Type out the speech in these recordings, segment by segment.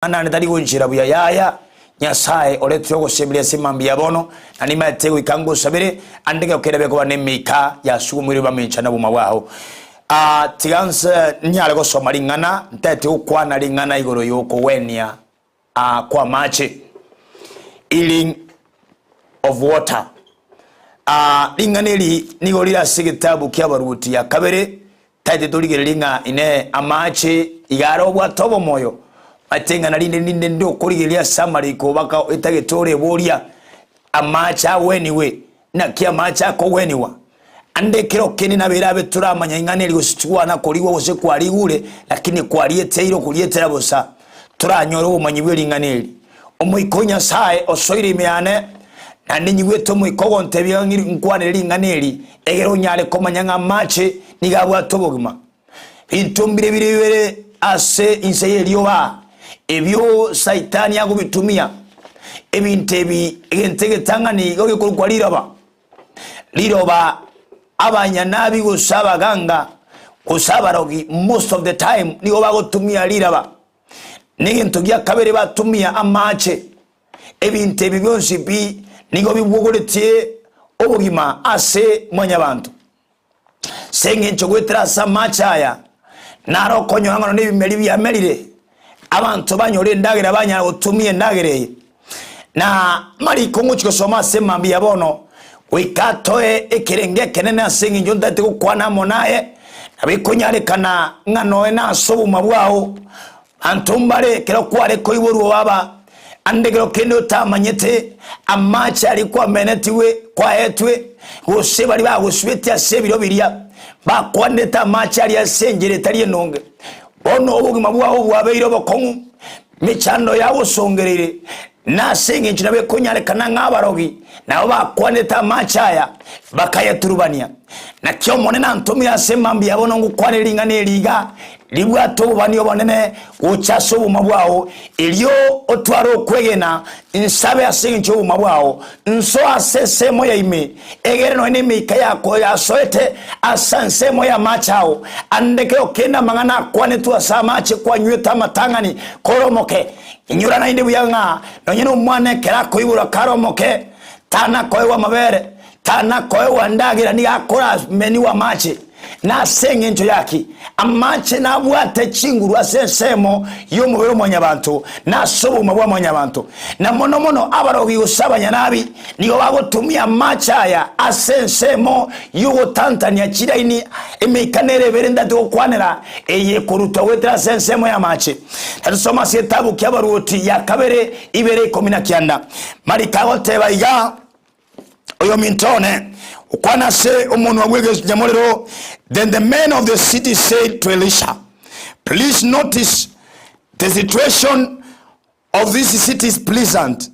Amang'ana ane tari gonchera buya, yaya, Nyasae oretire ogosemeria ase mambia bono, na nimaete goika ngosabere, ande ekero kerabe koba nemeika yasugumirwe bamincha na oboma bwao. Ah, tiga nse nyare gosoma ring'ana, ntaete gokwana ring'ana igoro y'okogwenia ah, kw'amache, healing of water. Ah, ring'ana eri nigo rire ase egetabu ki'Abaruoti ya kabere, Taete torigererie ng'a inee amaache iga are obwate obomoyo, ate ing'ana rinde rinde ndire okorigereria ase amariko baka etagete oreboria, Amaache agwenigwe? Naki amaache akogwenigwa? Ande ekero kende nabere abe toramanya ing'ana eri gose tigwana korigwa gose kwarigure, lakini kwarieteire okorietera bosa, toranyore obomanyi bwe ring'ana eri. Omoika o Nyasae osoire ime yane, naende nyigwete Omoika ogontebia ng'a nkwanere ring'ana eri, egere onyare komanya ng'a amache nigo abwate obogima. Binto mbire bire bibere ase inse y'erioba, ebio Saitani agobitumia. Ebinto ebi, egento egetang'ani igo gekorokwa riroba. Riroba abanyanabi gose abaganga gose abarogi most of the time nigo bagotumia riraba. Negento gia kabere batumia amache. Ebinto ebi bionsi pi nigo bibwogoretie obogima ase mwanyabanto. Ase engencho goetera ase amache aya naro okonyora ng'a nonya ebimeri biamerire, abanto banyora endagera banyara gotumia endagera eye. Na amariko ngochia gosoma ase mambia ya bono, goika atoe ekerengo ekenene ase engencho ntagete gokwana amo naye, nabo ekonyarekana ng'a noe nase obogima bwao, Abanto mbare ekero kware koiborwa baba, ande ekero kende otamanyete, amache aria kwamenetigwe kwaetwe, gose baria bagosibetie ase ebiro biria, bakwanete amache aria ase enchera etari enonge. Bono obogima bwao bwabeire obokong'u, mechando yagosongereire, na ase engencho nabo ekonyarekana ng'a abarogi nabo bakwanete amache aya, bakayaturubania. Naki Omonene antomire ase mambia bono ngokwane ring'ana eri iga, ribwate obobani obonene gocha ase oboma bwao, erio otware okwegena, nsabe ase engencho y'oboma bwao, nsoe ase ensemo ya ime, egere nonya nemeika yako yasoete ase ensemo y'amache ao, ande kero kende amang'ana akwanetwe ase amache kwanywete amatang'ani kore omoke. Inyora naende buya ng'a nonya nomwana ekero akoiborwa kare omoke, tana koegwa amabere, Tana koegwa endagera nigo akoramenigwa amache, na ase engencho yaki amache nabwate chinguru ase ensemo y'omobere o mwanyabanto na ase obogima bwa mwanyabanto. Na mono mono abarogi gose abanyanabi nigo bagotumia amache aya ase ensemo y'ogotantania chiraini emeika nere ebere ntati gokwanera eye ekorutwa goetera ase ensemo y'amache. Na tusome ase egetabu ki'Abaruoti ya kabere ibere 19. Mariko agoteba iga. Oyominto one, okwana ase omonwa bw'egenyamorero, Then the men of the city said to Elisha, Please notice the situation of this city is pleasant,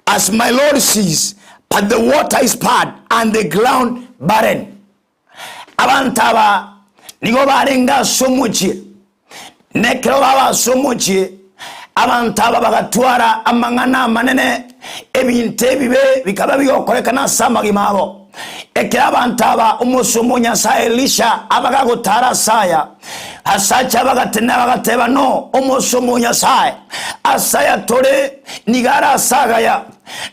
as my lord sees, but the water is bad and the ground barren. Abanto aba nigo barenge ase omochie, na ekero baba ase omochie, abanto aba bagatwara amang'ana amanene, ebinto ebibe bikaba bigokorekana ase amagima abo. Ekero abanto aba omosomba o Nyasae Elisha abagagotara ase aya, asacha bagatenena bagateba, No, omosomba o Nyasae, ase aya tore nigo are ase agaya,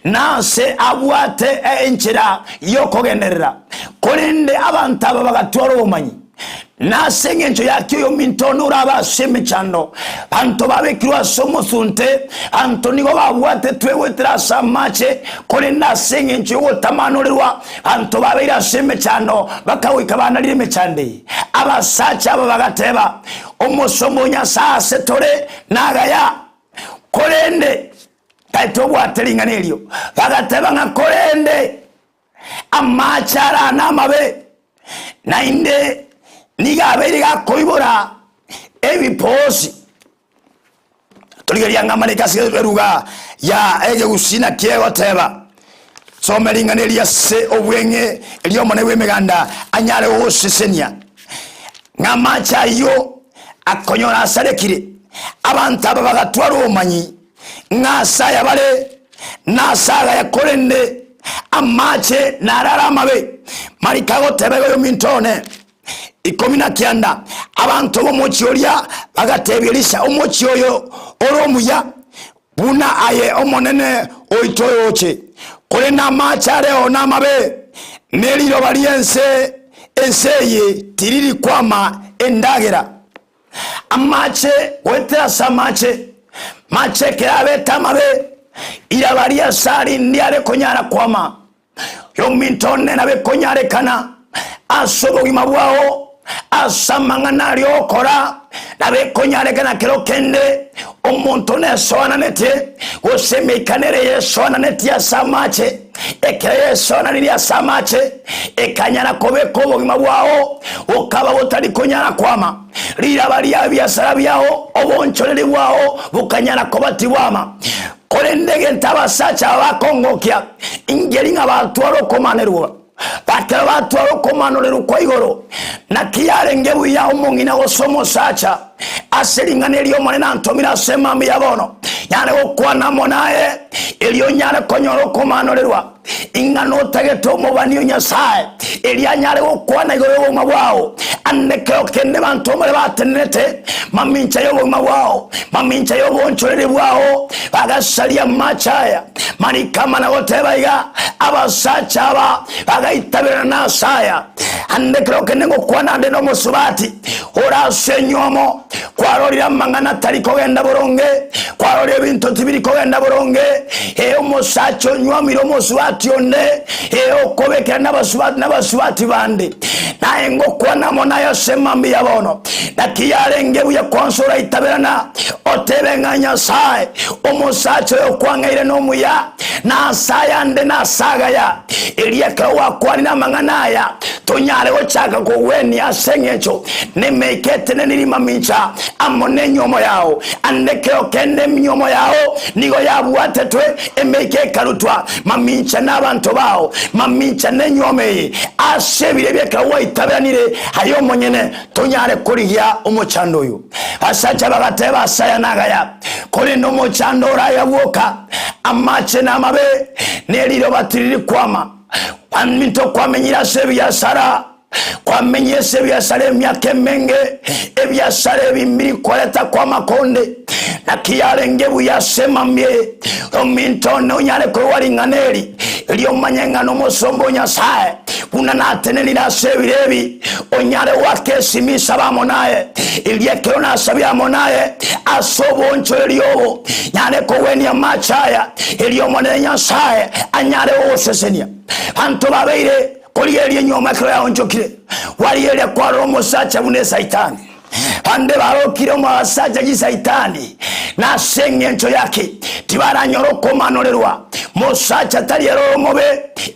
na ase abwate enchera y'okogenderera. Korende abanto aba bagatwara obomanyi, na ase engencho yaki oyominto one orabe ase emechando, banto babekirwe ase omosunte, banto nigo babwatetwe goetera ase amache, korende ase engencho y'ogotamanorerwa, banto babeire ase emechando, bakagoika banarire emechando eye. Abasacha aba bagateba, Omosomba o Nyasae ase tore nagaya, korende Tari tobwate ring'ana erio. Bagateba ng'a korende amache ara namabe, naende nigo abeire gakoibora ebipoosi. Torigereria ng'a amariko ase eruga ya ekegusii naki egoteba. Soma ring'ana eri ase obweng'e erio Omonene bw'Emeganda anyare gogosesenia, ng'a amache ayio akonyora asarekire. Abanto aba bagatwara obomanyi ng'a ase aya bare nase agaya, korende amache naro are amabe. Mariko agoteba iga oyominto one, 19 Abanto b'omochie oria bagatebia Elisha, Omochie oyo ore omuya. Buna aye Omonene oito oyoche, korende amache areo namabe, ne riroba ri'ense ense eye tiriri kwama endagera. Amache goetera ase amache, mache ekero abete amabe, riraba ri'ase aria ndiare konyara kwama. Ominto one nabe konyarekana ase obogima bwao, ase amang'ana aria ogokora, nabe konyarekana kero kende omonto nesoananetie, gose emeika nere yesoananetie ase amache, ekero yesoananirie ase amache, ekanyara kobeka obogima bwao bokaba botari konyara kwama. Riraba ria ebiasara biao, oboonchoreri bwao bokanyara koba tibwama. Korende egento abasacha aba bakongokia, ingeri ng'a batware okomanerwa. Bakero batware okomanorerwa kwa igoro, naki yarenge buya omong'ina gose omosacha ase ring'ana eri Omonene antomire ase emambia ya bono, nyare gokwana amo naye, erio nyare konyora okomanorerwa. Ing'a notagete omobani o Nyasae, erio anyare gokwana igoro y'obogima bwao. Ande kero kende banto mbare batenenete mamincha y'obogima bwao, mamincha y'oboonchoreri bwao, bagasaria amache aya mariko amana goteba iga, Abasacha aba bagaitaberana nase aya. Ande kero kende ngokwana ande nomosubati ore ase enywomo, Kwarorire amang'ana tari kogenda boronge, kwarorire ebinto tibiri kogenda boronge. Ee, omosacha onywomire omosubati onde, ee, okobekera nabasubati nabasubati bande. Naye ngokwana amo naye ase emambia bono. Naki yarenge buya kwansa oraitaberana, otebe ng'a Nyasae, omosacha oyo kwang'eire nomuya, na ase ayande nase agaya. Erio ekero gwakwanire amang'ana aya, tonyare gochaka kogwenia ase engencho nemeika eteneniri mamincha amo nenyuomo yao. Ande kero kende eminyuomo yao nigo yabwatetwe, emeika ekarutwa mamincha nabanto bao, mamincha nenyuomo eye. Ase ebiro ebi ekero gwaitaberanire aye omonyene, tonyare korigia omochando oyo. Abasacha bagateba ase aya nagaya, korende omochando oraya bwoka, amache namabe, ne riroba tiriri kwama. Aminto kwamenyire ase ebiasara, kwamenyire ase ebiasara emiaka emenge, ebiasara ebi mbiri koreta kw'amakonde. Naki yarenge buya ase emambia eye, ominto one onyare koigwa ring'ana eri, erio omanye ng'a nomosomba o Nyasae, buna natenenire ase ebiro ebi, onyare goaka esimi nsabe amo naye, erio ekero nasabire amo naye ase oboonchoreria obo, nyare kogwenia amache aya, erio Omonene Nyasae anyare gogosesenia. Abanto babeire korigereria enyuomo ekero yaonchokire, gwarigereria kwarora omosacha buna esaitani. Bande barokire omosacha chisaitani, na ase engencho yaki tibaranyora okomanorerwa. Mosacha tari ere omobe,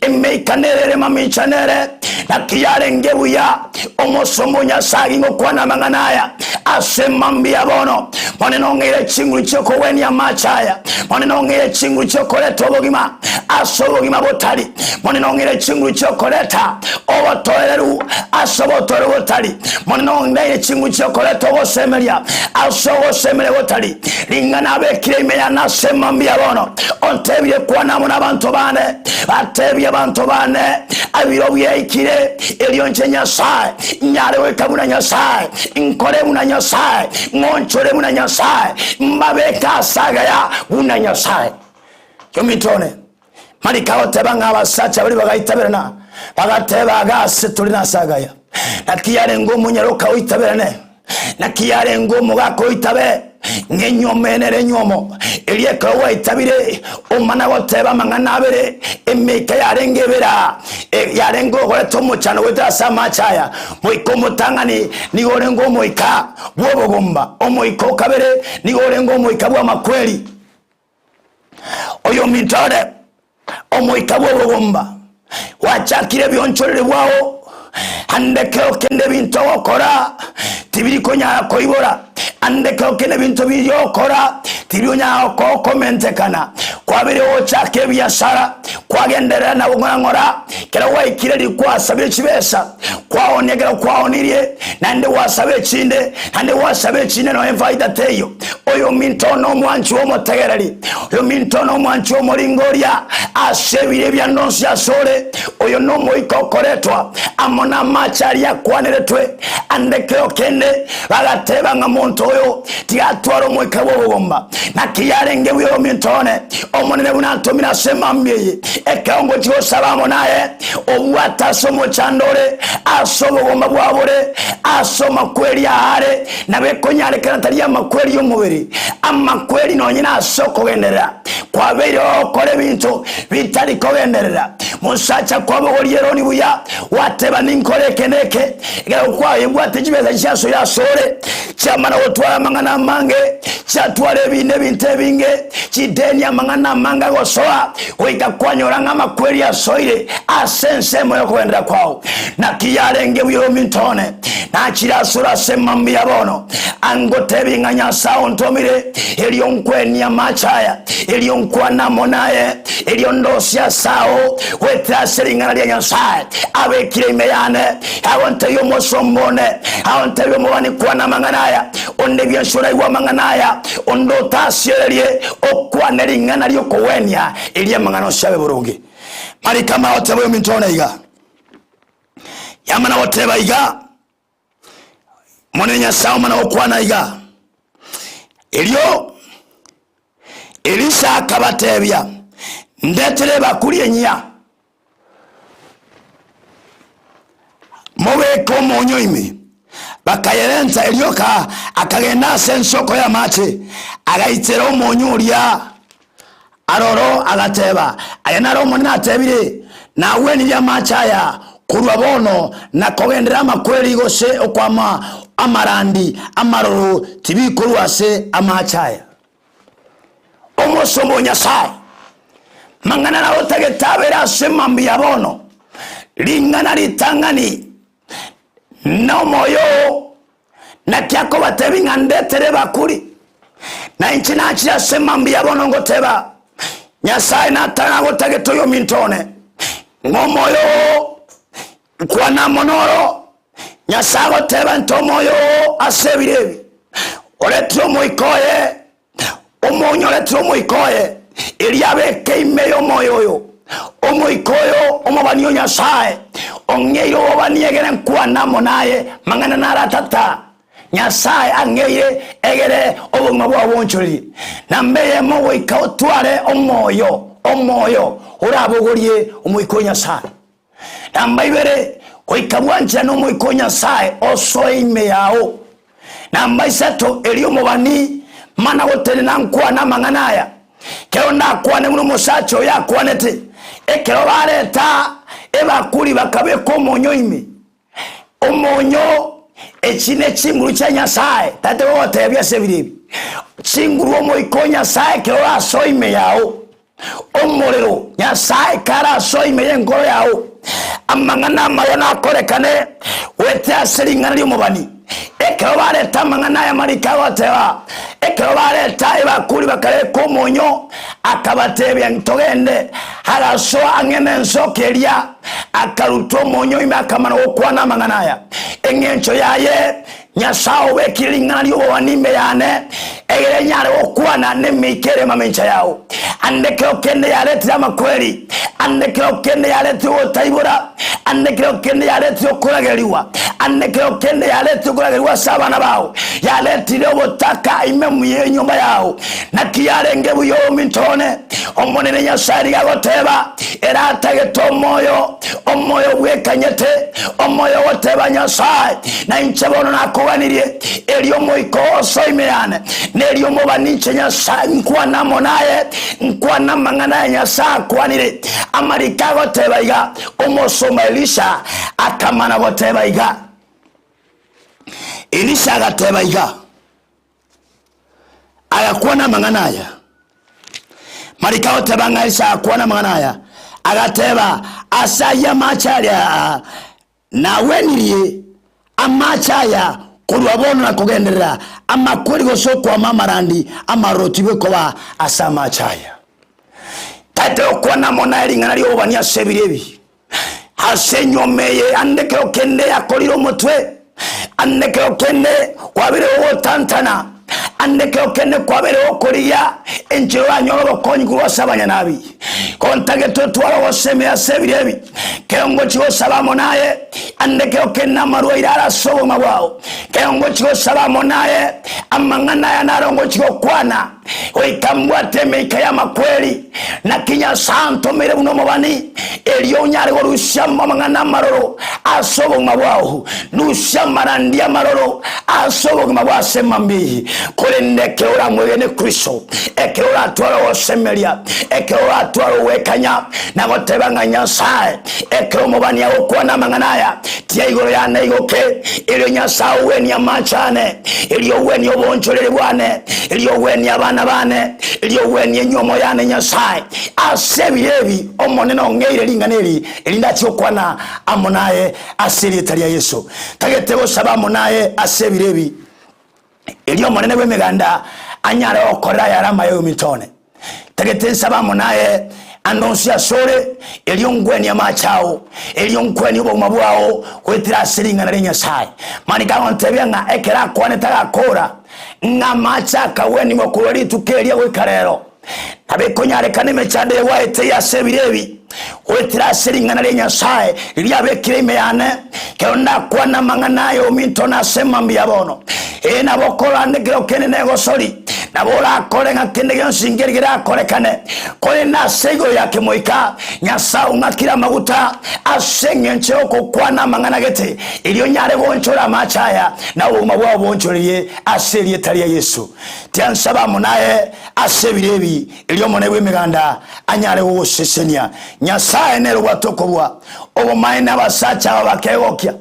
emeika nere ere mamincha nere. Naki yarenge buya omosomba o Nyasae gingokwana amang'ana aya ase mambia bono. Monene ong'eire chinguru chi'okogwenia amache aya. Monene ong'eire chinguru chi'okoreta obogima ase obogima botari. Monene ong'eire chinguru chi'okoreta obotoereru ase obotoereru botari. Monene ong'eire chinguru chi'okoreta ogosemeria ase ogosemeria gotari. Ring'ana abekire ime yane ase mambia bono, ontebirie kwana amo nabanto bane, batebie abanto bane, Ebiro biaikire, erio inche Nyasae nyare goika buna Nyasae, nkore buna Nyasae, ng'onchore buna Nyasae, mbabeke ase agaya buna Nyasae. Ominto one, Mariko agoteba ng'a abasacha baria bagaitaberana, bagateba, Iga ase tore nase agaya. Naki yarenge omonyaroka oitaberane, naki yarenge omogaka oitabe, ng'a enywomo eye nere enywomo. Erio ekero gwaitabire, omana goteba amang'ana abere, emeika yarenge ebere aa, e, yarenge ogoreta omochando goetera ase amache aya. Moika omotang'ani nigo orenge omoika bw'obogomba, omoika o kabere nigo orenge omoika bw'amakweri. Oyominto ore omoika bw'obogomba gwachakire ebionchoreri bwao, ande kero kende ebinto ogokora tibiri konyara koibora, ande kero kende ebinto biria ogokora tibiri konyara komentekana. Kwabeire gochaka ebiasara, kwagenderera na ng'ora ng'ora, kero gwaikire riria kwasabire chibesa, kwaonia ekero kwaonirie, naende gwasaba echinde, naende gwasaba echinde nonya efaida teiyo. Oyominto nomwanchi omotegereri, oyominto nomwanchi omoringoria ase ebiro ebiande onsi asore. Oyo nomoika okoretwa amo namache aria akwaneretwe ande kero kende, bagateba ng'a monto. oyo tiga atware omoika bw'obogomba. Naki yarenge buya ominto one, Omonene buna antomire ase emambia eye, ekero ngochia gosaba amo naye, obwate ase omochando ore, ase obogomba bwabo ore, ase amakweri aare, nabo ekonyarekana tari amakweri y'omobere, amakweri nonye nase okogenderera kwabeire ogokora ebinto bitari kogenderera. Mosacha kwabogoria eroni buya, gwateba ninkore eke na eke, ekero kwaebwate chibesa chiasoire asore, chiamana gotwara amang'ana amange, chiatwara ebiina ebinto ebinge, chideni amang'ana amange agosoa, goika kwanyora ng'a amakweri asoire ase ensemo y'okogenderera kwao. Naki yarenge buya ominto one, nachire asore ase mambia bono, angotebi ng'a Nyasae ontomire, erio nkwenie amache aya, erio nkwane amo naye, erio ndosie ase ao goetera ase ring'ana ria Nyasae abekire ime yane. Agontebia omosomba one, agontebia omobani, Kwana amang'ana aya, onde bionsi oraigwe amang'ana aya, onde otasiererie, okwane ring'ana ri'okogwenia, erio amang'ana onsi abe boronge. Mariko amanye goteba oyominto one iga, yamana goteba iga, Omonene Nyasae omana gokwana iga, Erio Elisha akabatebia, Ndetere ebakuri enyia, mobeke omonyo ime. Bakayerenta, erio akagenda ase ensoko y'amache, agaitera omonyo oria aroro, agateba, Aya naro Omonene atebire, Nagwenirie amache aya korwa bono na kogenderera amakweri gose okwama amarandi amaroro tibikorwa ase amache aya. Omosomba o Nyasae, mang'ana naro otagete abere ase mambia ya bono, ring'ana ritang'ani na omoyo oo, naki akobatebia ng'a ndetere ebakuri, na inche nachire ase mambia ya bono ngoteba, Nyasae nataragotagete oyominto one, ng'a omoyo oo nkwana amo noro, Nyasae agoteba nte omoyo oo ase ebiro ebi, oretire omoika oye, omonyoretire omoika oye, erio abeke ime y'omoyo oyo, omoika oyo omobani o Nyasae, ong'eire obobani egere nkwane amo naye mang'ana naro tata. Nyasae ang'eire egere obogima bwao bonchorerie. Namba eyemo goika otware omoyo, omoyo orabogorie omoika o Nyasae. Namba ibere, goika bwancherane Omoika o Nyasae osoe ime yao. Namba isato, erio omobani mana gotenena nkwane amang'ana aya, kero ndakwane buna omosacha oyo akwanete, ekero bareta ebakuri bakabeka omonyo ime. Omonyo, echi ne chinguru chia Nyasae, tata gogotebia ase ebiro ebi, chinguru Omoika o Nyasae ekero orasoe ime yao. Omorero Nyasae karasoe ime y'enkoro yao, amang'ana amaya nakorekane goetera ase ring'ana ri'omobani. Ekero bareta amang'ana aya amariko agoteba, ekero bareta ebakuri bakareka omonyo, akabatebia, Ntogende. Agasoa ang'e nensoko eria, akaruta omonyo ime akamana gokwana amang'ana aya. Eng'encho yaye, Nyasae obekire ring'ana ri'obobani ime yane, egere nyare gokwana nemeika ere mamincha yao. Ande kero kende yaretire amakweri, ande kero kende yaretire ogotaibora, ande kero kende yaretire okoragerigwa, ande kero kende yaretire okoragerigwa ase abana bao, yaretire obotaka ime y'enyomba yao. Naki yarenge buya ominto one, Omonene Nyasae nigo agoteba, Eratagete omoyo, omoyo bwekanyete, omoyo ogoteba Nyasae, na inche bono nakoganirie, erio omoika oo osoe ime yane, na erio omobani inche Nyasae nkwane amo naye, nkwane amang'ana aya Nyasae akwanire. Amariko agoteba iga, Omosomba Elisha akamana goteba iga. Elisha agateba iga. Agakwana amang'ana aya. Mariko agoteba ng'a Elisha agakwana amang'ana aya, agateba, Ase ayio amache aria aa, nagwenirie amache aya korwa bono na kogenderera, amakweri gose okwama amarandi amaroro tibikoba ase amache aya. Tata okwana amo naye ring'ana ri'obobani ase ebiro ebi. Ase enyuomo eye ande kero kende yakorire omotwe, ande kero kende kwabire gogotantana, Ande ekero kende kwabeire gokorigia enchera oranyore obokonyi korwa ase abanyanabi. Kontagete otware ogosemia ase ebiro ebi, kero ngochia gosaba amo naye, ande ekero kende amarwaire are ase obogima bwao, kero ngochia gosaba amo naye, amang'ana aya naro ngochia gokwana, goika mbwate emeika y'amakweri. Naki Nyasae antomeire buna omobani, erio onyare korusia amang'ana amaroro ase obogima bwao, rusia amarandia amaroro ase obogima bwa ase mambia eye. Korende ekero oramwegene Kristo, ekero oratware ogosemeria, ekero oratware ogwekanya, na goteba ng'a Nyasae, ekero omobani agokwana amang'ana aya, tiga igoro yane igoke, erio Nyasae ogwenie amache ane, erio ogwenie oboonchoreri bwane, erio ogwenie abana bane, erio ogwenie enyuomo yane Nyasae. Ase ebiro ebi Omonene ong'eire ring'ana eri, erinde achie gokwana amo naye ase erieta ria Yeso. Tagete gosaba amo naye ase ebiro ebi, erio Omonene bw'Emeganda anyare gokorera ayare amaya oyominto one. Tagete nsabe amo naye ande onsi asore, erio ngwenie amache ao, erio nkwenie obogima bwao goetera ase ring'ana ria Nyasae. Mariko agontebia ng'a ekero akwanete agakora, ng'a amache akagwenigwa korwa rituko eria goika rero. Nabo ekonyarekana emechando eye gwaeteire ase ebiro ebi, goetera ase ring'ana ria Nyasae riria abekire ime yane, ekero ndakwane amang'ana aya ominto na ase mambia bono. Ee, nabo okorande kero kende negosori, nabo orakore ng'a kende gionsi nkeri kerakorekane, korende ase igoro ya kemoika Nyasae ong'akire amaguta ase engencho y'ogokwana amang'ana gete, erio nyare goonchora amache aya, na obogima bwao boonchorerie ase erieta ria Yeso. Tiansaba amo naye ase ebiro ebi, erio Omonene bw'Emeganda anyare gogosesenia. Nyasae nere obwate okobua obomaene abasacha aba bakegokia,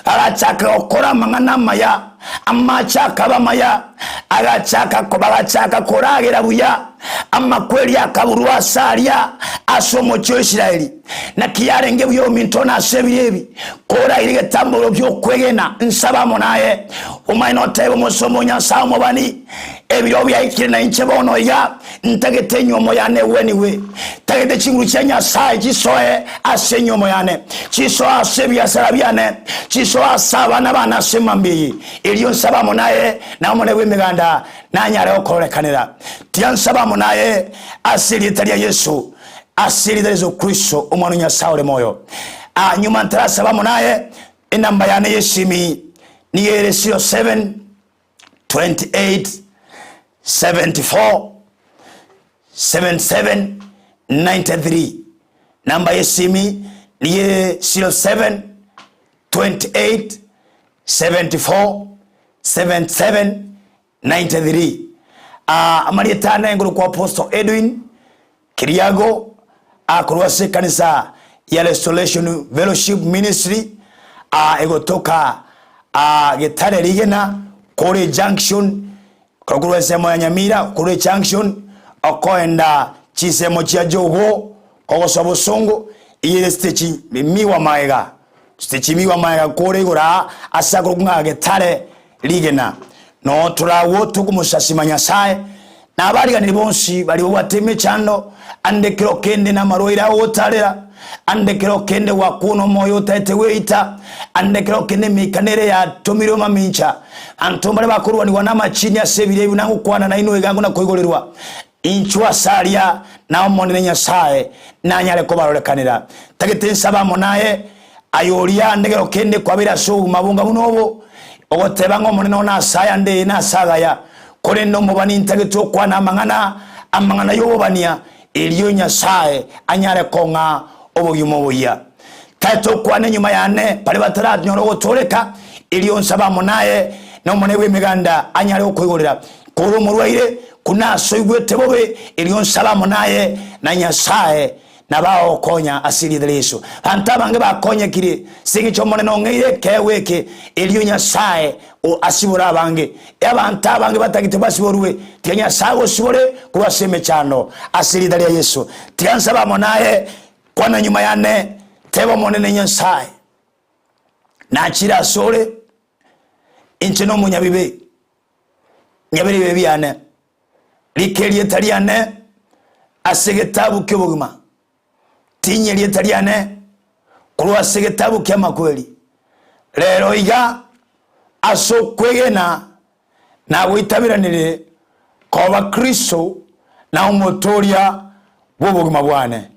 bagachaka gokora amang'ana amaya, amache akaba amaya, agachaka bagachaka koragera buya, amakweri akaburwa ase aria ase omochie o Israeli. Naki yarenge buya ominto one ase ebiro ebi, koraire egetamboro gi'okwegena, nsabe amo naye, omaene otebe omosomba o Nyasae omobani, Ebiro biaikire na inche bono iga ntagete enyuomo yane egwenigwe. Ntagete chinguru chia Nyasae chisoe ase enyuomo yane, chisoe ase ebiasara biane, chisoe ase abana bane ase emambia eye. Erio nsabe amo naye, na Omonene bw'Emeganda nanyare gokororekanera. Tiga nsabe amo naye ase erieta ria Yeso, ase erieta ria Yeso Kristo, Omwana o Nyasae ore moyo. Ah, nyuma ntarasaba amo naye, enamba yane y'esimi nigo ere 07 28 74 77 93 namba y'esimi niye 07 28 74 77 93 Ah, amarieta ane ngorokwa Apostle Edwin Kiriago akorwa ase ekanisa ya Restoration Fellowship Ministry aa egotoka aa Getare Rigena kore junction korwa ensemo ya Nyamira korwa ejunction okoenda chinsemo chia Jogoo kogosoa Bosongo eyio ere stage miwa magega stage miwa magega kore igoro aa ase akorokwa ng'a Getare Rigena noo toragwo tokomosasima Nyasae Na abariganeri bonsi baria babwate emechando, ande kero kende namarwaire agogotarera, ande kero kende gwakuna omoyo otaete gweita, ande kero kende emeika nere yatomirwe mamincha. Abanto mbare bakorwanigwa namachini ase ebiro ebi buna ngokwana nainwe iga ngona koigorerwa. Inchuo ase aria, na Omonene Nyasae nanyare kobarorekanera. Tagete nsabe amo naye, aye oria ande kero kende kwabeire ase obogima bonga buna obo, ogoteba ng'a Omonene one ase aya nde nase agaya, Korende omobani ntagete okwana amang'ana, amang'ana y'obobania, erio Nyasae anyare kong'a obogima oboyia. Tagete okwana enyuma yane baria bataranyora ogotooreka, erio nsabe amo naye, na Omonene bw'Emeganda anyare gokoigorera. Kore omorwaire, buna ase oigwete bobe, erio nsabe amo naye, na Nyasae Nabagokonya ase erieta ria Yeso. Abanto abange bakonyekire ase engencho Omonene ong'eire ekeegwa eke, erio Nyasae asibore abange. Abanto abange batagete basiborwe, tiga Nyasae agosibore korwa ase emechando ase erieta ria Yeso. Tiga nsabe amo naye, kwana nyuma yane, teba Omonene Nyasae, nachire asore, inche nomonyabibe, nyabere ebibe biane. Rika erieta riane ase egetabu ki'obogima, tinyia erieta riane korwa ase egetabu ki'amakweri. Rero iga ase okwegena. Nagoitaberanire koba Kristo na Omotoria bw'obogima bwane.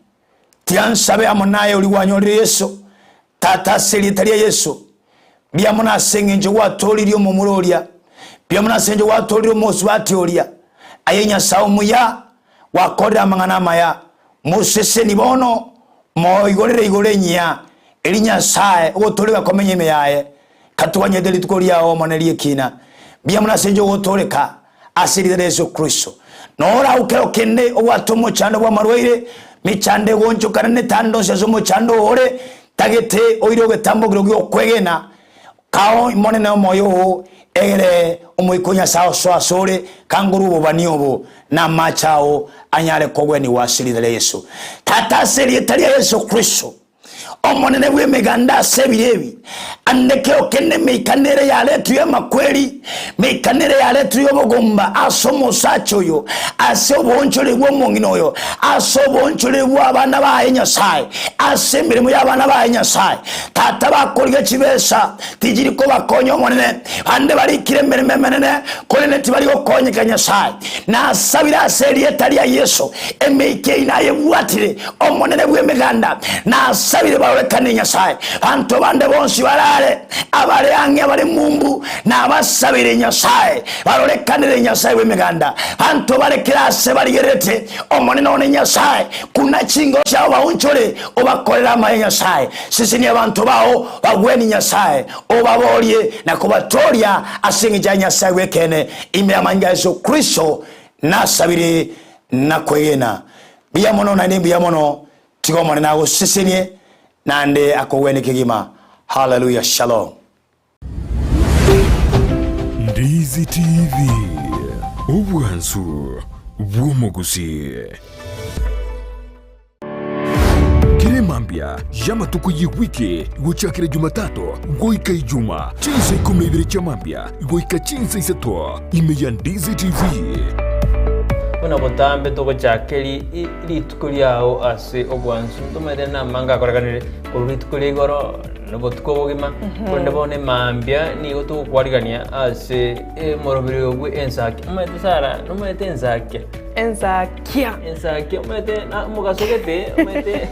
Tiga nsabe amo naye oria gwanyorire Yeso, Tata ase erieta ria Yeso, mbuya mono ase engencho gwatooririe omomura oria, mbuya mono ase engencho gwatooririe omosubati oria. Aye Nyasae omuya, gwakorire amang'ana amaya, moseseni bono, moigorere igoro enyia, erio Nyasae ogotooreka komenye ime yaye. Katoganyete rituko riao Omonene ri'ekina, mbuya mono ase engencho ogotooreka ase erieta ria Yeso Kristo. Norau kero kende obwate omochando bw'amarwaire, mechando egoonchokana netando onsi ase omochando oo ore, tagete oire ogetambokero gi'okwegena kao Omonene omoyo oo, egere Omoika o Nyasae osoe asore, kangorwe obobani obo na amache ao anyare kogwenigwa ase erieta ria Yeso. Tata ase erieta ria Yeso Kristo, Omonene bw'Emeganda ase ebiro ebi, ande kero kende emeika nere yaretirwe y'amakweri, meika nere yaretirwe y'obogomba ase omosacha oyo, ase oboonchoreri bw'omong'ina oyo, ase oboonchoreri bw'abana baye Nyasae, ase emeremo y'abana baye Nyasae. Tata bakorigia chibesa, tichiri kobakonya Omonene, bande barikire emeremo emenene, korende tibari gokonyeka Nyasae. Nasabire ase erieta ria Yeso, emeika eyio nayebwatire, Omonene bw'Emeganda, nasabire barorekane Nyasae. Banto bande bonsi barare, abare ang'e abare mumbu, nabasabire Nyasae, barorekanere Nyasae bw'Emeganda. Banto bare kera ase barigererete Omonene one Nyasae, kuna chingoro chiabo baonchore, obakorere amaya Nyasae. Sesenia abanto bao bagwenie Nyasae, obaborie na kobatooria ase engencho ya Nyasae bw'ekeene, ime y'amanyinga a Yeso Kristo nasabire na kwegena. Mbuya mono naende mbuya mono, tiga Omonene agosesenie naende akogwenie kegima. Haleluya, shalom. Ndizi TV, obwansu bw'omogusii. Kera emambia y'amatuko y'ewiki gochakera Jumatatu goika Ijuma, chinsa ikomi na ibere chia mambia goika chinsa isato ime ya Ndizi TV. Buna botambe togochaka rituko riao ase obwansu, ntomaete namange akorekanire korwa rituko ria igoro na obotuko obogima, korende bono emambia nigo togokwarigania ase omoroberi oyo bwe ensaki. Omanyete Sarah, nomanyete ensakia? Ensakia. Ensakia omanyete na omogaso gete, omanyete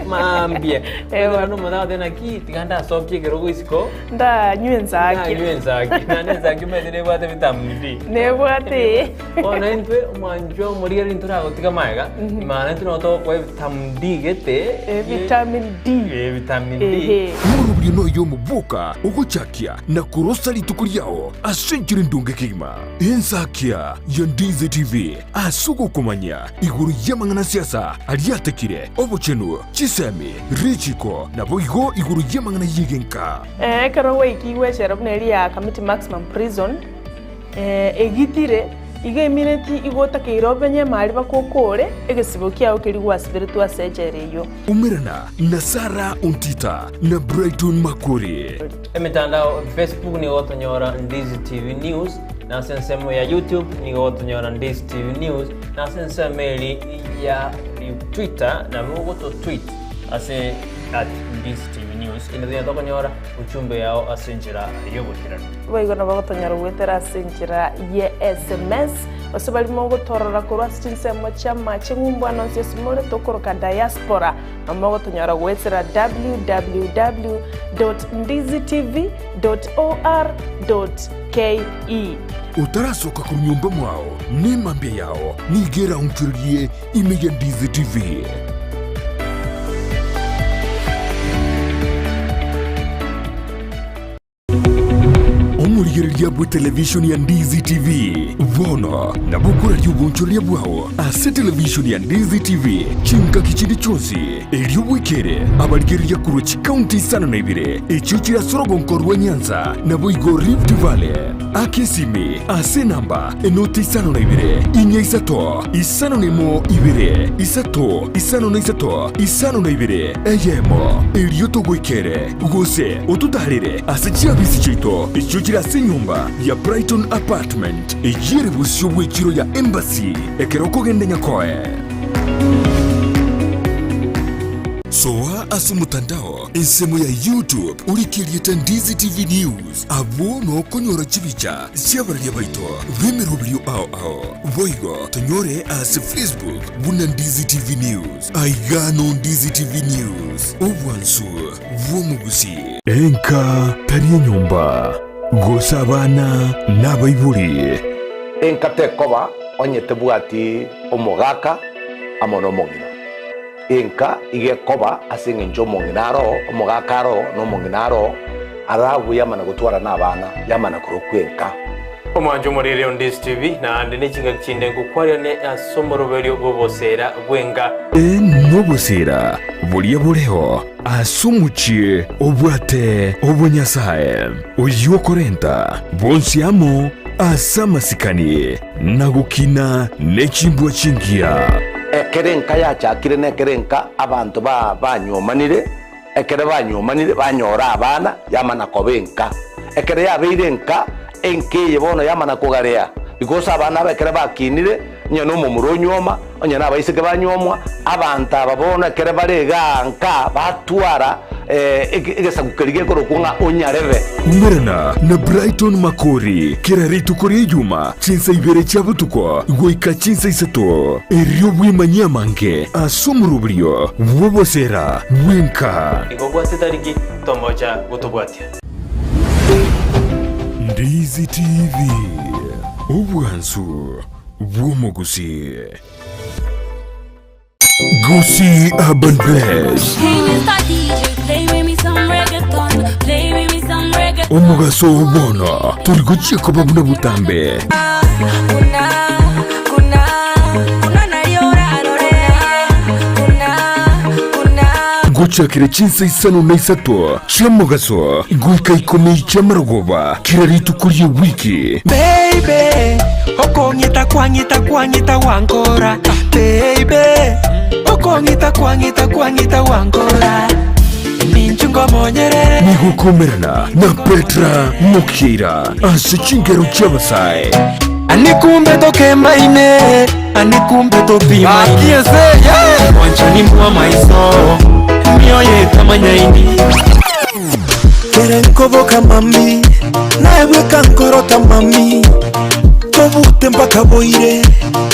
mambia, Ewa. omanyete omonto agoteba naki tiga ndasokie ekerogo isiko. Ndanywe ensakia. Ndanywe ensakia. Naende ensakia omanyete nebwate vitamin D. Nebwate. Bono intwe omwanchwa omorigereria ntoragotiga magega, maana intwe nabo togokoa evitamin D gete. Vitamin D. Eh, vitamin D. Ehe. Omorobio noyo omoboka ogochakia na korosa rituko riao ase enchera endonge kegima. Ensakia ya Ndizi TV ase ogokomanya igoro y'amang'ana a siasa aria atekire, obochenu, chisemi, richiko, naboigo igoro y'amang'ana y'egenka. Ekero gwaikigwe echela buna eria ya Kamiti Maximum Prison, egitire, igo emineti igo otakeire obenye emari baka okore egesibo kiao keria gwasiberetwe ase echela eyio. Umerana na Sarah Ontita na Brighton Makori. Emetandao Facebook nigo gotonyora Ndizi TV News, na ase ensemo ya YouTube nigo gotonyora Ndizi TV News, na ase ensemo eri ya Twitter nabo ogoto tweet ase at Ndizi TV News. Inde tonya tokonyora uchumbe yao ase enchera y'oboikeranu. Boigo nabo gotonyora goetera ase enchera ye sms, gose baria mogotorora korwa ase chinsemo chi'amache ng'umbu ande onsi ase more tokoroka diaspora, nabo mogotonyora goetera www dot ndizitv dot or dot ke. Otarasoka korwa nyomba mwao, nemambia yao nigo eraonchorerie ime ya Ndizi TV. Omorigereria bwe televishoni ya Ndizi TV bono nabo okoraria obonchoreria bwao ase televishoni ya Ndizi TV chingaki chinde chionsi, erio bwekere abarigereria korwa chikaunti isano na ibere echio chire ase orogonko rwa Nyanza naboigo Rift Valley. Aka esimi ase enamba enoti isano na ibere, inya isato, isano na emo ibere, isato, isano na isato, isano na ibere, eyemo, erio togoikere, gose ototaarere ase chiabisi chiaito echio chire ase enyomba ya Brighton Apartment, eyio ere bosio bw'echiro ya Embassy, ekero okogenda Nyakoe. Soa ase omotandao ensemo ya YouTube orike erieta Ndizi TV News, abwo nokonyora chibicha chi'abararia baito b'emeroberio ao ao. Boigo tonyore ase Facebook buna Ndizi TV News. Aiga no Ndizi TV News, obwansu bw'omogusi. Enka tari enyomba, gose abana nabaibori. Enka tekoba onye tebwati omogaka amo nomong'ina. Enka iga ekoba ase engencho omong'ina aroo, omogaka aroo, na omong'ina aroo, arabue yamana gotwara nabana, yamana korokwa enka. Omwancho omorere o Ndizi TV, naende ne chingaki chinde ngokwarerane ase omoroberio bw'oboseera bw'enka. Ee, noboseera boria boreo ase omochie obwate obonyasae, oyio okorenta bonsi amo ase amasikani na gokina ne chimbwa chingiya. Ekero enka yachakire nekero enka abanto banywomanire, ekero banywomanire banyora abana, yamana koba enka. Ekero yabeire enka, enka eye bono yamana kogarea, because abana aba ekero bakinire, onye na omomura onywoma, onye na abaiseke banywomwa, abanto aba bono ekero bare igaa nka, batwara egesaku keria gekorokwa ng'a onyarebe. Umerana na Brighton Makori kera rituko ria Ijuma chinsa ibere chia botuko goika chinsa isato, erio bwemanyie amange ase omoroberio bw'oboseera bw'enka. Igo bwate tariki tomocha gotobwatia. Ndizi TV, obwansu bw'omogusii. Gusii Urban Blaze. Omogaso oo bono tori gochia koba buna botambe. Gochakera chinsa isano na isato chi'omogaso goika ikomi chi'amarogoba kera rituko ri'ewiki. Baby, okong'ita kwang'ita kwang'ita gwankora Baby, okong'ita kwang'ita kwang'ita gwankora Ninchu ngomonyerere Nigokomerana na Petra Mukiira ase chingero chi'abasae. Anikumbe tokemaine Anikumbe topimaine Mwanchani mwa maiso Mioyo etamanyaini Kere nkoboka mami, naye bweka nkorota mami, tobute mpaka boire,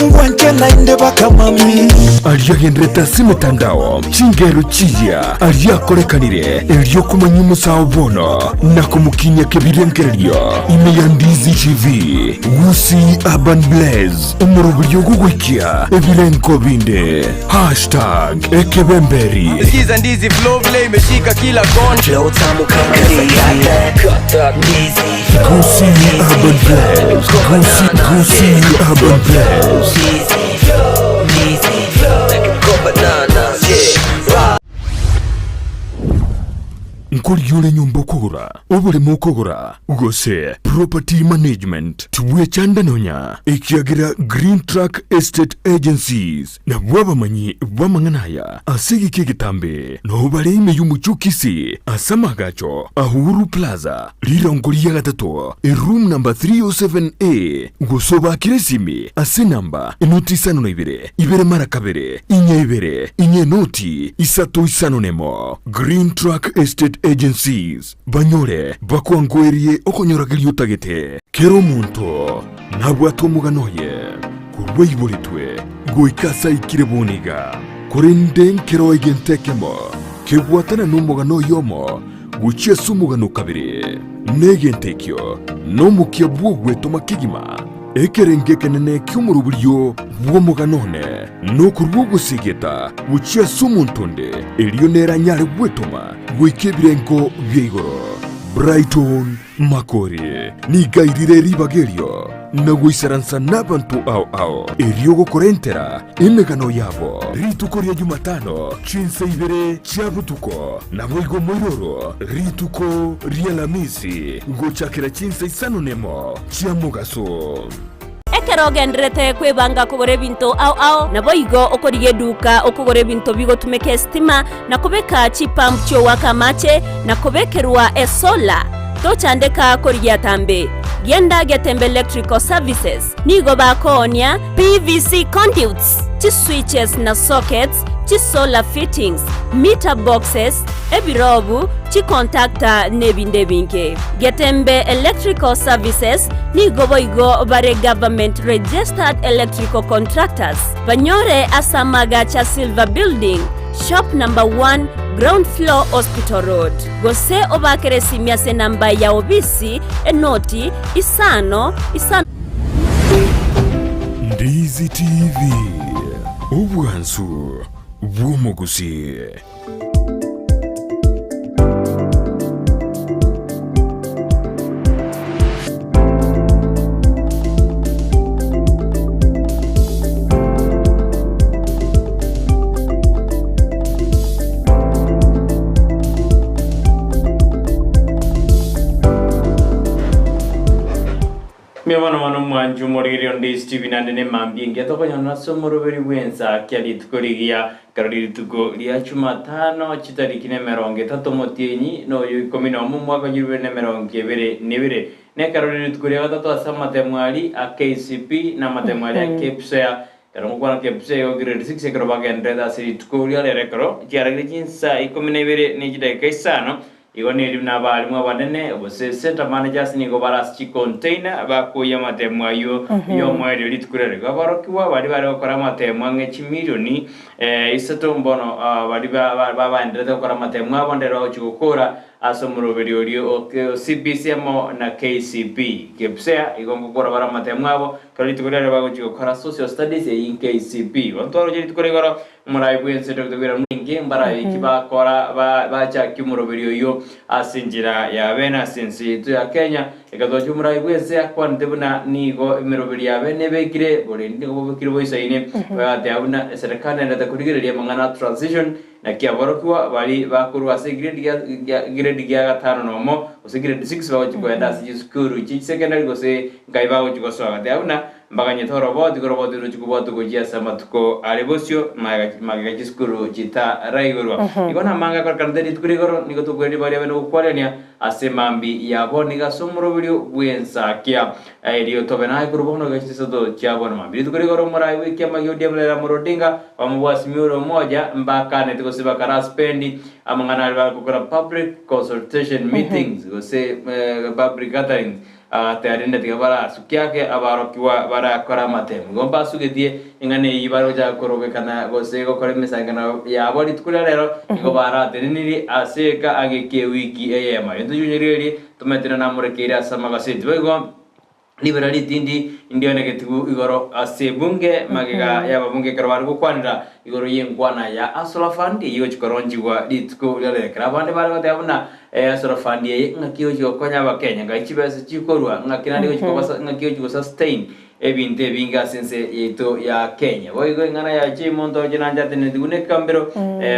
ngwanche naende baka mami. Aria agenderete ase emetandao, chingero chiya aria akorekanire, erio komanyia omosao bono na komokinyia kebirengererio ime ya Ndizi TV, Gusii Urban Blaze, omoroberio ogogoikia ebirengo binde. Hashtag ekebemberi. Sikiza ndizi flow vile imeshika kila kona. Flow tamu kama ndizi. Gusii Urban Blaze. Gusii, Gusii Urban Blaze. Nkorigia ore nyomba okogora, oboremo okogora, gose property management, tibwechanda nonya, ekiagera Green Track Estate Agencies nabwo abamanyi b'amang'ana aya ase egeka egetambe, nao bare ime y'omochie o Kisii ase amaagacho a Uhuru Plaza, rirongo ria gatato, eroom number 307A, gose obaakere esimi ase enamba enoti isano na ibere, ibere mara kabere, inya ibere, inya enoti isato isano nemo. Green Track Estate Agencies, banyore bakwangoerie okonyorageria otagete. Kera omonto nabwate omogano oye korwa aiboretwe goika ase aikire bono iga, korende nkero egento ekemo kebwatana nomogano oyomo gochia ase omogano o kabere, na egento ekio nomokia bw'ogwetoma kegima. Ekerengo ekenene ki'omoroberio bw'omogano one nokorua ogosegeta gochia ase omonto onde, erio nere anyare gwetoma goika ebirengo bia igoro. Brighton Makori nigo airire ribaga erio na goisaransa nabanto ao ao erio gokorentera emegano yabo rituko ria Jumatano chinsa ibere chia botuko naboigo moiroro rituko ria Alamisi gochakera chinsa isano nemo chia mogaso. Ekero ogendererete kwebanga kogora ebinto ao ao, naboigo okorigia eduka okogora ebinto bigotumeka esitima, na kobeka chipump chi'ogoaka amache, na kobekerwa esolar, tochandeka korigia atambe. Genda Getembe Electrical Services, nigo bakoonia PVC conduits, chiswitches na sockets, Chisolar fittings, meter boxes, ebirobu, chicontactor nebinde ebinge. Getembe Electrical Services nigo boigo bare government registered electrical contractors. Banyore ase amagacho a Silver Building, shop number one, ground floor, Hospital Road. Gose obaakere esimi ase enamba ya obisi, enoti, isano, isano. Ndizi TV. Obwansu bw'omogusii. Mbuya mono mono omwanchi omorigereria onde Stephen naende nemambia engiya tokonyora ase omoroberi bw'ensa kia rituko rigiya ekero rituko ria Jumatano chitariki na emerongo etato omotienyi na oyo ikomi nomo omwaka o chilifu ibere na emerongo ebere na ebere na ekero rire rituko ria gatato ase amatemo aria a KCP na amatemo aria a KPSEA ekero ngokwana KPSEA igo grade 6 ekero bagenderete ase rituko ria rero ekero chiaragire chinsa ikomi na ibere ne chidakika isano Igo neri buna abalimu abanene, gose centre managers nigo bare ase chicontainer bakoyia amatemo ayio y'omoerio rituko riria. Igo aborokigwa baria bare gokora amatemo ang'e chimilioni isato mbono baria babaenderete gokora amatemo abo ndere bagochia gokora ase omoroberio oria o CBC amo na KCP. KPSEA igo ngokora bare amatemo abo ekero rituko riria bagochia gokora Social Studies eyio KCP. Igo ntwaroche rituko ria igoro Omorai bw'ense Doctor William Ruto mbarai ki bakora bachakia omoroberio oyio ase enchera ya bene ase ense yaito ya Kenya. Ekatochia omorai bw'ense akwanete buna nigo emeroberio ya bene ebekire borendi nigo bobekire boisaine bagateba buna eserekari nendete korigereria amang'ana a transition naki aborokigwa bari bakorwa ase grade grade gia gatano nomo gose grade 6 bagochia koenda ase chisukuru chie chisecondary gose nkai bagochia gosoa agateba buna Mbaganyete oroboti, koroboti rochia kobwatwa gochia ase amatuko are bosio, magega chisukuru chitaraigorwa. Igo namanga akorekanete rituko ria igoro, nigo tokweria baria bene gokwarania ase mambi yabo, nigo ase omoroberio bw'ensakia. Erio tobe naye korwa bono goika chisato chia bono mambia. Rituko ria igoro omorai bw'ekiama gia ODM Raila Amolo Odinga, bamobwasimi ore omoja, mbakanete gose bakaraspendi amang'ana aria bagokora public consultation meetings gose public gatherings. Agateba, Rende tiga barasukie ake abarokigwa barakore amatemo. Igo mbasugetie ing'ana eyio bare gochaka korobekana gose gokora emesangererekano yabo rituko ria rero, igo baratenenirie ase eka ageke ewiki eyemo. Intwe chionyererie tometire namorekeire ase amagaseti. Boigo ribera ritindi ndionegetigwe igoro ase ebunge, magega y'ababunge ekero bare gokwanera igoro y'enkwana ya Hustler Fund eyio egochia koronchigwa rituko ria rero. Ekero abande bare goteba buna Hustler Fund eye ng'aki egochia gokonya abakenya, ngai chibesa chikorwa, ng'aki naende egochia koba ng'aki egochia gosustain ebinto ebinge ase ense yaito ya Kenya. Boigo eng'ana ya chimonto inche nanchatenetigwe na ekambero,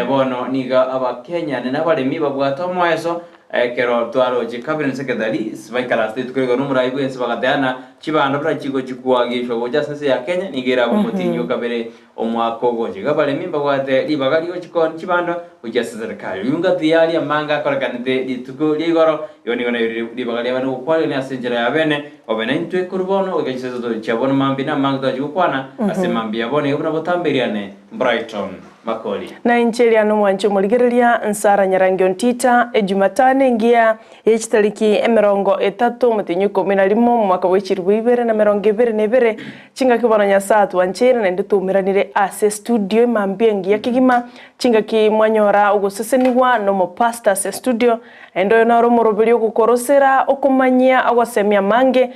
bono nigo abakenya naende abaremi babwate omoeso ekero twaroche cabinet secretary baikaransete rituko rigoro na omorai bwensi bagateana chibando buna chigochia koagishwa gocha ase ense ya Kenya nigo erabe omotienyi o kabere Omwaka ogocha iga abaremi mbabwate ribaga rigochia koonia chibando gochia ase serikali. Riunga tiyari amanga akorekanete rituko ria igoro, igo nigo nairire ribaga riabene gokwarigania ase enchera ya bene, obe naintwe korwa bono goika chisato chia bono mambia na amange twachia gokwana ase mambia ya bono iga buna botamberiane. Brighton Makori. Na inche eria nomwanche omorigereria Nsara Nyarangi Ontita, Ejumatano engiya ye chitariki emerongo etato omotienyi ikomi na rimo omwaka bwe chilifu ibere na emerongo ebere na ebere, Chingaki bono Nyasae atwancheire naende twaumeranire ase estudio emambia engiya kegima, chingaki mwanyora ogosesenigwa nomopastor ase estudio, naende oyo noro omoroberi ogokorosera okomanyia ogosemia amange,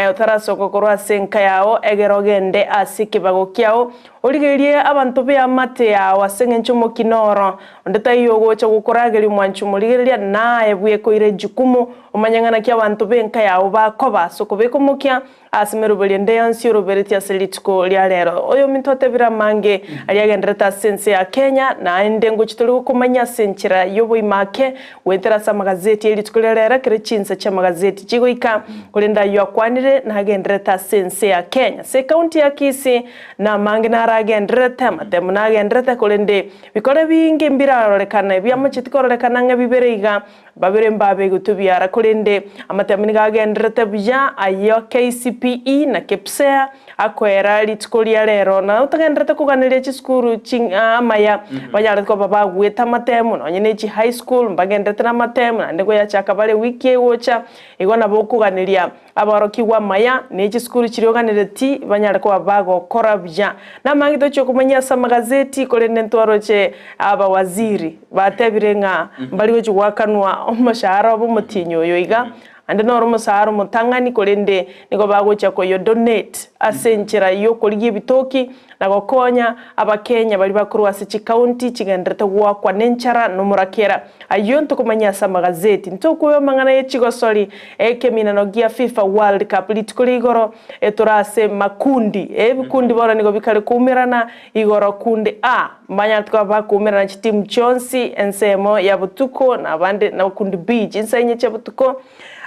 otarasoka korwa ase enka yao egere ogende ase ekebago kiao, origererie abanto b'eamate yao ase eng'encho omokina oro, onde taiyo ogocha gokorageria omwanchi omorigereria, naye bwekoire ejukumu, omanye ng'a naki abanto b'enka yao bakoba ase okobeka omokia, Ase emeroberi ende yonsi oroberetie ase rituko ria rero. Oyominto otebire amange aria agenderete ase ense ya Kenya, naende ngochia tori gokomanyia ase enchera y'oboima ake goetera ase amagazeti ye rituko ria rero ekero chinsa chi'amagazeti chigoika, korende ayio akwanire nagenderete ase ense ya Kenya. Ase ekaunti ya Kisii namange naragendererete, amatemo nagendererete korende bikore binge mbirarorekane biamocheti kororekana ng'a bibere iga. Babere mbabe gotubiara, korende amatemo nigo agendererete buya, ayio KCP. KCPE na KPSEA akoera rituko ria rero. Na togenderete koganeria chisukuru ching amaya banyare koba bagoeta amatemu nonye ne chi high school mbagenderete na amatemu naende goyachaka bare wiki egocha igo nabo okoganeria aborokigwa amaya ne chisukuru chiria oganereti banyare koba bagokora buya. Namange tochia komanya ase amagazeti korende ntwaroche abawaziri batebire ng'a mbari gochia goakanwa omoshahara obo omotienyi oyo iga Naende noro omosaara omotang'ani, korende nigo bagochia koyo donate ase enchera y'okorigia ebitoki na gokonya Abakenya baria bakorwa ase chikaunti chigenderete goakwa nenchara na omorakera. Ayio ntokomanya ase amagazeti. Ntokoeba amang'ana ye chigosori, ekeminano gia FIFA World Cup rituko ria igoro etore ase makundi. Ebikundi bono nigo bikare koumerana igoro kundi A mbanyarete koba bakoumerana chitimu chionsi ensemo ya botuko na abande na kundi B chinsa inye chia botuko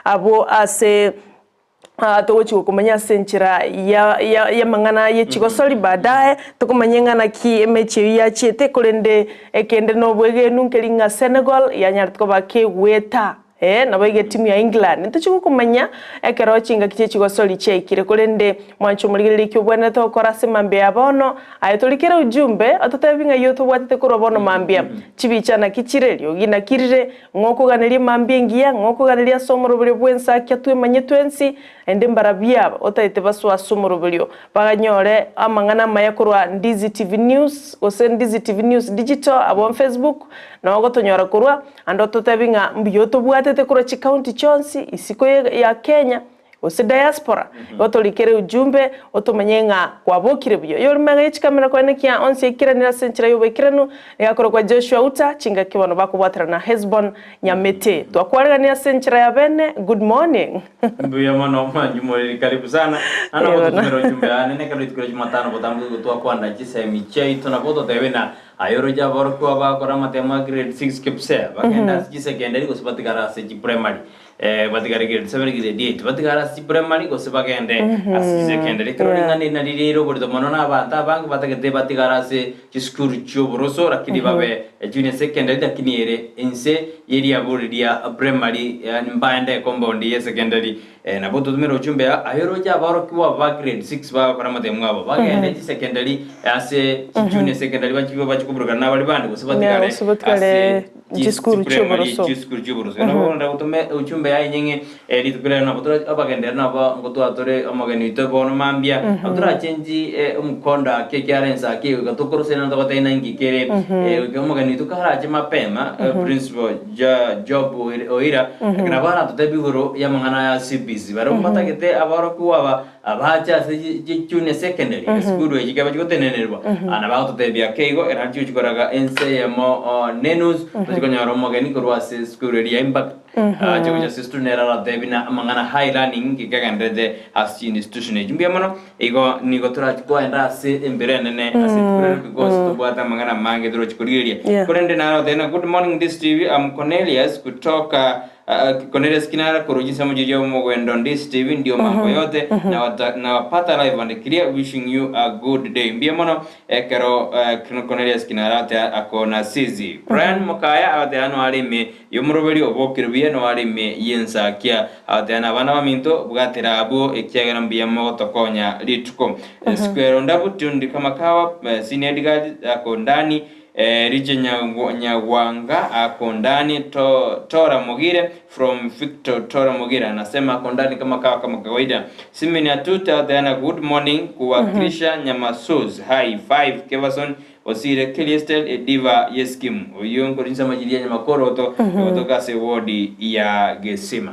abwo ase togochia gokomanya ase enchera ya ya y'amang'ana ye chigosori baadaye tokomanya ng'a naki emechi eyio yachiete korende ekende nobwegenu nkeri ng'a Senegal yanyarete koba kegweta. Ee, naboigo etimu ya England ntochie gokomanya ekero chingaki chie chigosori chiaikire. Korende mwanche omorigereria eki obwenerete gokora ase mambia ya bono. Aye torikere ujumbe ototebi ng'ai otobwatete korwa bono mambia. Chibicha naki chire, riogi naki rire, ng'o okoganeria mambia engiya, ng'o okoganeria ase omoroberio bw'ensakia twemanye twensi, naende mbarabwo aba otaete basoe ase omoroberio baganyore amang'ana amaya korwa Ndizi TV News gose Ndizi TV News Digital abwo Facebook, noo ogotonyora korwa. Ande ototebi ng'a mbuya otobwatete korwa chikaunti chionsi isiko ya Kenya gose diaspora, igo torikere ujumbe otomanye ng'a kwabokire buya. Oyore magega ye chikamera koenekia onsi aikiranire ase enchera y'oboikeranu nigo akorokwa Joshua Uta, chingaki bono bakobwaterana na Hesbon Nyamete. Twakwaregania ase enchera ya bene, good morning. Mbuya mono mwanchi moriri karibu sana. Nano Eeh bono. gototumera ujumbe ane nekero rituko ria Jumatano botambe igo twakwanda chisemi chiaito nabo ototebe na Aye oroche aborokigwa bakora amatemo a grade 6 KPSEA bagende ase chisecondary gose batigare ase chiprimary eh, batigare grade 7 grade 8 batigare ase chiprimary gose bagende ase chisecondary ekero Yeah. ring'ana eri nari rire oborito mono na abanto abange batagete batigare ase chisukuru chi'oboroso lakini babe junior secondary lakini ere inse yeriabori ria primary yaani mbaende ecompound ye secondary Nabo totumere ochumbe aye oroche aborokigwa ba grade 6 bagokora amatemo abo bagende chisecondary ase chijunior secondary bachibe bache koburukana nabari bande gose batigare gose batigare ase chisukuru chiprimary chi'oboroso. chisukuru chi'oboroso. Nabo bono ndagotome ochumbe aye nying'e rituko riaye nabo tore abagendereri nabo ngotwatore omogeni oito bono mambia nabo torachengi omokondo ake ekiara ensa ake goika tokorosana na togoteba naki kere goika omogeni oito karache mapema principal Ja Job oira, lakini nabo aratotebie igoro y'amang'ana aya CBC. Barabwo mbatagete aborokigwa aba abache ase chi junior secondary, esukuru echi ekero chigotenenerwa, ah nabo agototebia ake igo, era nachio chikoraga ense eyemo nenus, tochi konyora omogeni korwa ase esukuru eria ya Impact, ache gocha ase esukuru nere aratotebie buna amang'ana high learning nki kegenderete ase chi institution echi. Mbuya mono, igo nigo torachi koenda ase embiro enene ase rituko riria because tobwate amang'ana amange torochi korigereria. Korende naro oteba ng'a good morning Ndisi TV, I'm Cornelius kutoka uh, Cornelius Kinara korwa chinsemo chiria omogwendo Ndisi TV ndio mambo yote nawata- nawapata live and clear wishing you a good day. Mbuya mono ekero uh, Cornelius Kinara ate akona sizi. Brian Mokaya agoteeba noare ime y'omoroberi obokire buya noare ime y'ensakia Agoteeba nabana baminto, Bwatera abwo, ekiagera mbuya mogotokonya rituko. Square Ndabu Tundi Kamakawa Senior Edgar ako ndani Riche Nyagwanga ako ndani Tora Mogire from Victor Tora Mogire anasema ako ndani kama kawa kama kawaida. Simeni Atuta agoteeba good morning kuwakilisha Nyamasos high five Kevason Osire Keliestel ediva y'Eskimu, oyio nkorinsa amachiri ya nyamakoroto egotoka ase ewodi ya Gesima.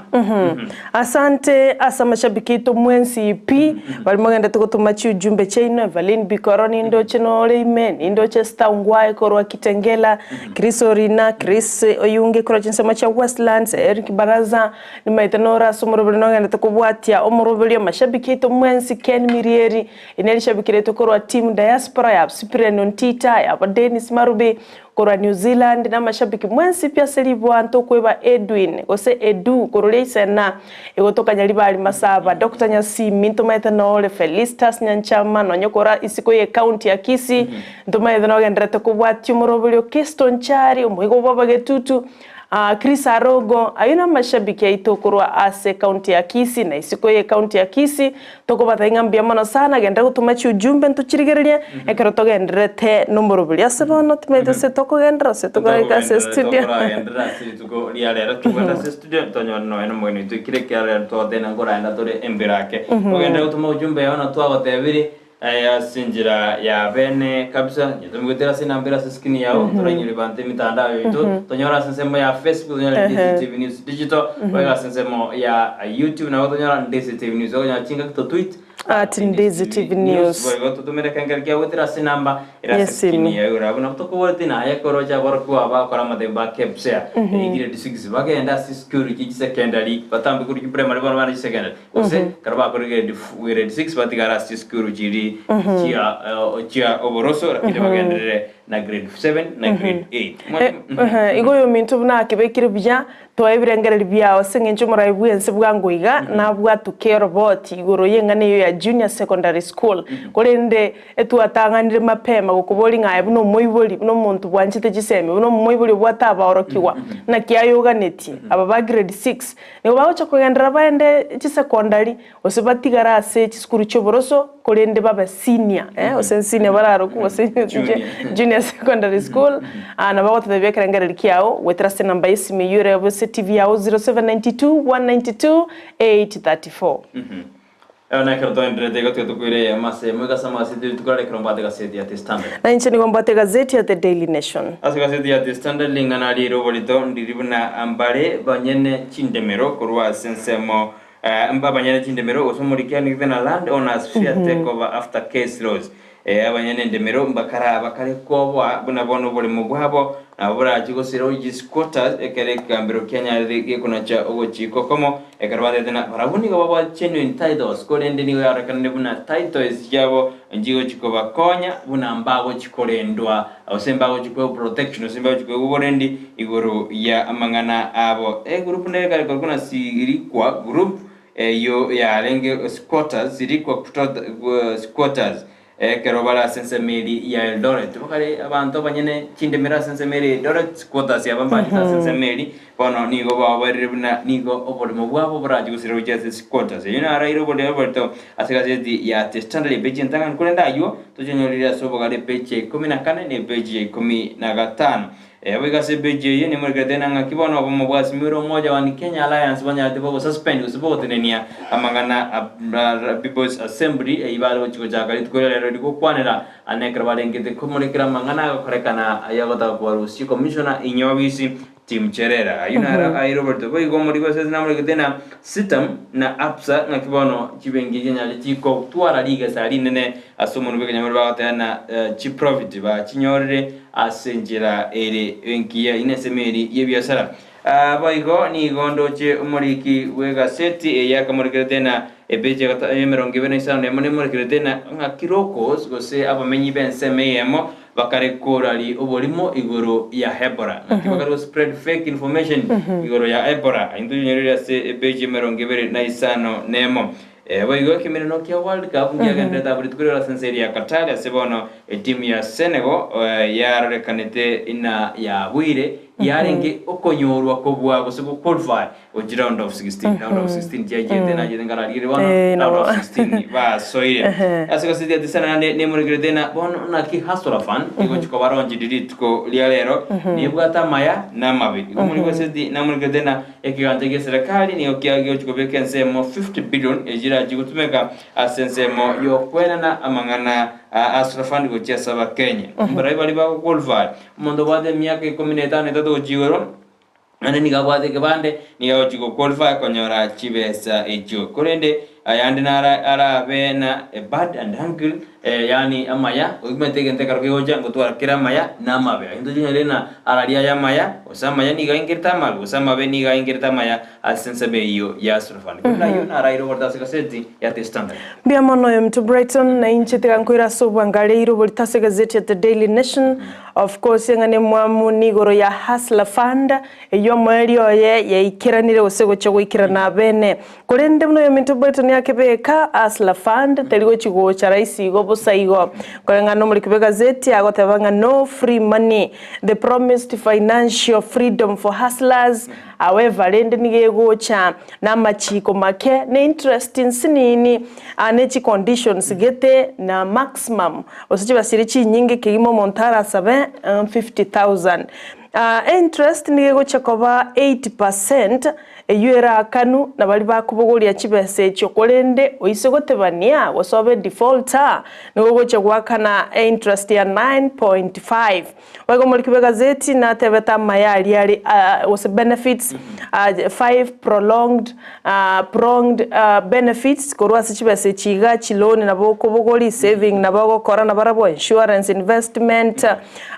Asante ase amashabiki aito mwensi pi baria mogendete gotoma chiujumbe chiaino, Evaline Bikoro nindoche nore ime, nindoche Esther Ongwae korwa Kitengela, Chris Orina, Chris Oyunge korwa chinsemo chia Westlands, Eric Baraza, nimaete nore ase omoroberi nogendete kobwatia omoroberi amashabiki aito mwensi, Ken Mirieri, Ine rishabikiretwe korwa team diaspora ya Cyprian Ontita, yabo Dennis Marubi korwa New Zealand na amashabiki mwensi pi ase riboa ntokweba Edwin gose Edu korwa Riaisena egotoka Nyaribari Masaba, Doctor Nyasimi ntomaete nore Felistus Nyanchama nonye korwa isiko ye county ya Kisii ntomaete nogenderete kobwatia omoroberio Kesto Nchari omoigo bwa Abagetutu. Chris Arogo, ayio namashabiki aito korwa ase ecounty ya Kisii na isiko ye county ya Kisii, tokobatebia ng'a mbuya mono sana, genda gotoma chiujumbe ntochirigererie ekero togendererete nomorobori. Ase bono timanyeti ase tokogenderera gose tokoraika ase estudio. Tokoragenderera ase rituko ria rero, togende ase estudio tonyore nonya na omogeni oito ekero ekiagera rero togoteba nkoraenda tore embere ake. Ogenderere gotoma ujumbe yao na twagotebirie Aye ase enchera ya bene kabisa, inche tomigwetera ase enamba ere ase screen yao, torainyore banto emitandao yaito, tonyore ase ensemo ya Facebook, tonyore Ndisi TV News Digital, boigo ase ensemo ya YouTube nabo tonyora Ndisi TV News, okonyora chingaki to tweet At Ndizi TV News. Boigo totomere ekengere kiao goetera ase enamba ere ase screen Yesimi. yao igoro abwo nabo tokoboreti naye ekero ocha aborokigwa aba bakora amatembo a KPSEA, grade 6 bagende ase chisukuru chie chisecondary, batambe korwa chiprimary bono bagende chisecondary. Gose ekero bakorire grade grade 6 batigare ase chisukuru chiri chia chia oboroso lakini bagenderere na grade 7 na grade 8. Ehe, igo oyominto buna akebekire buya, toe ebirengererio biao ase eng'encho omorai bw'ense bwango iga nabwatoke eroboti igoro y'eng'ana eyio ya Junior Secondary School. Korende etwatang'anire mapema gokoboria ng'a aye buna omoibori, buna omonto bwanchete chisemi, buna omoibori obwate abaorokigwa, naki aye oganetie aba ba grade 6 Nigo bagocha kogenderera baende chisecondary, gose batigare ase chisukuru chi'oboroso, korende babe senior, eh, gose senior bararokwe gose junior secondary school, ah, nabo bagototebia ekerengererio kiao goetera ase enamba y'esimi eyio ere ase TV yao 0792 192 834. Ero nekero toendererete igo tiga tokoira eyemo ase eyemo iga ase amagaseti rituko rare ekero mbwate egaseti ya The Standard. Na inche nigo mbwate egazeti ya The Daily Nation. Ase egaseti ya The Standard ring'ana riire oborito ndiri buna mbare banyene chindemero korwa ase ensemo abanyene chindemero gose omoriki nigo na land owners fear take over after case laws Abanyene endemero mbakaraba kare kwoboa buna bono oboremo bwabo nabo borachie gosira ochi squatters ekero ekegambero kianyarire gekonacha ogochika okomo ekero batete na barabwo nigo babwate genuine titles korende nigo yarorekanire buna titles chiabo nchigochi kobakonya buna mbagochi korendwa gose mbagochi koegwa protection gose mbagochi koegwa oborendi igoro ya amang'ana abo. Egroup nere kare korokwa na Sirikwa group Eyio yarenge squatters, Sirikwa squatters, ekero bare ase ensemo eria ya Eldoret. Bakare abanto abanyene chindemero ase ensemo eria ya Eldoret, squatters aba mbachete ase ensemo eria, bono nigo baoboerire buna nigo oboremo bwabo borache gosira gochia ase squatters. Eyio naro aire oboremo oborito ase egazeti ya The Standard epeji entang'ani, korende ayio tochonyorire ase obogare epeji ya ikomi na kane na epeji ya ikomi na gatano. Boigo ase epeji eye nemorekerete ng'a ng'aki bono obomo bwa Azimio Umoja One Kenya Alliance banyarete bogosuspend gose bogotenenia amang'ana a People's Assembly eyio bare gochia gochaka rituko ria rero rigokwanera ane ekero barengete komorekera amang'ana agokorekana ayagotaka kobarusia Commissioner in office Tim Cherera. Ayio naro aire oborito. Boigo omoriko ase namorekete ng'a Sitam na Absa ng'aki bono chibenki chianyarete chikotwara rigesa rinene ase omonwa bw'ekenyamorero bagoteba ng'a chiprofit bachinyorire Ase enchera ere engiya in'esemeri y'ebiasara. Boigo nigo ndoche omoriki bw'egaseti eye akamorekerete na epeji ya emerongo ebere na isano na emo nemorekerete na ng'a Kirokos gose abamenyi b'ensemo eyemo bakare korari oborimo igoro ya Ebola. Ng'aki bakare go spread fake information igoro ya Ebola. Intwe tonyorire ase epeji y'emerongo ebere na isano na emo. Boigo ekemerero kia World Cup nkiagenderete abwo rituko riria ase ense eria ya Qatar ase bono etimu ya Senegal yarorekanete ina yabuire yarenge okonyorwa kobua gose go qualify gochia round of 16 round of 16 chiachiete nachete nkararigereria bono round of 16 basoire ase gose ati sana naende nemorekerete na bono naki Hustler Fund egochi koba launched rituko ria rero nebwate amaya na amabe igo omorikoseti namorekerete na Ekegancha gi'eserekari nigo kiageochia kobeka ensemo 50 billion echirachie gotumeka ase ensemo y'okwenana amang'ana a Hustler Fund gochia ase Abakenya. Mbarai baria bagoqualify, omonto obwate emiaka ikomi na etano na etato gochia igoro, naende nigo abwate ekebande, nigo agochia goqualify konyora chibesa echio. Korende ayande naro arabe na a bad and ugly Yaani amaya, oimete egento ekero kegocha ngotwara kere amaya na amabe. Ayio ntochinyore ng'a araria aya amaya, gose amaya nigo aingerete amabe, gose amabe nigo aingerete amaya ase ensemo eyio ya Sulfani. Korende ayio naraire oborito ase egaseti ya The Standard. Mbuya mono oyo Mto Brighton, na inche tiga nkoire ase obwangareire oborito ase egazeti ya The Daily Nation. Of course eng'ana emwamu nigoro ya Hustler Fund, eyio omoerio oye yaikeranire gose gochia goikerana abene. Korende buna oyominto Brighton akebeka, Hustler Fund teri gochia gocha rahisi igo bosa igo. Koreng'ana nomoriki bw'egazeti agoteba ng'a no free money, the promised financial freedom for hustlers, however rende nigo egocha namachiko make, ne interest nsinini, ne chiconditions gete na maximum gose chibasiri chinyinge kegima omonto arasabe 50,000. Interest nigo egochia koba 8% eyio eraakanu na baria bakobogoria chibesa echio korende oise gotebania gose obe defaulter nigo ogochia goakana interest ya 9.5. Boigo omoriki bw'egazeti natebete amaya aria are gose benefits, 5 prolonged pronged benefits korwa ase chibesa echi iga, chiloan nabo okobogori, saving nabo ogokora nabarabwo, insurance, investment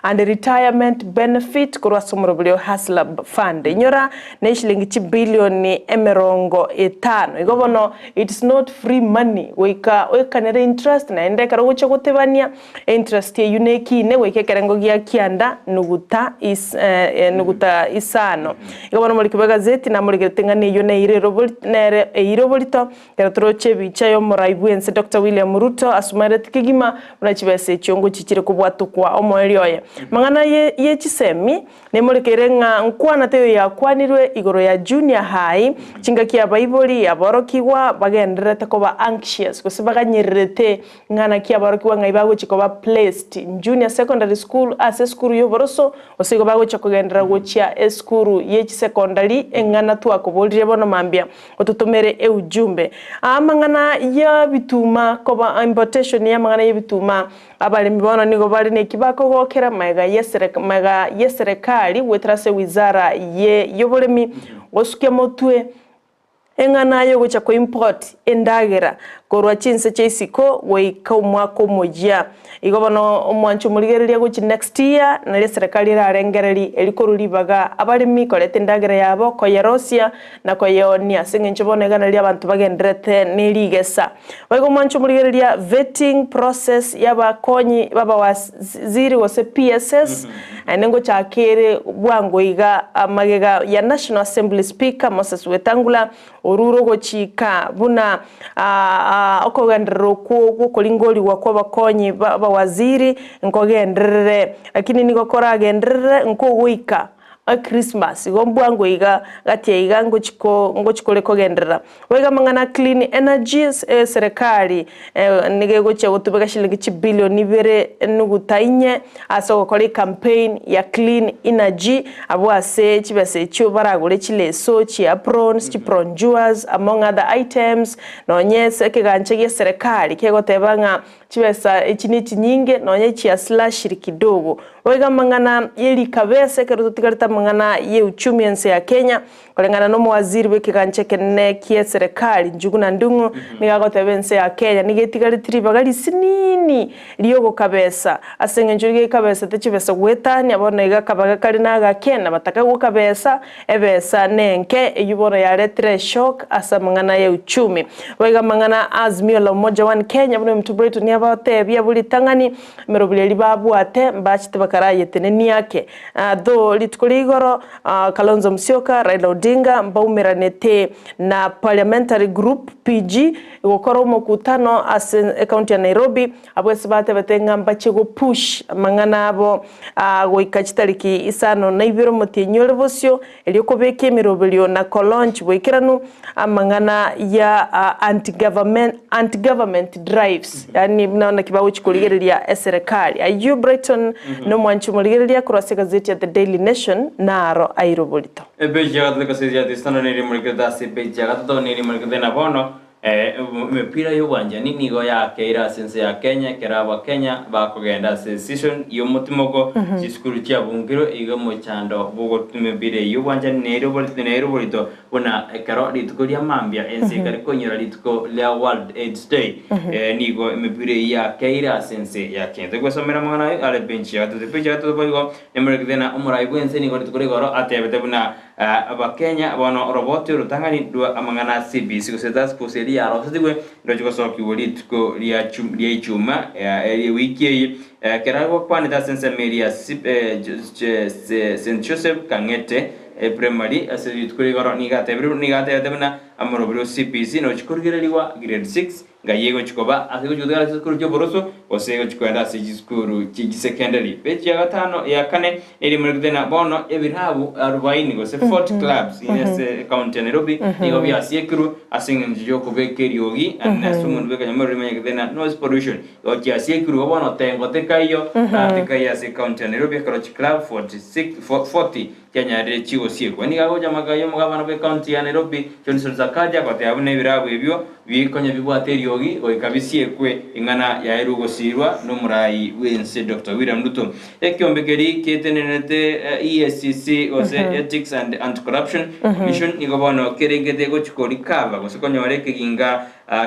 and retirement benefit korwa ase omorobori o Hustler Fund. Inyora ne chilingi chibilioni emerongo etano. Igo bono it's not free money goika oikanere interest naende ekero ogochia gotebania Interest eyio nekiine goika ekerengo gia kianda nuguta is nuguta isano. Igo bono omoriki bw'egazeti namorigerete ng'a neyio neire erobori nere eire oborito, ekero toroche ebicha y'omorai bw'ense Doctor William Ruto asumereti kegima buna chibesa echio ngochichire kobwatokwa omoerio oye. Amang'ana ye ye chisemi Nemorekeire ng'a nkwana teiyo yakwanirwe igoro ya Junior High, chingaki abaibori, aborokigwa bagendererete koba anxious gose baganyererete ng'a naki aborokigwa ng'ai bagochia koba placed in Junior Secondary School ase esukuru y'oboroso gose igo bagochia kogenderera gochia esukuru ye chisecondary eng'ana twakoborire bono mambia ototomere eujumbe. Amang'ana y'ebituma koba importation y'amang'ana y'ebituma Abaremi bono nigo bare neki bakogokera magega magega y'eserekari goetera ase wizara ye y'oboremi gosukia motwe eng'ana y'ogocha koimport endagera korwa chinse chia isiko goika omwaka omoyia. Igo bono omwancho omorigereria gochia next year nario eserekari erarengereri eri korwa ribaga abaremi koreta endagera yabo koyerosia na koyeonia ase eng'encho bono iga nario abanto bagendererete ne rigesa. Boigo mwanche omorigereria vetting process y'abakonyi b'abawaziri gose PSS naende ngochaka ere bwango iga magega ya National Assembly Speaker Moses Wetangula orure ogochika buna okogenderera okwo gwokoringorigwa kw'abakonyi b'abawaziri nkogenderere lakini nigo koragenderere nkogoika Christmas igo mbwango iga gati aiga ngochi ko ngochi kore kogenderera. Boigo amang'ana a clean energy eserekari nigo egochia gotubeka shilingi chibilioni ibere nuguta inye ase ogokora ecampaign ya clean energy abwo ase chibesa echio baragore chileso, chiaprons, chipronjuas among other items nonye ase ekegancha gia eserekari kegoteba ng'a Chibesa echi nechinyinge, nonya echiaslashiri kidogo. Boigo amang'ana ye rikabesa ekero totigarete amang'ana ye uchumi ense ya Kenya, koreng'ana na omowaziri bw'ekegancha ekenene kie serekari Njuguna Ndung'u nigo agoteba ense ya Kenya nigo etigareti ribaga risinini riogokabesa ase eng'encho nigo ekabesete chibesa goetania bono iga akabaga kare nagake na bataka gokabesa Ebesa nenke, eyio bono yaretire eshock ase amang'ana ya uchumi. Boigo amang'ana a Azimio la Umoja One Kenya buna omonto Brighton abatebia abwo ritang'ani emeroberi eria babwate mbachete bakarayetenenia ake. Though rituko ria igoro Kalonzo Musyoka, Raila Odinga mbaumeranete na Parliamentary Group, PG, gokora omokutano ase ecounty ya Nairobi Abwo ase batebete ng'a mbache go push amang'ana abo goika chitariki isano na ibere omotienyi ore bosio, erio kobeka emeroberio na ko launch boikeranu amang'ana ya anti government anti government drives yaani buna naki bagochi korigereria eserekari. Ayio Brighton nomwanchi omorigereria korwa ase egazeti ya The Daily Nation naro aire oborito. Epeji ya gatato egaseti ya The Standard nigo rimorikete ase epeji ya gatato nigo rimorikete na bono Emepira y'obwanchani nigo yakeire ase ense ya Kenya ekero Abakenya bakogenda ase season y'omotimoko, chisukuru chiabungirwe iga omochando bw'ogotuma emepira eye y'obwanchani nere nere oborito buna ekero rituko ria mambia ense ekare koinyora rituko ria World Aids Day nigo emepira eyio yakeire ase ense ya Kenya. Toigwesomera amang'ana ayo are benchi ya gatato. Ebenchi ya gatato boigo nemorekete na omorai bw'ense nigo rituko ria igoro atebete buna Abakenya bono oroboti orotang'ani rwa amang'ana a CBC gose task force eria. eri yarosetigwe ndochi gosokigwa rituko ria ria ichuma ewiki eye. Ekero agokwanete ase ensemo eria ya St Joseph Kang'ete Primary ase rituko rigoro nigo atebire nigo atebete buna amoroberi o CBC nochi korigererigwa grade 6 Ngai egochia koba ase egochia gotigara ase chisukuru chi'oboroso, gose egochia koenda ase chisukuru chie chisekendari. Peji ya gatano ya kane neri emorekete ng'a bono ebirabu arubaini gose 40 clubs ase ecounty ya Nairobi nigo biasiekirwe ase eng'encho y'okobeka eriogi naende ase omonto bw'ekanyamorero rimanyekete ng'a noise pollution. Igo chiasiekirwe igo bono tengo tekaiyo na tekaiyo ase ecounty ya Nairobi ekero chiclub 46 40 Chianyarire chigosiekwa. Nigo agocha amaka y'omogabana bw'ecounty ya Nairobi, Johnson Sakaja, goteba buna ebirabu ebio bikonya bibwate eriogi goika bisiekwe ing'ana yairwe gosiirwa n'omorai bw'ense Doctor William Ruto. Ekiombe keria ketenenerete EACC gose Ethics and Anti-Corruption Commission nigo bono keregete gochi ko recover gose konyora ekeginga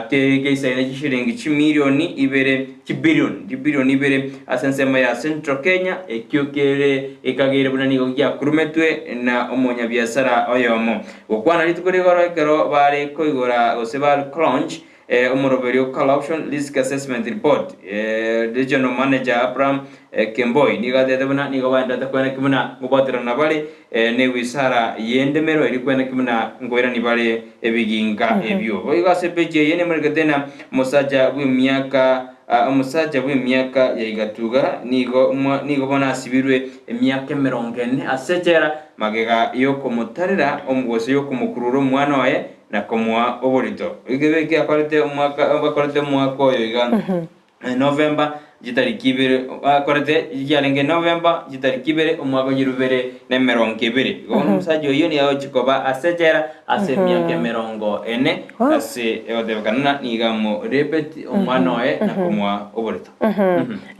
Kegeisaine chishilingi chimilioni ibere, chibilioni, chibilioni ibere ase ensemo ya Central Kenya, ekio kere ekageire buna nigo giakurumetwe na omonyabiasara oyomo. Gokwana rituko rigoro ekero bare koigora gose bare kolaunch omoroberio o Corruption Risk Assessment Report, Regional Manager Abraham Kemboi nigo atebete buna nigo baenderete koeneki buna ngobwaterana bare Newisara y'endemero eria kweneki buna nkoirani bare ebiginka ebio. Boigo ase epeji eye nemorekete ng'a omosacha bw'emiaka omosacha bw'emiaka ya igatuga nigo nigo bono asibirwe emiaka emerongo ene ase echela magega y'okomotarera gose y'okomokurura omwana oye na komoa oborito. Ekebe eke akorete omwaka akorete omwaka oyo iga. November chitariki ibere akorete chiarenge November chitariki ibere omwaka o chirubere na emerongo ebere. Igo bono omosacha oyio nigo agochia koba ase echela ase emiaka emerongo ene ase egotebekana ng'a nigo amorepeti omwana oye na komoa oborito.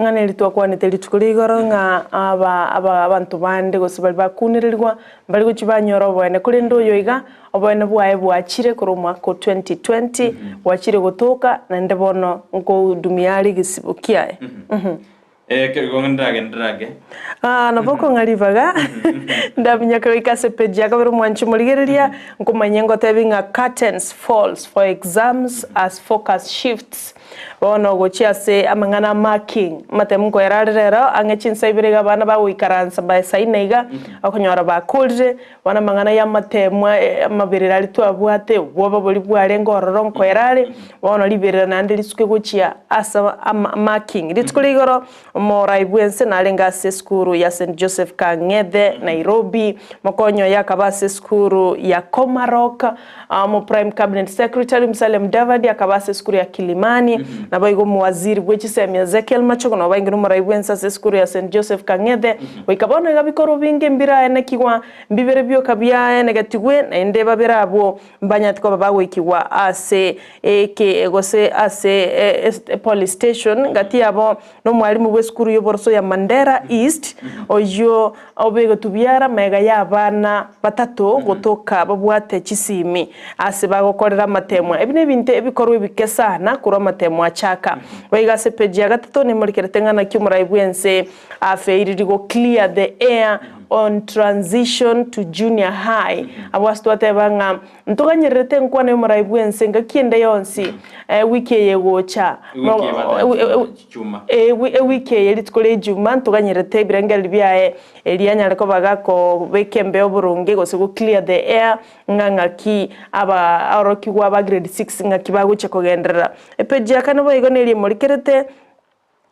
Ng'a neri twakwanete rituko ria igoro ng'a aba aba abanto bande gose baria bakunererigwa mbari gochia banyora oboene, korende oyo iga Oboene bwaye bwachire korwa omwaka o 2020, bwachire gotoka, naende bono nkohudumia are egesibo kiaye. Ekero ndagende ake. Ah, nabo okong'a ribaga, ndaminyake goika ase page ya kabere omwanchi omorigereria, nkomanye ngotebi ng'a curtains falls for exams as focus shifts. Bono gochia ase amang'ana a marking, amatemu nkoera are rero, ang'e chinsa ibere iga abana bagoikaransa by saa ine iga, okonyora bakorire, Bono amang'ana y'amateemwa amaberera aria twabwate, obwoba boria bwarenge ororo nkoera are, bono riberera naende risuke gochia ase marking. Rituko ria igoro, omorai bw'ense narenge ase esukuru ya St Joseph Kang'ethe, Nairobi, mokonyi oye akaba ase esukuru ya Komarok, omo Prime Cabinet Secretary Musalia Mudavadi akaba ase esukuru ya Kilimani, naboigo omowaziri bwe chisemi Ezekiel Machogu nabo baingire omorai bw'ense ase esukuru ya St Joseph Kang'ethe, Goika bono iga bikorwa binge mbiraenekigwa, mbibere bioka biaenegetigwe, naende babere abwo mbanyati koba bagoikigwa ase eke gose ase epolice station. Gati yabo nomwalimu bw'esukuru y'oboroso ya Mandera East, oyio obegetwe biara magega y'abana batato gotoka babwate chisimi ase bagokorera amatemwa. Ebi nebinto ebikorwa ebike sana korwa amatemwa achaka. Boigo ase page ya gatato nemorikerete ng'a naki omorai bw'ense Afeiriri go clear the air on transition to junior high. Abwo ase twateba ng'a ntoganyererete enkwana y'omorai bw'ense ngaki ende yonsi ewiki eye egocha. Ewiki eye rituko ria ejuma ntoganyererete ebirengererio biaye erio anyare koba gakobeka embeo boronge gose go clear the air ng'a ng'aki aba aorokigwa ba grade six ng'aki bagochia kogenderera. Epeji ya kane boigo neria emorikerete.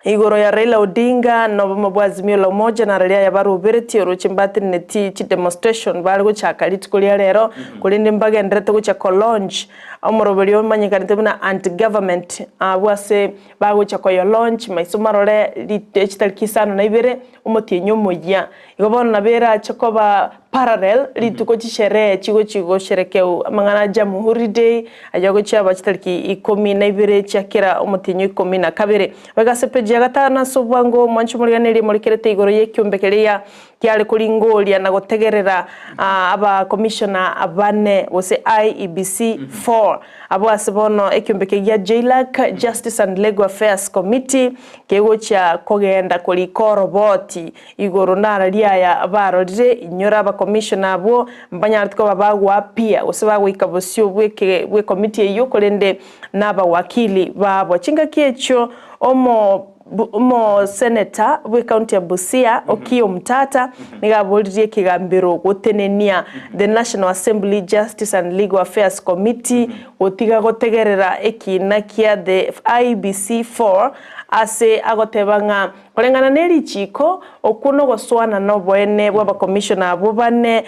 Igoro ya Raila Odinga na obomo bwa Azimio la Umoja na riria yabaroberetie oroche mbateneneti chi demonstration bare gochaka rituko ria rero korende mbagenderete gocha ko launch omoroberio omanyekanete buna anti government abwo ase bagocha koyo launch maiso marore chitariki isano na ibere omotienyi omoyia. Igo bono nabo erache koba parallel rituko chisherehe chigochi gosherekeu amang'ana a Jamhuri Day ayio agochia aba chitariki ikomi na ibere chia kera omotienyi o ikomi na kabere. Boigo ase page. ya gatano ase obwango omwancho omorigereria morekerete igoro y'ekiombe keria kiare koringoria na gotegerera Abakomishona bane gose IEBC 4 abwo ase bono ekiombe keria gia JLAC, Justice and Legal Affairs Committee, kegochia kogenda korika oroboti igoro nararia aya barorire. Inyora abakomishona abwo mbanyarete koba bagoappear gose bagoika bosio bw'ekomiti eyio korende nabawakili babo. Chingaki echio omo Omoseneta bw'ecounty ya Busia, Okiya Omtata, nigo aboririe ekegambero gotenenia The National Assembly Justice and Legal Affairs Committee gotiga gotegerera ekiina kia the IEBC 4 ase agoteba ng'a koreng'ana ne richiiko okwo nogosoana noboene bw'abakomishona abwo bane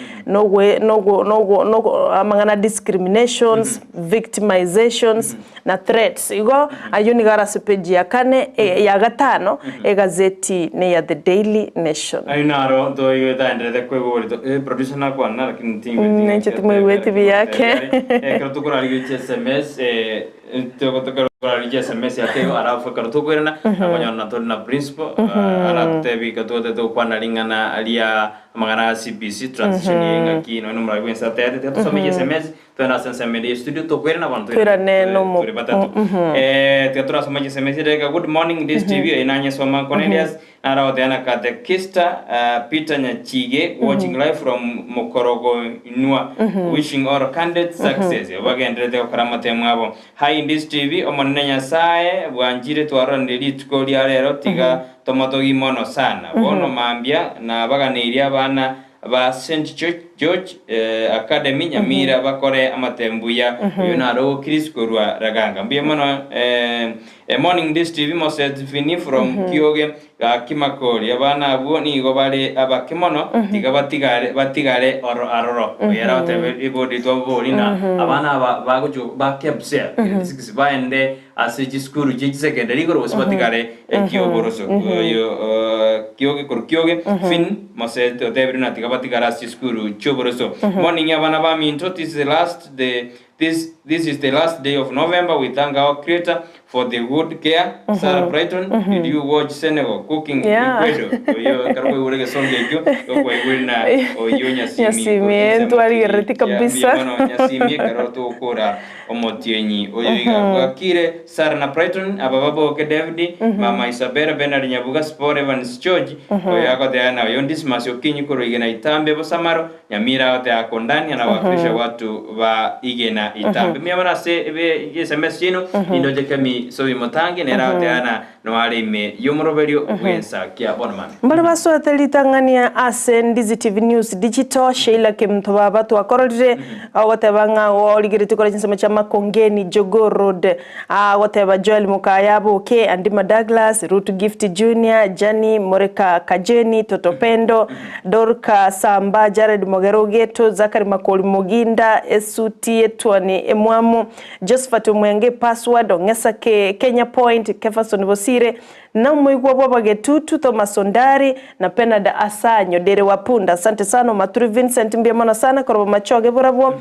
amang'ana discriminations, victimizations na threats. Igo ayio nigo are ase page ya kane ya gatano egazeti neya The Daily Nation. Ayio naro toigwete aenderete koigwa oborito. Eh, producer nakwana lakini tingweti Mm, inche timoigweti buya ake. Ekero tokorarigereria SMS eh, ekero tokorarigereria SMS yake igo alafu ekero tokoirana nakonyora na tore na principal aratotebie iga togotete gokwana ring'ana ria amang'ana a CBC transition ye ng'aki nonya omorwari bwensi atebete tiga tosome SMS Twende ase ensemo ende ye studio tokoirana bono Toirane nomo- tore batato. Eh, tiga torasoma chisemi chire good morning this TV oyo nanyesoma Cornelius naragoteba na Katekista uh, Peter Nyachige watching live from Mokorogo Inua wishing all candidates success bagenderete gokora amatemo abo hi in this TV omonene Nyasaye bwanchire twaroranire rituko ria rero tiga tomotogi mono sana bono mambia nabaganeirie abana Ba St George Academy Nyamira bakore amatemu buya. Oyo naro Chris korwa Raganga. Mbuya mono Morning this TV Moses Fini from Kioge gaki Makori. Abana abwo nigo bare abake mono tiga batigare batigare oro aroro. Oyo aragoteba ebodi twabobori na abana aba bagochia ba KPSEA grade 6 baende ase chisukuru chie chisecondary igoro gose batigare ekioboroso oyo kioge korwa kioge Finn Moseti otebire ng'a tiga batigare ase chisukuru chioboroso. Morning abana baminto this is the last the this this is the last day of November we thank our creator for the good care Sarah Brighton did you watch Senegal cooking Yeah. Ecuador oyo ekero kwaigure egesongo ekio igo kwaigure na oyio Nyasimi Nyasimi, korwa chinsemo ntwarigerereti chiria kabisa. mbuya mono Nyasimi ekero togokora Omotienyi oyo iga bwakire, Sarah na Brighton, aba baboke David, Mama Isabella, Bernard Nyabuga, Spore Evans George, oyo agoteana na oyo Dismas Okinyi korwa Igena Itambe Bosamaro, Nyamira agotea Kondania na abawakilisha watu ba Igena Itambe. Mbuya mono ase ebe SMS chiaino, nindoche Kemi Sobi Motangi nere agoteana noare ime y'omoroberio bw'ensa kia bono mambia. Mbare basoete ritang'ani ase Ndizi TV News Digital, Sheila Kemunto baba twakororire ogoteba ng'a origeretie kore chinsemo chia Makongeni, Jogoo Road, agoteba Joel Mokaya Aboke, Andima Douglas, Ruth Gift Junior, Janny Moreka Kajeni, Toto Pendo, Dorca Samba, Jared Mogere Ogeto, Zachary Makori Moginda, Esuti Etuani Emwamu, Josephat Omwenge Password, Ong'esa Kenya Point, Kefason Bosire, Na omoigwa bw'abagetutu Thomas Ondari na Penard Asanyo Dere wa Punda asante sana Omaturi Vincent mbuya mono sana korwa Bomachoge borabwo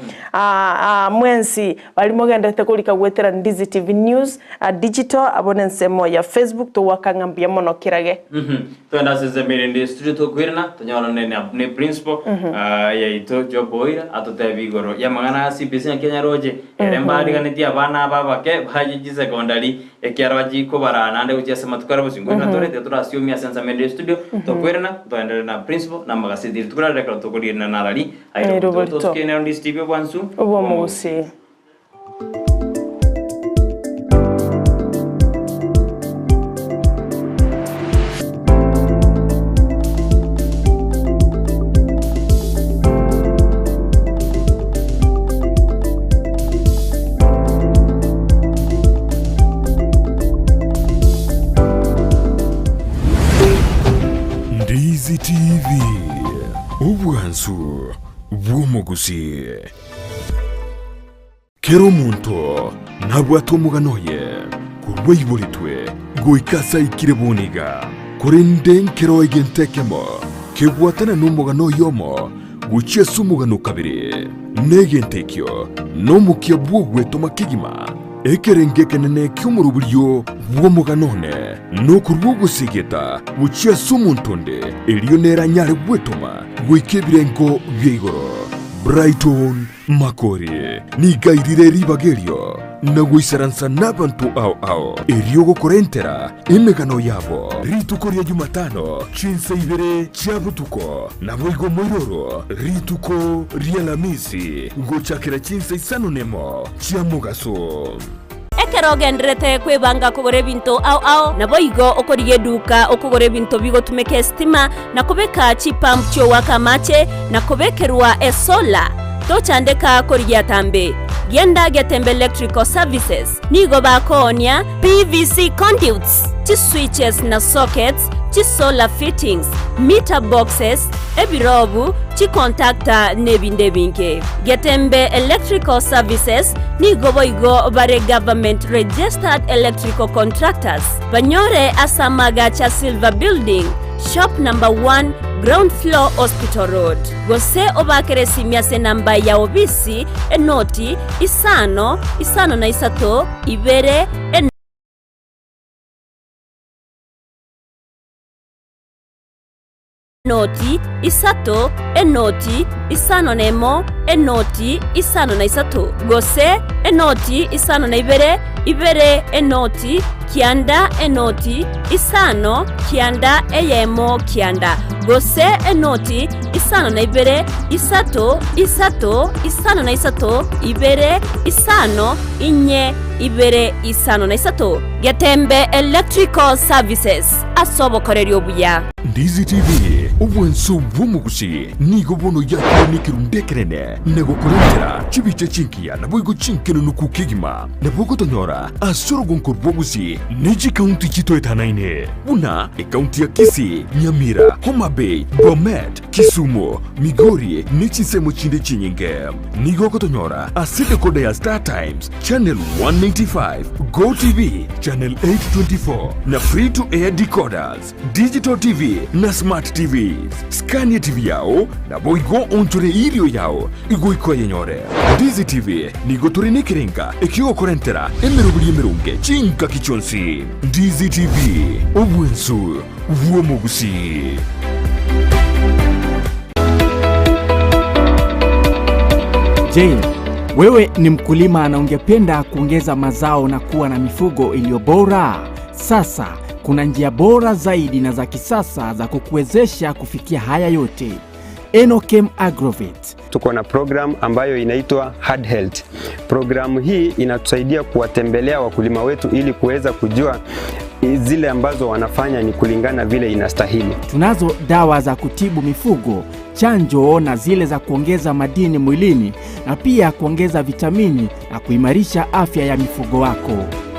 mwensi bari mogenderete korika goetera Ndizi TV News Digital abwo nensemo ya Facebook togwaka ng'a mbuya mono kirage. Twende ase ensemo ere ende studio tokoirana tonyorane na ne principal yaito Job Oira atotebie igoro y'amang'ana a CBC naki anyaroche ere mbariganetie abana aba abake baye chisecondary Ekiagera bachia kobaraa naende gochia ase amatuko aria bosio, nkoirana tore, tiga torasiomi ase ensemo ende y'estudio, tokoirana, toenderere na principal na amagaseti rituko riarero ekero tokoriirana narari, aye Aye oborito oborito. tosuke nero ndisi TV obwansu Obw'omogusii. Ndizi TV, obwansu bw'omogusii. Kera omonto nabwate omogano oye korwa aiboretwe goika ase aikire bono iga, korende nkero egento ekemo kebwatana nomogano oyomo gochia ase omogano o kabere, na egento ekio nomokia bw'ogwetoma kegima. Ekerengo ekenene ki'omoroberio bw'omogano one nokorua ogosegeta gochia ase omonto onde, erio nere anyare gwetoma goika ebirengo bia igoro. Brighton Makori nigo airire ribaga erio na goisaransa nabanto ao ao erio gokorentera emegano yabo. Rituko ria Jumatano chinsa ibere chia botuko, naboigo moiroro rituko ri'Alamisi gochakera chinsa isano nemo chia mogaso. Ekero ogendererete kwebanga kogora ebinto ao ao, naboigo okorigia eduka okogora ebinto bigotumeka esitima, na kobeka chipump chi'ogoaka amache, na kobekerwa esola. Tochandeka korigia atambe. Genda Getembe Electrical Services. Nigo bakoonia PVC conduits, chiswitches na sockets, chisolar fittings, meter boxes, ebirobu, chicontactor nebinde ebinge. Getembe Electrical Services nigo boigo bare government registered electrical contractors. Banyore ase amaagacho a Silver Building, shop number 1, ground floor Hospital Road. Gose obaakere esimi ase enamba ya obisi enoti isano, isano na isato, ibere, Enoti, isato, enoti, isano nemo, enoti, isano na isato, gose enoti, isano na ibere, ibere, enoti, kianda, enoti, isano, kianda, eyemo, kianda, gose enoti, isano na ibere, isato, isato, isano na isato, ibere, isano, inye, ibere, isano na isato. Getembe Electrical Services, ase obokoreri obuya. Ndizi TV, obwanso bw'omogusi, nigo bono yakire nekerundu ekenene na gokorentera chibicha chingiya naboigo chinkenenuku kegima. Nabo ogotonyora ase orogonko rw'obogusi ne chikaunti chitoetanaine buna ekaunti ya Kisii, Nyamira, Homa Bay, Bomet, Kisumu, Migori ne chinsemo chinde chinyinge. Nigo ogotonyora ase decoder ya Star Times, Channel 195, GoTv, Channel 824 na Free to Air decoders. Digital TV na Smart TVs. Skania TV yao naboigo onchore irio yao igoika oyenyore. Ndizi TV nigo tore nekerenga ekiogokorentera emeroberi emeronge chingaki chionsi. Ndizi TV, obwensu bw'omogusii. Je, wewe ni mkulima na ungependa kuongeza mazao na kuwa na mifugo iliyo bora? Sasa kuna njia bora zaidi na za kisasa za kukuwezesha kufikia haya yote. Enokem Agrovet. Tuko na program ambayo inaitwa Hard Health. Programu hii inatusaidia kuwatembelea wakulima wetu ili kuweza kujua zile ambazo wanafanya ni kulingana vile inastahili. Tunazo dawa za kutibu mifugo, chanjo na zile za kuongeza madini mwilini na pia kuongeza vitamini na kuimarisha afya ya mifugo wako.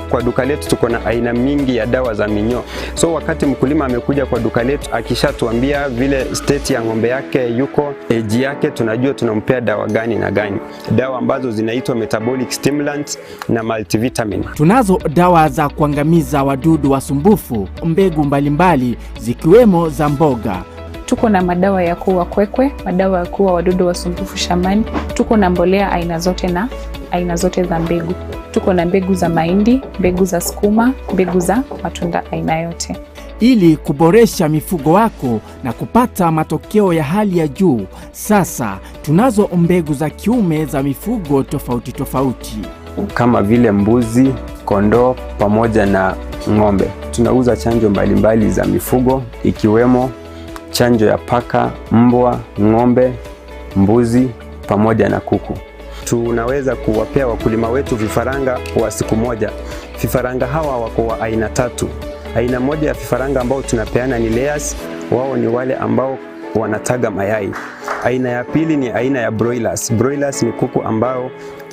Kwa duka letu tuko na aina mingi ya dawa za minyoo. So wakati mkulima amekuja kwa duka letu akishatuambia vile state ya ng'ombe yake yuko, age yake, tunajua tunampea dawa gani na gani, dawa ambazo zinaitwa metabolic stimulants na multivitamin. Tunazo dawa za kuangamiza wadudu wasumbufu, mbegu mbalimbali zikiwemo za mboga. Tuko na madawa ya kuua kwekwe, madawa ya kuua wadudu wasumbufu shambani. Tuko na mbolea aina zote na aina zote za mbegu. Tuko na mbegu za mahindi, mbegu za sukuma, mbegu za matunda aina yote. Ili kuboresha mifugo wako na kupata matokeo ya hali ya juu, sasa tunazo mbegu za kiume za mifugo tofauti tofauti kama vile mbuzi, kondoo pamoja na ng'ombe. Tunauza chanjo mbalimbali za mifugo ikiwemo chanjo ya paka, mbwa, ng'ombe, mbuzi pamoja na kuku. Tunaweza kuwapea wakulima wetu vifaranga wa siku moja. Vifaranga hawa wako wa aina tatu. Aina moja ya vifaranga ambao tunapeana ni layers, wao ni wale ambao wanataga mayai. Aina ya pili ni aina ya broilers. Broilers ni kuku ambao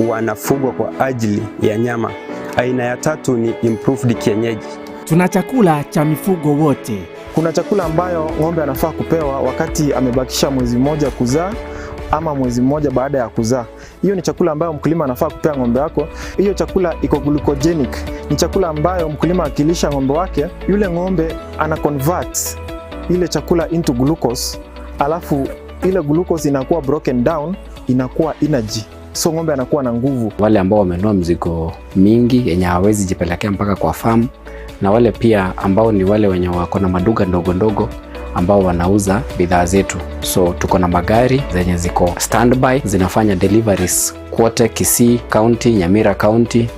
wanafugwa kwa ajili ya nyama. Aina ya tatu ni improved kienyeji. Tuna chakula cha mifugo wote. Kuna chakula ambayo ng'ombe anafaa kupewa wakati amebakisha mwezi mmoja kuzaa ama mwezi mmoja baada ya kuzaa. Hiyo ni chakula ambayo mkulima anafaa kupea ng'ombe wako. Hiyo chakula iko glucogenic, ni chakula ambayo mkulima akilisha ng'ombe wake, yule ng'ombe ana convert ile chakula into glucose, alafu ile glucose inakuwa broken down, inakuwa energy. So ng'ombe anakuwa na nguvu. Wale ambao wamenunua mzigo mingi yenye hawawezi jipelekea mpaka kwa farm, na wale pia ambao ni wale wenye wako na maduka ndogo ndogo ambao wanauza bidhaa zetu. So tuko na magari zenye ziko standby zinafanya deliveries kwote Kisii County, Nyamira County,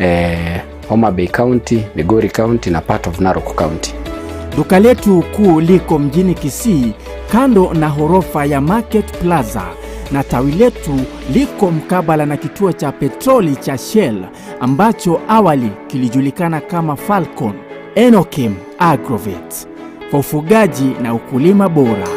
Homa Bay County, Migori County na part of Narok County. Duka letu kuu liko mjini Kisii kando na horofa ya Market Plaza na tawi letu liko mkabala na kituo cha petroli cha Shell ambacho awali kilijulikana kama Falcon. Enokim Agrovet kwa ufugaji na ukulima bora.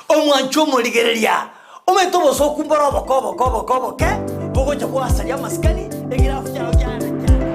Omwancho omorigereria, omanyete obosooku mbore oboke oboke oboke oboke, bogocha bwasaria amasikani, egirafu kiao kiane kiane.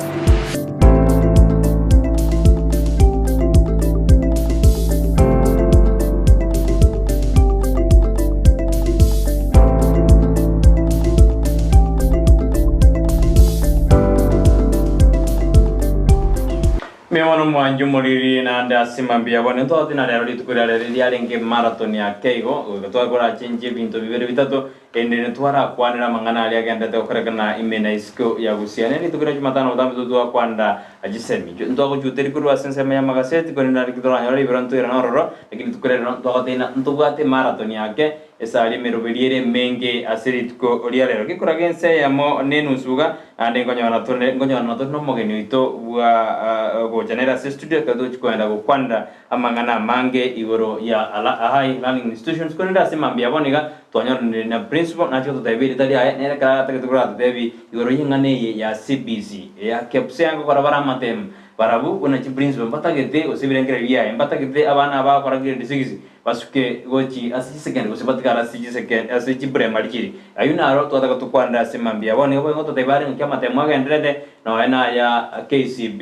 Mbuya mono mwanche omoriri naende ase mambia bono ntwabwate na rero rituko riria rero riarenge marathon ya keigo goika twakorachenchia ebinto bibere bitato ende ntwarakwanera amang'ana aria agendete gokorekana ime na isiko ya Gusii. Ane rituko ria Jumatano botambe totwakwanera chisemi inche ntwagochuteria korwa ase ensemo ya amagaseti korende nari toranyore ribero ntoirane ororo lakini rituko riria rero ntwagoteba ntobwate marathon yake Esari emeroberi ere emenge ase rituko ria rero. Gekoraga ense eyemo nenusu iga, naende nkonyora tore nkonyorana tore nomogeni oito bwa gocha nere ase estudio ekero togochia kogenda gokwanera amang'ana amange igoro ya ala High Learning Institutions. Korende ase mambia bono iga twanyoranire na principal nachia gototebia erieta riaye nere ekero atagete koratotebi igoro y'eng'ana eye ya CBC ya KPSEA ngokora bare amatemu Barabwo buna chiprinciple mbatagete gose ebirengererio biaye, mbatagete abana aba bagokora grade six basuke gochi ase chisecondary gose batigare ase chisecond ase chiprimary chiri. Ayio naro twataka tokwanere ase mambia bono nigo boigo totebia are ng'aki amatemo agenderete nonya naya KCB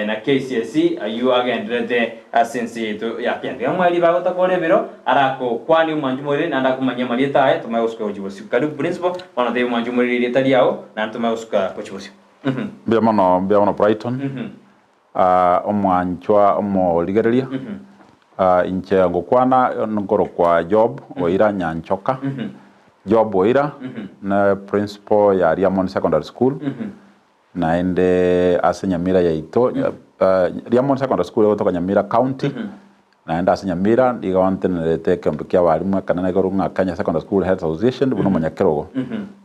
na KCSE ayio agenderete ase ense yaito ya Kenya. Tiga mwaerie bagotaka ebiro arakokwanie omwanchi moire naende akomanyie amarieta aye tomanye gosuka gochia bosio. Karibu principal, bono tebia omwanchi moire erieta riao naende tomanye gosuka gochia bosio. Mbuya mono, mbuya mono Brighton, omwanchwa omorigereria, inche ngokwana nkorokwa Job Oira Nyanchoka, Job Oira ne principal ya Riamoni Secondary School, naende ase Nyamira yaito, Riamoni Secondary School egotoka Nyamira County, Naende ase Nyamira nigo ntenerete ekeombe kia abalimu ekenene igoro ng'a Kenya Secondary School Heads Association buna omonyakerogo.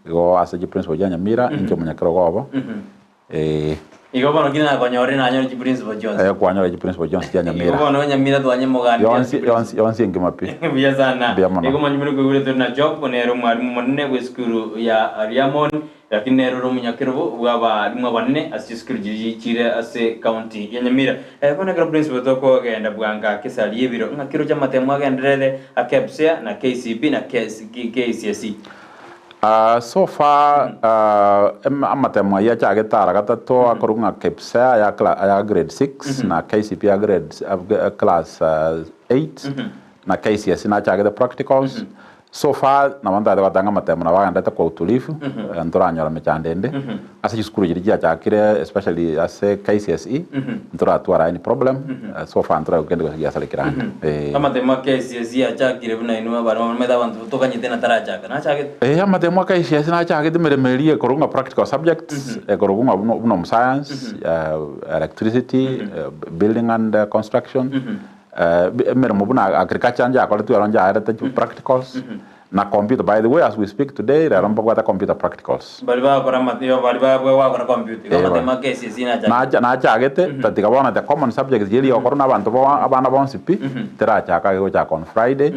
Igo ase chiprinciple chia Nyamira inche omonyakerogo obo. Eh. Igo bono ki nakonyorire nanyore chiprinciple chionsi. Eh kwanyora chiprinciple chionsi chia Igo Nyamira. bono Nyamira twanyemogania Yonsi yonsi yonsi engima pi. Buya sana. Mbuya mono. Igo mwanyi muri koigure tore na Job nere omwalimu omonene bw'esukuru ya Riamoni. Lakini nere ore omonyakerogo bw'abalimu abanene ase chisukuru chiria chire ase county ya Nyamira. Bono ekero principal tokogenda bwango ake esari y'ebiro ng'a kero chi'amatemo agenderere a KPSEA na KCB na KCSE. So far amatemo ayio achagete ara gatato akorwa ng'a KPSEA ya aya grade 6 na KCB ya grade class 8 na KCSE nachagete practicals. So far nabo ntagete goteba ng'a amatemo nabo agenderete kwa utulivu, ntoranyora mechando ende, ase chisukuru chiria chiachakire especially ase KCSE, ntoratwara any problem, so far ntoraigwa kende gose giasarekire ande, eh. Amatemo a KCSE achakire buna inwe abarimo omanyete abanto tokanyete natarachaka, nachagete? Eeh amatemo a KCSE nachagete emeremo eria ekorwa ng'a practical subjects, ekorwa ng'a buna omosayansi, electricity, building and construction, Emeremo buna agriculture njakoretwe ero njaerete practicals na computer by the way as we speak today rero mbabwate computer practicals. Baria bagokora ama baria bagokora computer igo amatemo a KCSE nachagete. Nacha nachagete tatiga bono the common subjects chiria okorwa na abanto bo abana bonsi pi terachaka gegochaka on Friday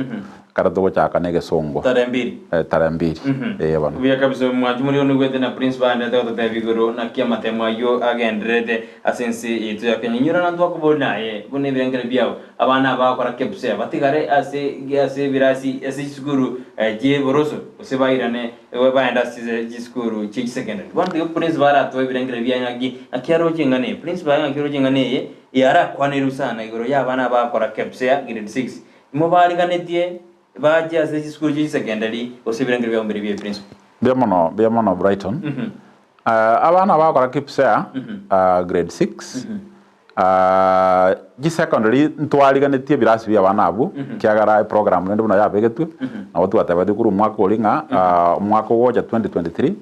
Ekero togochaka na egesongo. Tarehe mbiri. Eh, tarehe mbiri. Eh, bono. Buya kabisa omwanchi moria onigwete na Prince baenderete gototebia igoro naki amatemo ayio agendererete ase ense yaito ya Kenya. Inyora na ntwakobori naye buna ebirengererio biabo abana aba bagokora KPSEA batigare ase ase ebirasi ase chisukuru chi'eboroso gose bairane baende ase chisukuru chie chisecondary. Bono tiga Prince baratoe ebirengererio biaye ng'aki ng'aki aroche eng'ana eye. Prince baye ng'aki aroche eng'ana eye yarakwanerwe sana igoro y'abana aba bagokora KPSEA grade 6. Imobariganetie bache ase chisukuru chie chisecondary gose ebirengererio biabo mbere bie principal. Mbuya mono, mbuya mono Brighton. Abana bagokora KPSEA grade 6. Ah, chisecondary ntwariganetie ebirasi bia abana abwo, ekiagera eprogram rende buna yabegetwe, nabo twatebetigwe korwa omwaka oria ng'a ah, omwaka ogocha 2023,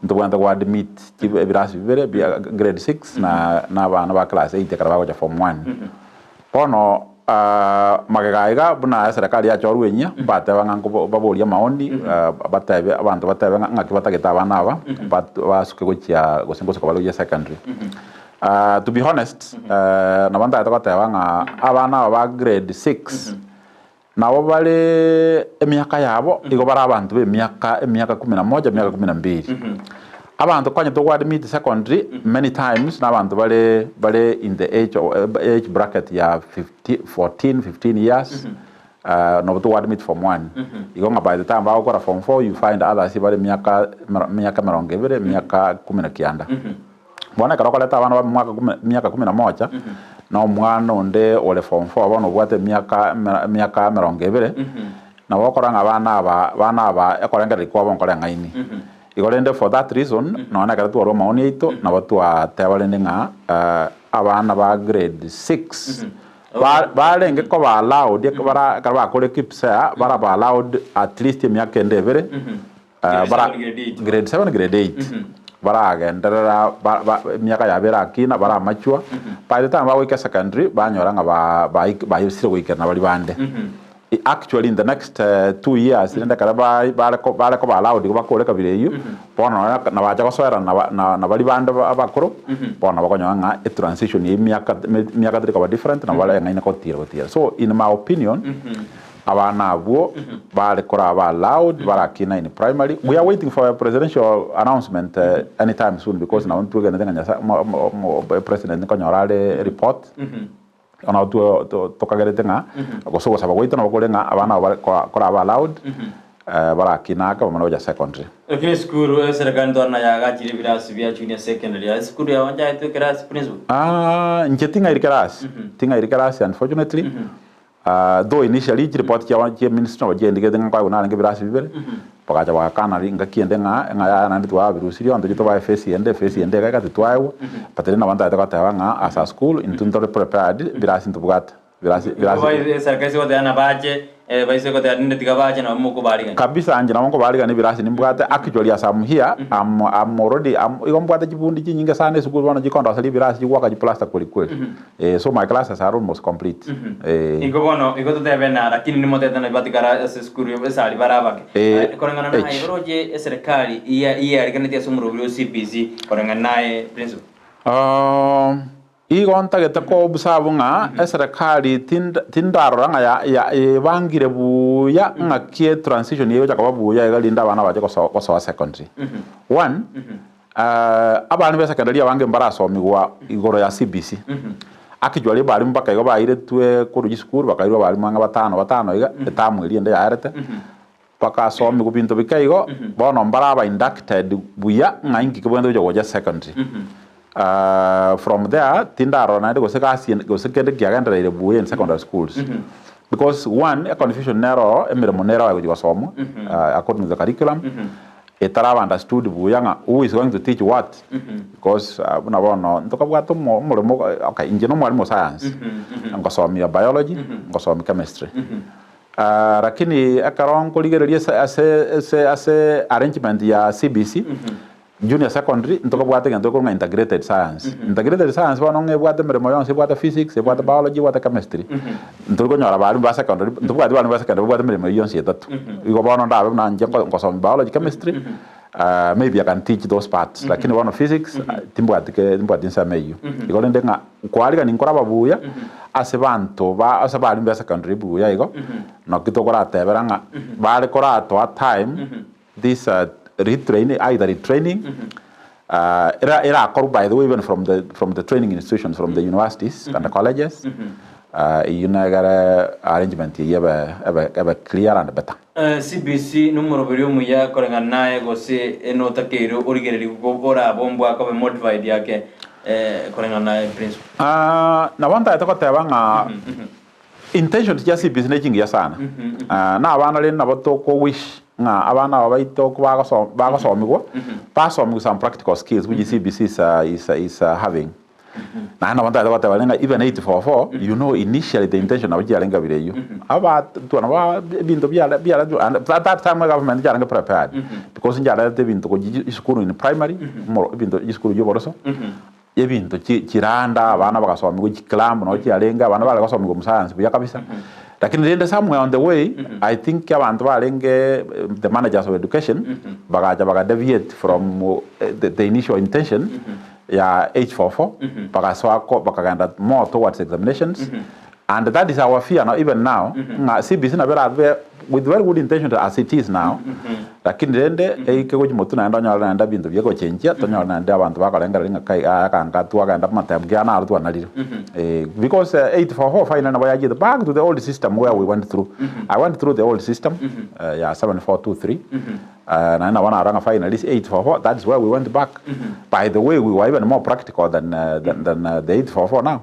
ntobwenerete go admit chi- ebirasi bibere bia grade six na na abana ba class eight ekero bagocha form one. Bono ah, magega aiga buna eserekari yachorwa enyia, mbateba ng'a nkobo baborie amaoni batebe abanto batebe ng'a ng'aki batagete abana aba, bat basuke gochia gose ngosuka bare gochia secondary. To be honest, nabo ntagete goteba ng'a abana aba ba grade six, nabo bare emiaka yabo, igo bare abanto ba emiaka emiaka kumi na moja, emiaka kumi na mbili. Abanto konya togo admit secondary, many times na abanto bare bare in the age of age bracket ya 15 14, 15 years, nabo togo admit form one. Igo ng'a by the time bagokora form four, you find others bare emiaka emiaka emerongo ebere, emiaka kumi na kianda. Bono ekero okoreta abana ba mwaka kumi emiaka kumi na moja, na omwana onde ore form four bono obwate emiaka emero emiaka emerongo ebere, nabo okora ng'a abana aba abana aba ekorengereria kwabo nkoreng'aini. Igo rende for that reason, nonya na ekero twarwa amaoni aito, nabo twateba rende ng'a abana ba grade six, ba barenge koba allowed ekero bara ekero bakore KPSEA, baraba allowed at least emiaka ende ebere, Bara grade 7 grade 8 baragenderera ba- ba- emiaka yabo erakina baramachwa by the time bagoika secondary banyora ng'a ba- baik- baisire goikerana baria bande actually in the next 2 years rende ekero ba- bare ko bare koba allowed igo bakore kabira eywo bono nonya nabacha gosoerana naba na na baria bande abakoro bono bakonyora ng'a etransition ya emiaka emiaka teri koba different nabo bareng'aine gotira gotira so in my opinion Abana abwo bare koraba allowed barakina in primary. We are waiting for a presidential announcement anytime soon because nabo ntwegenete ng'a Nyasaye omo- omo- omo- president nkonyora are report. Bono nabo tokagerete ng'a gose ogosaba gwaito nabo kore ng'a abana abo bare koraba allowed barakina ake bamanye gocha secondary. Lakini esukuru eserekari ntware naye agachire ebirasi bia junior secondary. Aye esukuru yao nchaetwe ekerasi principal? Inche ting'airi kerasi, ting'airi kerasi unfortunately. Though initially chireport chiabo chia ministry nabo chiaindicating ng'a nkoegwa narenge ebirasi bibere, bagacha bagakana ri ngaki ende ng'a ng'a yaya naende twabirusirie onto tobae ephase ende ephase ende iga iga titwaegwa, but rende nabo ntagete goteba ng'a as a school intwe ntore prepared ebirasi ntobwate, ebirasi ebirasi. Eserikari ase goteba nabache, baise goteba rinde tiga bache nabo mokobarigania. Kabisa inche nabo nkobarigania ebirasi nimbwate, actually as am here, am am already am igo mbwate chibundi chinyinge sana esukuru bono chikondoseria ebirasi chigoaka chiplaster kweli kweli. Eh, so my classes are almost complete. Eh. Igo bono, igo totebe na lakini nimotete na batigara ase esukuru esari bare abake. Eh, Koreng'ana naye H. oroche eserekari iya iyariganetie ase omorobio o CBC koreng'ana naye principal. Um, igo ntagete ko observe ng'a eserekari tind- tindarora ng'a ya- ya- ebangire buya ng'aki etransition egocha koba buya iga rinde abana bache goso- gosoa secondary. One, Abana be secondary abange mbarasomigwa igoro ya CBC. Actually abarimu mpaka igo bairetwe korwa chisukuru bakairwa abarimu ang'e batano batano iga etamu eria ende yaerete, bakasomigwa binto bike igo, bono mbaraba inducted buya ng'a inki kebwenerete gocha gocha secondary. From there tindarora naende gose gasi ende gose kende kiagendereire buya in secondary schools. Because one, econfusion nero ororo, emeremo nero egochia gosomwa according to the curriculum. Etaraba understood buya ng'a who is going to teach what because buna bono ntokabwate omo omoremo okay inche na omwalimu o science ngosomia biology ngosomia chemistry lakini ekero nkorigereria ase ase ase ase arrangement ya CBC junior secondary ntokabwate egento gekorwa ng'a integrated science. Integrated science bono ng'a ebwate emeremo yonsi ebwate physics ebwate biology ebwate chemistry. Ntori konyora abalimu ba secondary, ntobwati abalimu ba secondary babwate emeremo eyio yonsi etato. Igo bono ndabe buna inche nko ngosomia biology, chemistry, maybe I can teach those parts, lakini bono physics, timbwati ke timbwati ensemo eyio. Igo rende ng'a nkoarigani nkoraba buya, ase banto ba ase abalimu ba secondary buya igo, naki tokoratebera ng'a bare koratoa time, this retrain either retraining era erakorwa by the way even from the from the training institutions from the universities and the colleges eyio negere arrangement eyio ebe ebe ebe clear and better. CBC nomoroberi omuya koreng'ana naye gose notakeire origereria orabombwe akobe modified ake koreng'ana naye principal. Nabo ntagete goteba ng'a Intentions chia CBC ne chingiya sana. Na abana rende nabo toko wish ng'a abana aba baito ko bagoso bagosomigwa, basomigwe some practical skills which CBC is, is, is having. Naende nabo ntagete goteba rende ng'a even 844, you know initially the intention nabo chiarenge bire eyio. Abatwa nabo ebinto biare biaretwe and at that time egovernment nchiarenge prepared because nchiarete ebinto gochia chisukuru in primary, omoro ebinto chisukuru chia oboroso, ebinto chi chiranda abana bagasomigwa chiclamp nabo chiarenge abana bare gosomigwa omosayansi buya kabisa. Lakini rende somewhere on the way, I think abanto barenge the managers of education bagacha baga deviate from the, the initial intention ya H44 bagasoa ko bakagenda more towards examinations and that is our fear now even now ng'a CBC nabo erabe with very good intentions as it is now lakini rende eike gochia motwe naende onyore naende ebinto biegochenchia tonyore naende abanto bakorengereria ng'a kai aya kanga twagenda amatemo kiagera naro twanarire eh, because 844 finally nabo yachiete back to the old system where we went through I went through the old system ya 7423 Naende nabo narora ng'a finally 844 that's where we went back. By the way we were even more practical than, than, than the 844 now.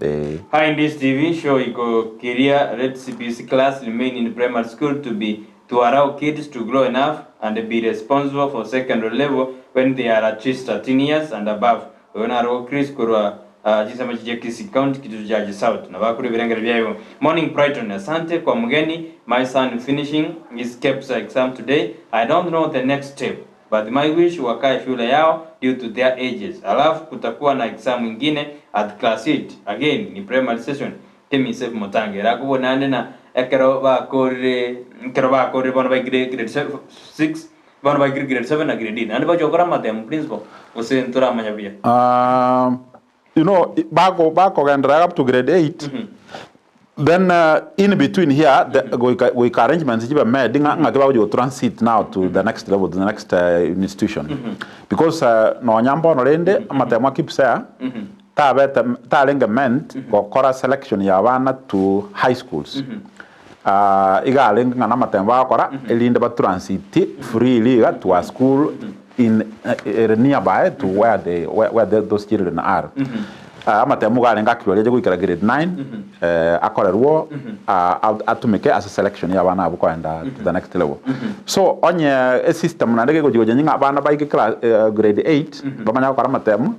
Eh. Hi in this TV show iko kiria let CBC class remain in primary school to be to allow kids to grow enough and be responsible for secondary level when they are at least 13 years and above. Oyo naro Chris korwa chinsemo chia Kisii County Kitutu Chache South nabo akure ebirengererio biaye igo. Morning Brighton, asante kwa mgeni, my son finishing his KEPSA exam today, I don't know the next step but my wish wakae shule yao due to their ages alafu kutakuwa na exam ingine at class 8 again ni primary session Kemise motange ere akobua naende na ekero bakorire ekero bakorire bono baikire grade 6 Bono baikire grade 7 na grade 8 naende bachia gokora amatemu principal gose ntoramanya buya. You know bako bakogenderera up to grade 8 then in between here the goika goika arrangements chibe made ng'a ng'aki bagochia go transit now to the next level to the next institution because nonya mbono rende amatemo a KPSEA tabete tarenge meant gokora selection ya abana to high schools. Iga arenge ng'a namatembo bagokora, erinde batransiti freely iga to a school in ere nearby to where the where the those children are. Amatemo iga arenge actually ache goikera grade 9 akorerwo atumeke ase selection ya abana abwo koenda to the next level. So onye esystem naende gegochi gochia ng'a abana baike class grade 8 bamanye gokora amatemo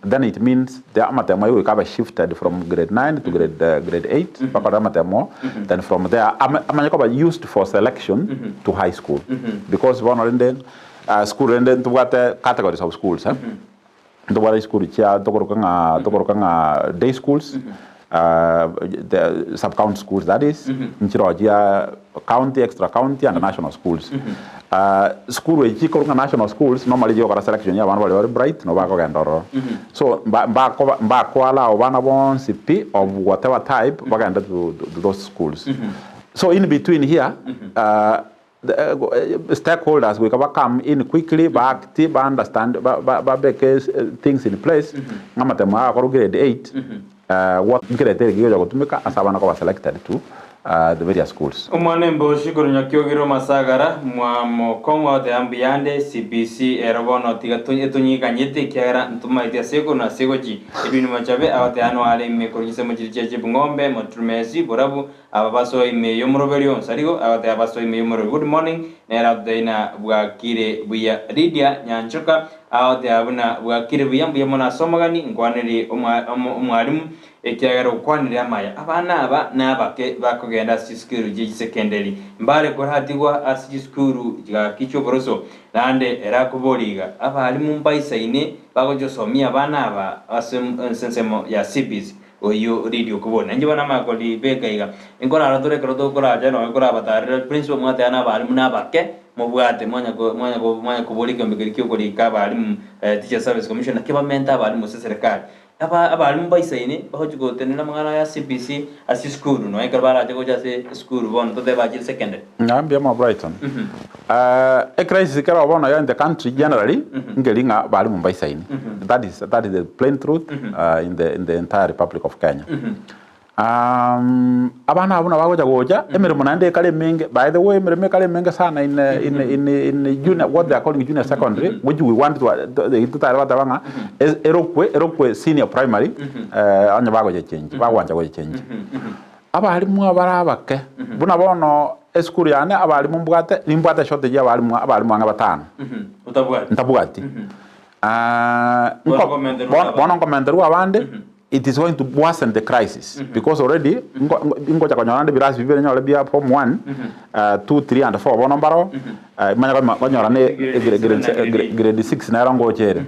then it means The amatemo ayio goika abe shifted from grade 9 to grade, uh, grade 8 bakorere amatemo then from there ame- amanye koba used for selection to high school because bono rende uh, school rende ntobwate categories of schools eh? ntobwate school chia tokoroka ng'a tokoroka ng'a day schools uh, the sub county schools that is nchiro chia county extra county and national schools Sukuru echi chikorwa ng'a national schools normally chigokora selection ya abana baria bare bright nabo bakogenda ororo. So mba mbakoba mbako allow abana bonsi pi of whatever type bagende to to those schools. So in between here the stakeholders goika ba come in quickly ba act ba understand ba ba babeke things in place ng'a amatemo aya agakorwa grade 8 What nkerete ere kigocha gotumeka ase abana koba selected to the various schools. Omwana embosi korwa Nyakiogero Masagara mwa Mokong'o oteba mbuyande CBC ero bono tiga etonyiganyete ekiagera ntomaeti ase ekonu ase egochi Edwin Machabe agoteba noare ime korwa chinsemo chiria chia Chebung'ombe Moturumesi Borabu aba basoa ime yomoroberio Onsarigo agoteba basoa ime yomoroberio Good morning nere agototebia ng'a bwakire buya Lydia Nyanchoka Agoteba buna bwakire buya mbuya mono ase omogani, nkwanere omwalimu, ekiagera okwanire amaya. Abana aba nabake bakogenda ase chisukuru chie chisekenderi, mbare koratigwa ase chisukuru gaki chi'oboroso. Naende ere akoboria iga, Abalimu mbaisaine bagochosomia abana aba ase ensemo ya CBC? Oyio Lydia okoboria. Nainche bono namanya koribeka iga, Nkorara tore ekero tokoracha nonya korabatarere principal mwateba na abalimu nabake mobwate mwanya ko mwanya ko mwanya koboria ekeombe keria kiokorika abalimu Teachers Service Commission naki bamente abalimu ase eserekari. Aba abalimu mbaisaine bagochi gotenena amang'ana aya CBC ase chisukuru nonya ekero barache gocha ase esukuru bono totebe bachire secondary. Ng'a mbuya mono Brighton. Ecrisis ekero bono iga in the country generally, nkeri ng'a balimu mbaisaini. That is, that is the plain truth in the, in the entire Republic of Kenya. Abana abwo nabo bagocha gocha, emeremo naende ekare emenge, by the way emeremo ekare emenge sana in, in, in, in junior, what they are calling junior secondary, which we want to, totare goteba ng'a erokwe, erokwe senior primary, onye bagochechenji, bagwancha gochechenji. Abalimu abare abake, buna bono esukuru yane abalimu mbwate, nimbwate eshortage y'abalimu abalimu ang'e batano. Otabwati. Ntabwati. Ah, nko- bono nkomenterwa abande it is going to worsen the crisis because already nko- nko- ngocha konyora ande ebirasi bibere nyore bia form one, two, three and four bono mbaro manye konyora konyora ne grade grade 6 nero ngocha ere.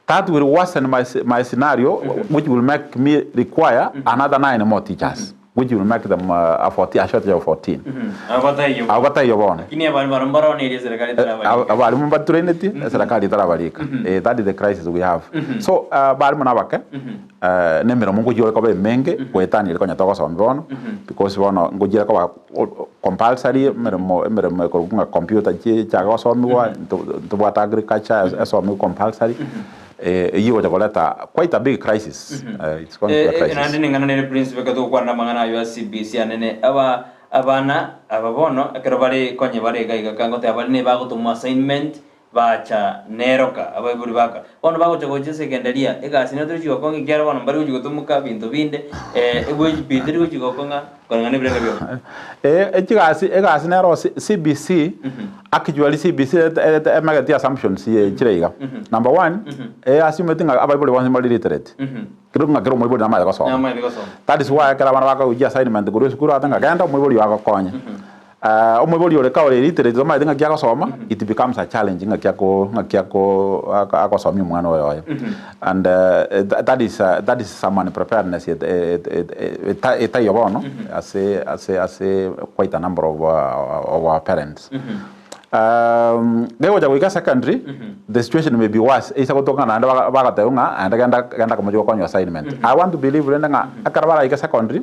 That will worsen my my scenario which will make me require another nine more teachers which will make them a 14, a shortage of 14. Abwo bataiyo bono. Lakini abarimu baria mbaronerie serikali etarabarika. Abarimu mbatraineti eserikali etarabarika. That is the crisis we have. So abarimu nabake na emeremo ngochia ore koba emenge goetania eria konya togosomia bono because bono ngochia ere koba compulsory emeremo emeremo ekorokwa ng'a computer chichake gosomiwa ntobwate agriculture esomiwe compulsory eyio egocha koreta quite a big crisis it's going to be a crisis. Naende ning'ana nere principal ekero togokwana amang'ana ayio a CBC anene aba abana aba bono ekero bare konye bare iga iga kangoteba bare nebagotomwa assignment Bacha neroka abaibori baka. Bono bagocha gocha ase egenderia, egasi nero tori chigokong'a ekiagera bono mbari gochia gotomoka binto binde, ebinto teri gochia gokong'a koreng'ana nebirengo biabo. Eh, echigasi egasi nero CBC, actually CBC emegeti assumptions chire iga. Number one, easumeti ng'a abaibori bonsi mbari literate. Kero ng'a kera omoibori namaete gosoma. Namaete gosoma. That is why ekero abana bakogochia assignment korwa esukuru ate ng'a genda omoibori oyo agokonye. Omoibori ore ka ore illiterate tomaete ng'aki agosoma, it becomes a challenge ng'aki ako ng'aki ako agosomia omwana oyo oye. And that is that is some unpreparedness etaiyo bono ase ase ase quite a number of of our parents. Gegocha goika secondary, the situation may be worse, eisa gotoka ng'a naende bagotebiwa ng'a naende genda genda komochie gokonywa assignment. I want to believe rende ng'a ekero baraike secondary,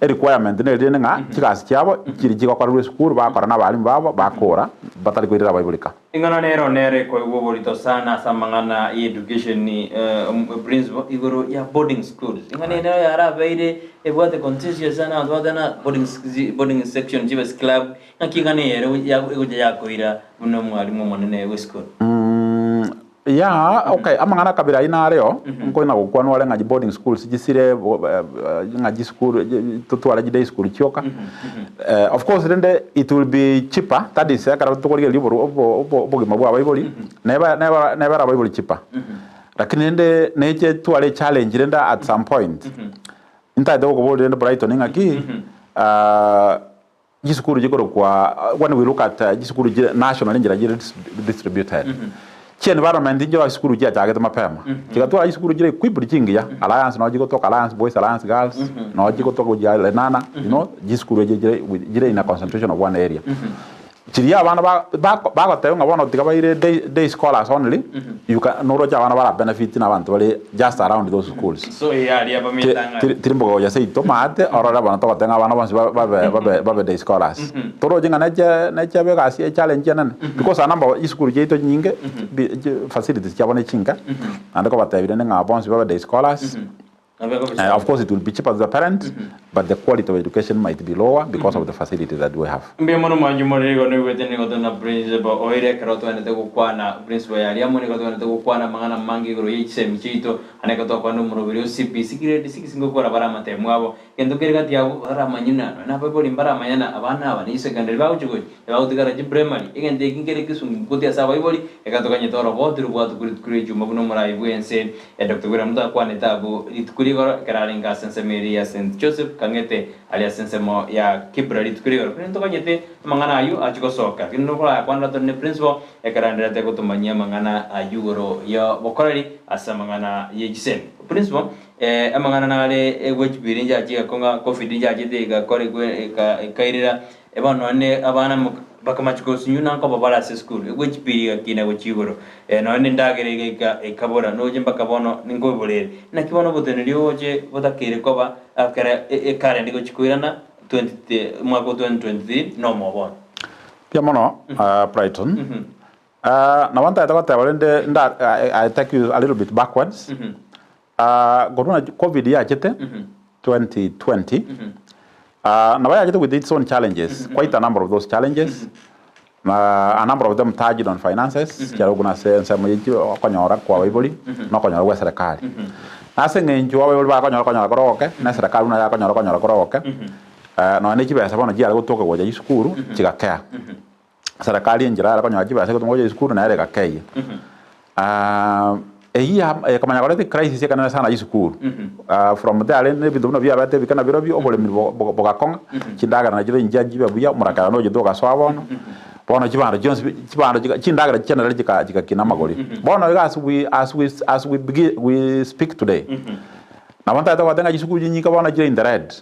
erequirement neri rende ng'a chigasi chiabo chiri chigokorerwa esukuru bagokora na abalimu babo bakora batari koirera abaibori ka. Ing'ana nero nere ekoigwa oborito sana ase amang'ana ya education principle igoro ya boarding schools. Ing'ana eye nero yarabeire ebwate contentious sana abanto bagoteba ng'a boarding boarding section chibe club Naki ing'ana eye ere egocha yakoira buna omwalimu omonene bw'esukuru? Yea, okay, amang'ana kabere ayio nareo, nkoina gokwanwa are ng'a boarding schools chisire ng'a chisukuru totware chi day school chioka. Of course rende it will be cheaper, that is ekero tokorigereria obogima bwa abaibori, neba neba nebere abaibori cheaper. Lakini rende neche tware echallenge rende at some point, ntagete gokoboria rende Brighton ng'aki, Chisukuru chikorokwa when we look at chisukuru chire nationally enchera chire distributed, chi environment nchire chisukuru chiachagete mapema, chigatwara chisukuru chire equipped chingiya, Alliance noo chigotoka, Alliance Boys, Alliance Girls, noo chigotoka gochia Lenana, you know, chisukuru echi chire chire in a concentration of one area. Chiria abana ba bako bagoteba ng'a bono tiga baire day day scholars only, you can noroche abana bara benefit na abanto bare just around those schools. So eye aria bametang'ani. Tiri tiri mboga gocha seito maate orore bono togoteba ng'a abana bonsi ba babe babe babe day scholars. Toroche ng'a neche nechebe egasi echallenge enene because a number chisukuru chiaito chinyinge bi chi facilities chiabo ne chinke, naende kobatebia rende ng'a bonsi babe day scholars. Of course it will be cheaper to the parents but the quality of education might be lower because of the facility that we have. Mbuya mono mwanche more igo noigwete nigo tore na principal oire ekero togendete gokwana principal yaria amo nigo togendete gokwana amang'ana amange igoro ye chisemi chiaito ande ekero twakwanire omoroberi o CBC grade 6 ngokora bare amatemu abo gento kere gati yabo baramanyina nonya na abaibori mbaramanyana abana aba ne secondary bagochi gochi ebagotigara chiprimary egento eki nkere ekesunguti ase abaibori eka toganyete oroboti robwatwe rituko ria echuma buna omorai bwense Doctor William Ruto akwanete abwo rituko rigoro ekero arenge ase ensemo eria ya St Joseph Kang'ete aria ase ensemo ya Kibra rituko rigoro. Korende ntoganyete amang'ana ayio achie gosoka. Lakini nokorayakwanera tore ne principal ekero aenderete gotomanyia amang'ana ayio igoro y'obokoreri ase amang'ana ye chisemi. Principal, amang'ana nare egwechibiri inche ng'a covid inche achete egakora ekairera Bono nonye abana bakamachi gosinywa na nkoba bare ase esukuru, egwechipiri egakina gochia igoro, nonye nendagera egaika ekabora, noche mpaka bono ninkoibora ere. Naki bono oboteneneri oboche botakeire koba ekero ekalenda egochia koirana 20 omwaka o 2023 nomoa bono. Mbuya mono Brighton. Nabo ntagete goteba rende nda I take you a little bit backwards. Korwa na covid yachete 2020 nabo yachete with its own challenges, quite a number of those challenges a number of them touched on finances chiaro buna ase ensemo ye okonyora kwa abaibori na okonyora gwa eserekari. Na ase eng'encho abaibori bakonyora okonyora kore ogoke na eserekari buna yakonyora okonyora kore ogoke nonya ne chibesa bono chiare gotoka gocha chisukuru chigakea. Eserekari enchera yare konyora chibesa egotumwa gocha chisukuru nere egakeyia. Eyio ya ekamanya koreta ecrisis ekenene sana chisukuru. From there rende ebinto buna biabete ebike nabirobio oboremi bogakong'a, chindagera nachio inchia chibe buya, omorakera nochete ogasoa bono, bono chibando chionsi pi chibando chika chindagera generally chika chigakina amagori. Bono iga as we as we as we begi we speak today, Nabo ntagete goteba ng'a chisukuru chinyinge bono chire in the red.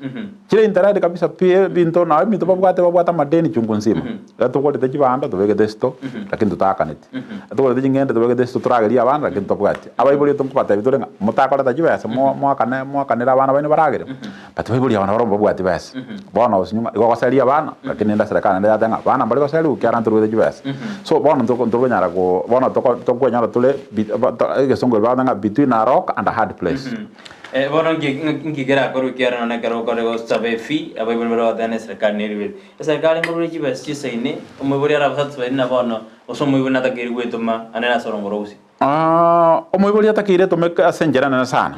Chire in the red kabisa pi ebinto nabo ebinto babwate babwate amadeni chungu nzima. Ekero togorete chibando tobegete esito lakini totaakaneti. Ekero togorete ching'ende tobegete esito toragerie abana lakini tobwati. Abaibori baito nkobatebia tore ng'a motakoreta chibesa mo moakane moakanere abana baino baragere, but baibori aba nabarobwo mbabwati besa. Bono gose nyuma igo ogoseria abana lakini rende eserekari naende yateba ng'a abana mbari goseriwa ekiagera ntorwete chibesa. So bono ntoko ntorikonyara ko bono toko tokwenyora tore bi egesongo ebi bagoteba ng'a between a rock and a hard place. Bono nki nki kerakorwe ekiagera nonye ekero okore gosaba efee, abaibori baria bagoteba na eserekari neribete. Eserekari nkorure chibesa chisaine, omoibori arabe satisfied na bono, gose omoibori natakeire gwetoma ande nase orongo rwa gusii. Omoibori atakeire etomeke ase enchera enene sana.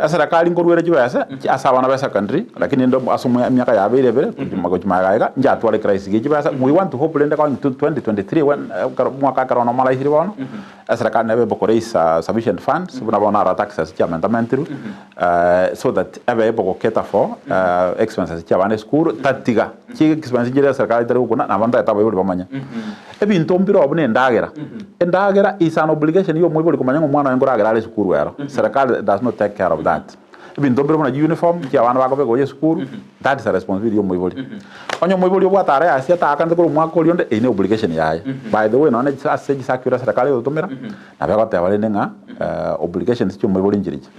Eserekari nkoruere chibesa ase abana ba secondary, lakini rende ase emiaka yabeire ebere gochia magega iga, nchatware crisis ye chibesa. We want to hope rende going to 2023 when ekero omwaka ekero bono omaraisire bono, eserekari nebe able koraise sufficient funds buna bono aro taxes chiamentamentirwe, so that ebe able go cater for expenses chia abana esukuru, tatiga chi expenses chire eserekari etari gokuna nabo ntagete abaibori bamanye. Ebinto mbire oo buna endagera. Endagera is an obligation ya omoibori komanya ng'a omwana oye nkoragera are esukuru ero. Serikali does not take care of that. Ebinto mbire buna uniform chia abana bakobeka gocha esukuru, that is a responsibility ya omoibori. Onye omoibori obwate are asia ataakanete korwa omwaka oria onde, eyio ne obligation yaye. By the way nonye ne ase chisakura serikali egotomera, nabo egoteba rende ng'a obligations chia omoibori nchirichi.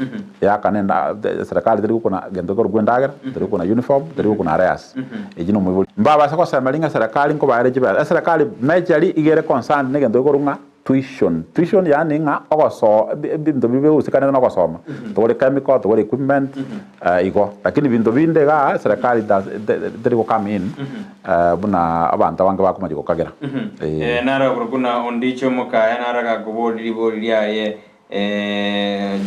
Eakane enda serikali teri gokuna gento kekorokwa endagera, teri gokuna uniform, teri gokuna arrears. Echi nomoibori. Mbabase gosemeria ng'a eserekari nkobaere chibesa. Eserekari majorly iga ere concerned na egento gekorwa ng'a tuition. Tuition yaani ng'a ogoso ebinto biria bigohusikanete na ogosoma. Togore chemical, togore equipment, igo. Lakini binto binde igaa eserekari does teri go come in buna abanto abange bakomanya gokagera. Eh. Naro korokwa na Ondicho omokaya naro agakoboria ribori riaye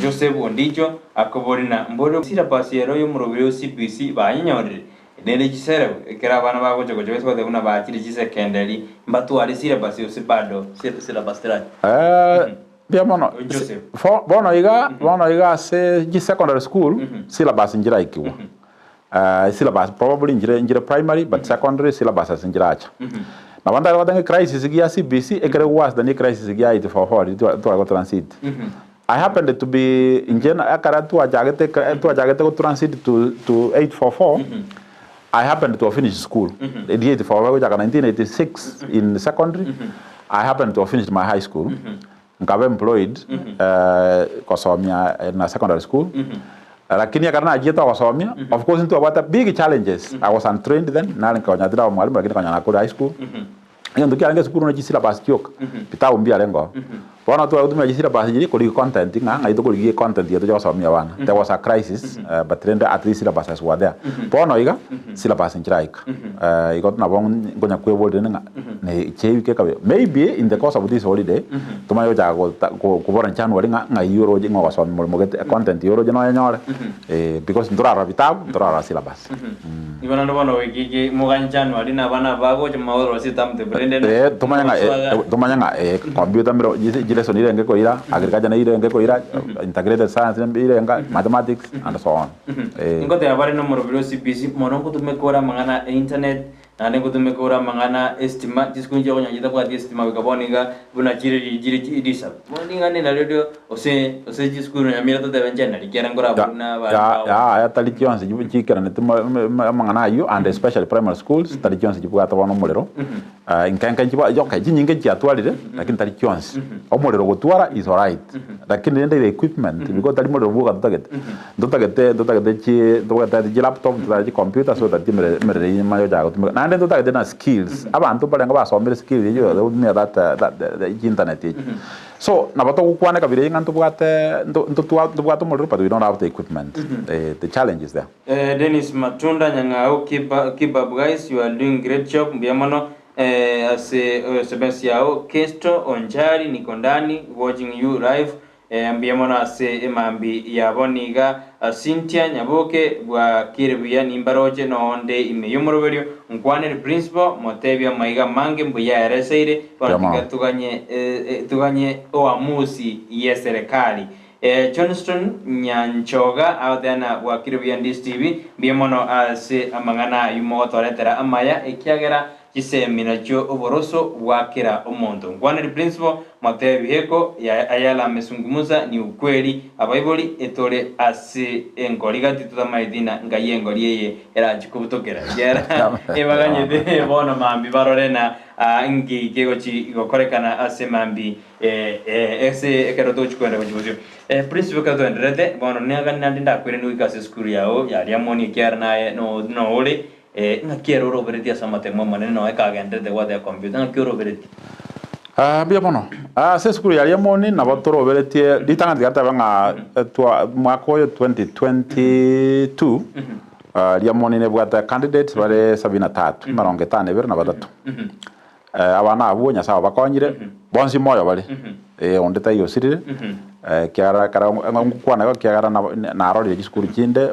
Joseph Ondicho akoboria na mbori syllabus ero y'omoroberi o CBC banyenyorire nere chiserebu ekero abana bagocha gocha base goteba buna bachire chisekenderi mbatware syllabus gose bado syllabus teracha. Mbuya mono. Joseph. Bono iga, bono iga ase chisecondary school, syllabus nchiraikigwa. Syllabus probably nchire nchire primary but secondary syllabuses nchiracha. Nabo ntagete goteba ng'a ecrisis gia CBC ekere worse than ecrisis gia 844 riria twa tware gotransit. I happened to be inche na ekero twachagete ekere twachagete gotransit to to 844, I happened to have finished school. Riria 844 egochaka 1986 in secondary, I happened to have finished my high school, nkaba employed gosomia na secondary school, lakini ekero nachiete gosomia, of course ntwabwate big challenges, I was untrained then, nare nkonya tindaba mwalimu lakini konya nakore high school, egento kiarenge esukuru ne chisyllabus chioka, bitabu mbiarenge oo. Bono tware gotumia chisyllabus chiria korigia content ng'a ng'ai tokorigia econtent eye toche gosomia abana. There was a crisis but rende at least syllabuses were there. Bono iga, syllabus nchiraika, igo nabo nkonya kweboria rende ng'a ne chiaika ekabe maybe in the course of this holiday tomanye gochaka gota kobora January ng'a ng'ai oroche ng'a ogosomia moremo gete econtent eye oroche noyenyore because ntorarora bitabu ntorarora syllabus. Igo naende bono goika eke moganye January na abana aba bagocha mobarosie timetable rende Eh, tomanye ng'a mogosoaga. tomanye ng'a computer mbiro chilesson irenge koira, agriculture nayo irenge koira, integrated science irenga, mathematics and so on. Nkoteba bare nomoroberi o CBC mono nkotumeka ore amang'ana e internet Naende ngotumeka ore amang'ana 'esitima, chisukuru nchiria okonyora chitabwati esitima goika bono iga buna chire chire risabu. Bono ring'ana eri nario rio gose gose chisukuru Nyamira totebe inche nari kiagera nkorabwo buna abana Ya bao. yaya tari chionsi chiikeraneti amang'ana ayio and especially primary schools tari chionsi chibwate bono omorero. Inke inke nchibwa okay chinyinge nchiatwarire lakini tari chionsi. Omorero gotwara is alright lakini rende the equipment because tari morero bwoka totagete. Ntotagete ntotagete chi ntobwate chi laptop ntotagete chi computer so that emerero emerero eyio emanye gochaka gotumeka. Naende ntotagete na skills abanto mbarenge basomire skills eyio gotumia that that chi internet echi. So nabo togokwana ekabira eye ng'a ntobwate nto ntotwa ntobwate omorero but we don't have the equipment the challenge is there. Dennis Matunda Nyang'au keep keep up guys you are doing great job mbuya mono ase sms yao Kesto Onchari niko ndani watching you live. Mbuya mono ase emambi ya bono iga. Cynthia Nyaboke, Bwakire buya nimbaroche nonde ime y'omoroberio nkwanere principal motebie amaiga amange mbuya aereseire bono Mbuya tiga mono. tuganye tuganye oamusi y'eserekari. Johnston Nyanchoga agoteba na bwakire buya Ndizi TV mbuya mono ase amang'ana ayio mogotoretera amaya ekiagera Chisemi nachio oboroso bwa kera omonto. Nkwaneri principal motebie heko ya ayala amesungumuza ni ukweli abaibori etore ase engori gati totamaeti na ngai engori eye erachi kobutokera ekiagera ebaganyete bono mambi barore na nki kegochi gokorekana ase mambi ase ekero togochi koenda gochi bosio. Principal ekero toendererete bono niagani nande ndakoiranie goika ase esukuru yao ya Riamoni ekiagera naye noore Ng'aki ere oroberetie ase amatemo amanene nonya ekagenderete gwata ekompiuta? Ng'aki oroberetie? Mbuya mono. Ase esukuru ya Riamoni nabo toroberetie ritang'ani tiga ntebe ng'a twa mwaka oyo 2022 Riamoni nebwate candidates bare sabini na tatu, emerongo etano ebere na batato. Abana abwo Nyasae obakonyire, bonsi moyo bare, eh, onde taiyo osirire, ekiagera ekero ngokwana igo ekiagera nabo narorire chisukuru chinde,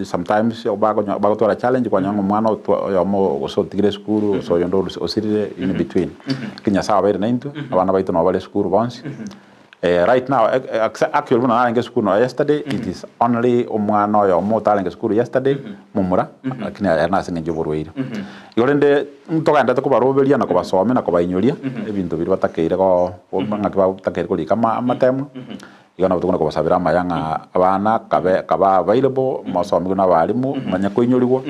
sometimes bakonyo bagotwara challenge kwanyora ng'a omwana otwa oyomo gose otigire esukuru gose oyonde osirire in between. Lakini Nyasae obeire naintwe, abana baito nabo bare esukuru bonsi. Right now actually buna narenge esukuru nonya yesterday it is only omwana oyomo otarenge esukuru yesterday momura lakini ere nase eng'encho yoborwaire. Igo rende ntogenderete kobaroberia na kobasomia na kobainyoria ebinto biria batakeire go ng'aki batakeire korika amatemo igo nabo tokona kobasabera amaya ng'a abana kabe kaba available mosomiwe na abalimu manye koinyorigwa.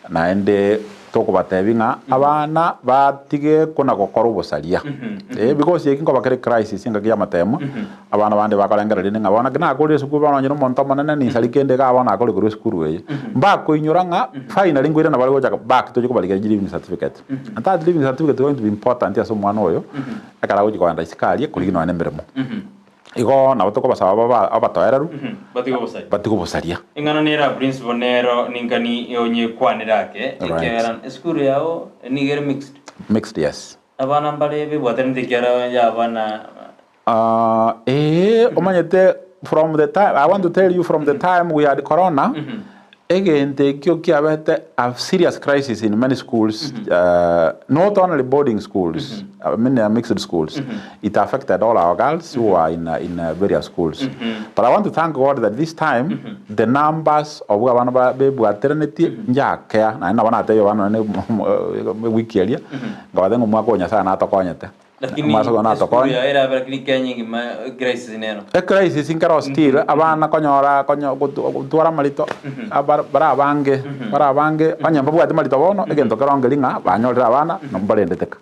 Naende tokobatebia ng'a abana batige kona gokora obosaria. Eh, because eki nkoba kere crisis engaki y'amatemwa, abana bande bakorengereria rende ng'a bono naki nakorire esukuru bono onye nomonto omonene ninsari kende igaa bono nakore korwa esukuru eye. Mbakoinyora ng'a finally nkoirana bare gocha back toche kobarigereria leaving certificate. And that leaving certificate is going to be important ase omwana oyo, ekero agochia kogenda isiko aria korigia nonya na emeremo. Igo nabo tokobasaba babe abatoereru, Batige obosaria. batige obosaria. Eng'ana nere a principal nero ninkani onyekwanere ake, ekiagera esukuru yao nigo ere mixed. Mixed, yes. Abana mbare bebwatanete ekiagera ya abana. Ee, omanyete from the time, I want to tell you from the time we had corona, Egento ekio kiabete a serious crisis in many schools, not only boarding schools, I mean mixed schools, it affected all our girls who were in, in various schools. But I want to thank God that this time the numbers of abana ba- bebwateranetie njakea, naende nabo natebia abana nonye wiki eria, nkabatebia ng'a omwaka oyo Nyasaye natokonyete. Lakini Omwaka oyo esukuru natokonye. yaye erabe lakini Kenya engima crisis nero. Ecrisis nkero still abana konyora konyo gotwara amarito abara bare abange bare abange onye mbabwati marito bono egento kero nkeri ng'a banyorire abana na mbarendete ka.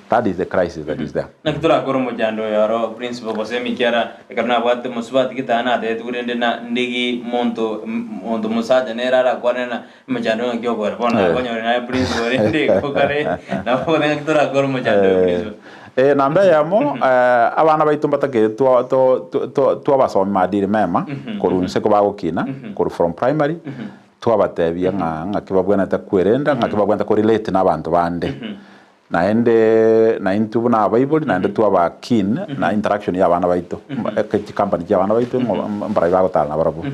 That is the crisis that is there. Naki torakore omochando oyo oro principal gose emikiara ekero nabwate mosubati gete natebetigwe rende na ndigi monto monto mosacha nere arakwane na Omochando ng'aki okore? Bono nakonyore naye principal rende igo kare nabo ogote ng'aki torakore omochando oyo principal. Eh, namba eyemo abana baito mbatakire twa- to- to- to- twabasomi maadili mema korwa inse kobagokina korwa from primary twabatebia ng'a ng'aki babwenerete kwerenda ng'aki babwenerete korelate na abanto bande. Naende naintwe buna abaibori naende twaba keen na interaction ya abana baito chicompany chia abana baito ng'o mbarai bagotara nabarabwo.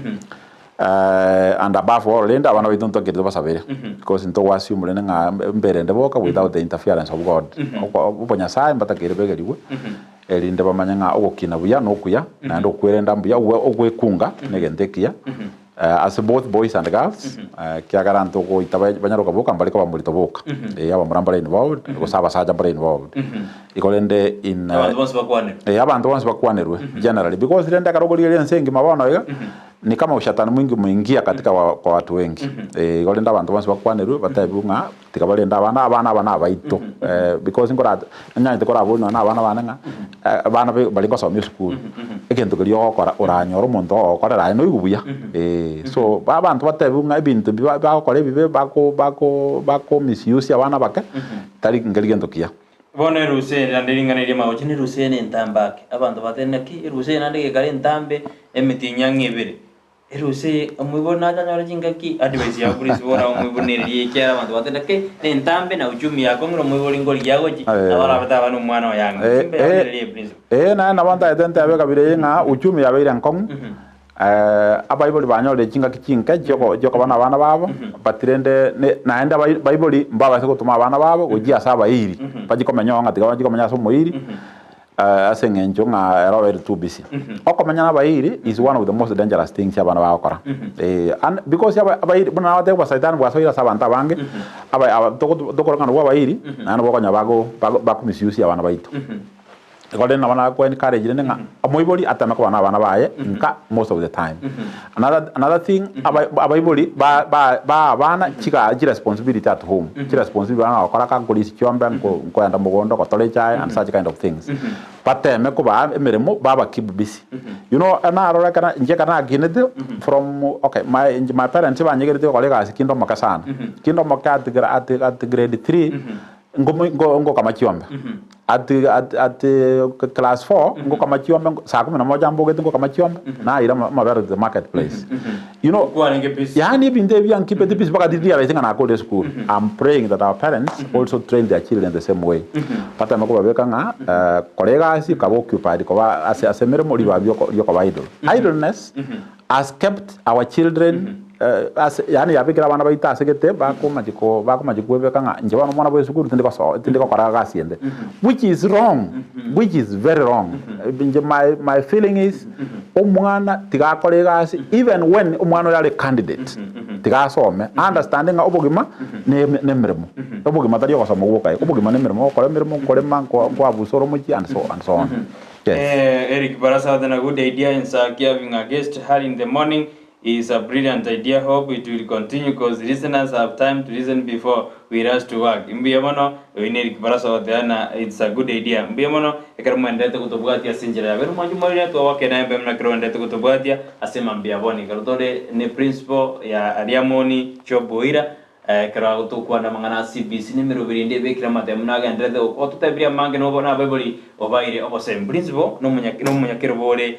And above all rende abana baito ntwakerete tobasabere because ntogo assume rende ng'a mberende boka without the interference of God. Obonyasaye mbatakeire begerigwe erinde bamanye ng'a ogokina buya nokuya naende okwerenda mbuya ogwekunga negento ekiya. Ase both boys and girls, ekiagera ntogoita banyare koboka mbare koba morito boka. Eh, abamura mbare involved, gose abasacha mbare involved. Igo rende in Abanto bonsi bakwanerwe. Eh, abanto bonsi bakwanerwe generally because rende ekero okorigereria ense engima bono iga, ni kama ushetani mwingi umeingia katika wa kwa watu wengi. Eh, igo rende abanto bonsi bakwanerwe batebiwe ng'a tiga barende abana, abana aba nabaito. Because nkora nanyarete koraboria nonya na abana bane ng'a abana baria ngosomia esukuru, egento keria ogokora oranyore omonto ogokorera aye noigwe buya eh. So abanto batebiwe ng'a ebinto ebi bagokora ebibe bako bako bako misuse abana abake, tari nkeri gento kiya. Bono erusa ere naende ring'ana eria magochi nerusa ere entambe ake. Abanto batebire naki erusa eye naende gekare entambe emetienyi ang'e ebere. Eruse omoibori nache anyore chingaki advice yao please bora omoibori nere ekiagera abanto batenda ki ne entambe na uchumi yakong'ire omoibori nkorigia agochi nabo arabete abane omwana oye ang'e Eh, chimbe yao eh, nere eye principal. eh, naye nabo ntagete ntebe ekabira eye ng'a uchumi yabeire enkong'u, abaibori banyorire chingaki chinke chioko chiokoba na abana babo, but rende ne naende abai baibori mbabase gotoma abana babo gochia ase abairi, bachie komenya oo ng'a tiga bachie komenya ase omoiri. Ase eng'encho ng'a ere obeire too busy. Okomenya na abairi is one of the most dangerous things abana bagokora. Eh, and because aba- abairi buna nabatebia obosaitani bwasoire ase abanto abange, aba- aba togo tokora ng'a nabwo abairi, naende nabo okonya bago bago bakomisuse abana baito. Igo rende nabo nako encourage rende ng'a omoibori ateme koba na abana baye nka most of the time. Another another thing, aba abaibori ba ba ba abana chiga chiresponsibility at home, chiresponsibility bana gokora ka nkorisia chiombe, nko nkoenda mogondo gotora echae and such kind of things. Bateme kobaa emeremo baba keep busy. You know narora ekero inche ekero nakinete from okay my inche my parents banyegereti gokora egasi kinde omoke sana. Kinde omoke at at at grade three, nkomo nko nkokama chiombe. At at at class four ngokama chiombe saa kumi na moja mbogete ngokama chiombe naira amabere to the market place. You know, yaani ebinto ebi biankipete busy mpaka ndirealize ng'a nakorire esukuru. I'm praying that our parents also train their children the same way. Bateme kobabeka ng'a kora egasi kaba occupied koba ase ase emeremo ribaga riokoba idle. Idleness has kept our children ase yaani yabekire abana baito ase gete bakomachi ko bakomachi kwebeka ng'a inche bono omwana bwa esukuru tindi goso tindi gokora gasi ende which is wrong which is very wrong inche my my feeling is omwana tiga akore egasi even when omwana oyo are candidate tiga asome understand ng'a obogima ne ne emeremo obogima tari ogosoma gwoka iga obogima ne emeremo ogokora emeremo nkorema nko nkoabusa ore omochie and so and so on. Yes. Eh, Eric Barasa with a good idea in Saki having a guest early in the morning is a brilliant idea. Hope it will continue because listeners have time to listen before we rush to work. Mbuya mono, oyo ni Eric Barasa ogoteana it's a good idea. Mbuya mono, ekero mwenderete gotobwatia ase enchera ya bene mwanche mwarire twawake naye mbuya mono ekero oenderete gotobwatia ase mambia bono. Ekero tore ne principal ya Riamoni Job Oira Ekero agotokwana amang'ana a CBC na emeroberi ende ebekire amatemo nagendererete ototebirie amange nobo nabaibori obaire obosemi. Principal nomonyakerobo ore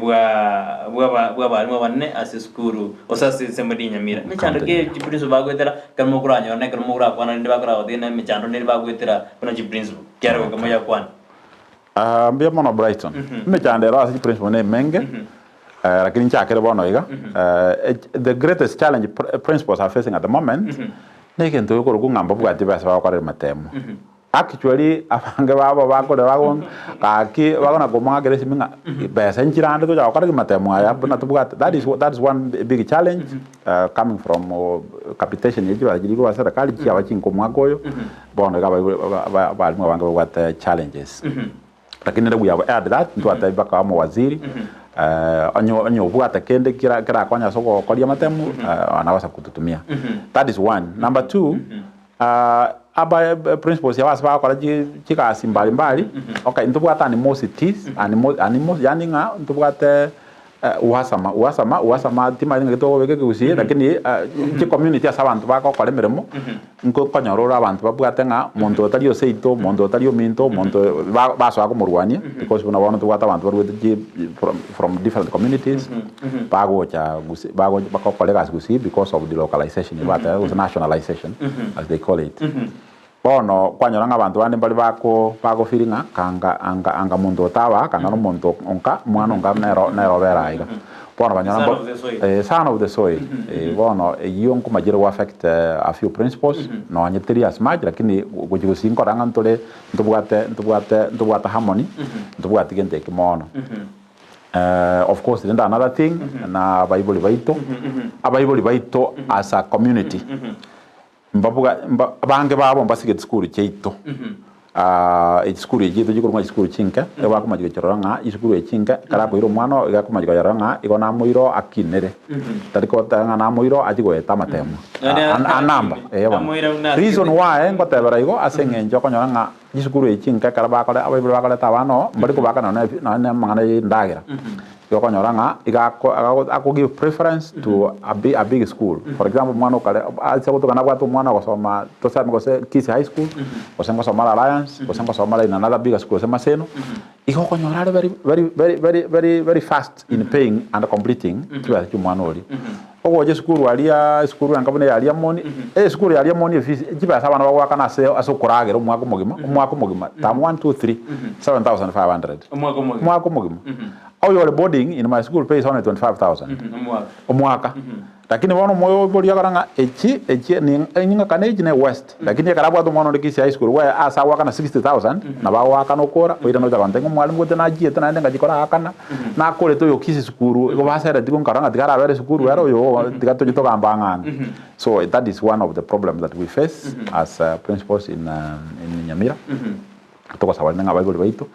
bwa bw'abarimu abanene ase esukuru gose ase ensemo eria ya Nyamira. Emechando ki chiprinciple bagoetera ekero mokoranyora na ekero mokorakwana rende bakoragotebi ng'a emechando nere bagoetera buna chiprinciple ekiagera goika moyakwane. Mbuya mono Brighton. Emechando ero ase chiprinciple nemenge. Lakini nchakere bono iga, the greatest challenge principals are facing at the moment, negento gekorokwa ng'a mbabwati besa bagokorera amatemo. Actually abange babo bakorera bago gaki bakona komwakera esimi ng'a besa nchirande tocha gokora ki matemo aya buna tobwate. That is that is one big challenge coming from capitation ye chibesa chiria korwa serikali chiaba chinke omwaka oyo, bono iga abalimu abange babwate challenges. Lakini ere we have heard that ntwatebia mpaka omowaziri onye onye obwate kende kera kerakonye ase ogokoria amatemu anaweza kututumia. That is one. Number two, aba principals aba ase bagokora chi chigasi mbali mbali, okay ntobwate animosities animo animo yaani ng'a ntobwate Uhasama, uhasama, uhasama timanyeti ng'aki tokobeka ekegusii lakini chicommunity ase abanto bagokora emeremo, nko nkonyora ore abanto babwate ng'a monto otari oseito, omonto otari ominto, omonto ba basoa komorwania because buna bono tobwate abanto barwete chi from from different communities, bagocha gusii bago bagokora egasi gusii because of delocalization ebate gose nationalization as they call it. Bono kwanyora ng'a abanto bande mbare bako bagofeel ng'a kanga anga anga monto otaba kanga nomonto onka omwana onka nero nere obere aiga. Bono banyora Son mbo of the soil. eh, son of the soil eh, bono eyio nkomachire go affect a few principles nonye teri as much lakini gochi gosii nkora ng'a ntore ntobwate ntobwate ntobwate harmony ntobwati gento eki mono. Of course rende another thing na abaibori baito abaibori baito as a community Mbabuga mba abange babo mbasigete chisukuru chiaito, chisukuru echi chiaito chikorwa ng'a chisukuru chinke, igo bakomanya gochirora ng'a chisukuru echi chinke, ekero akoira omwana oo iga akomanya koyerora ng'a igo namoira oo akinere, tari koteba ng'a namoira oo achie goeta amatemo anamba eh bono. Reason why ngotebera igo ase eng'encho okonyora ng'a chisukuru echi chinke ekero bakore abaibori bakoreta abana oo, mbari kobaka nonye na nonye na amang'ana ya endagera. Igo okonyora ng'a iga ako ako give preference to a big a big school. For example omwana okare ase gotoka nabwate omwana ogosoma toseme gose Kisii High School, gose ngosoma are Alliance, gose ngosoma are in another bigger school gose Maseno, igo okonyora are very very very very very very fast in paying and completing chibesa chia omwana oria. Ogocha esukuru aria esukuru enka buna eya Riamoni, esukuru ya Riamoni efees chibesa abana bagoakana ase ase okoragera omwaka omogima, omwaka omogima term one, two, three, 7500. Omwaka omogima. Omwaka omogima. Oyore boarding in my school pays only 25,000. Omwaka. Omwaka. Lakini bono omoibori akora ng'a echi echi ni ng'akane echi ne west. Lakini ekero abwate omwana onde Kisii High School we ase agoakana 60,000 nabo agoakana okora oirane ocha gontebia ng'a omwalimu gote nachiete naende ngachia koraakana nakorete oyo Kisii sukuru igo baseretigwe nkarora ng'a tiga arabere esukuru ere oyo tiga tochie togambe ang'e ang'e. So that is one of the problems that we face as principals in in Nyamira. Togosaba rende ng'a abaibori baito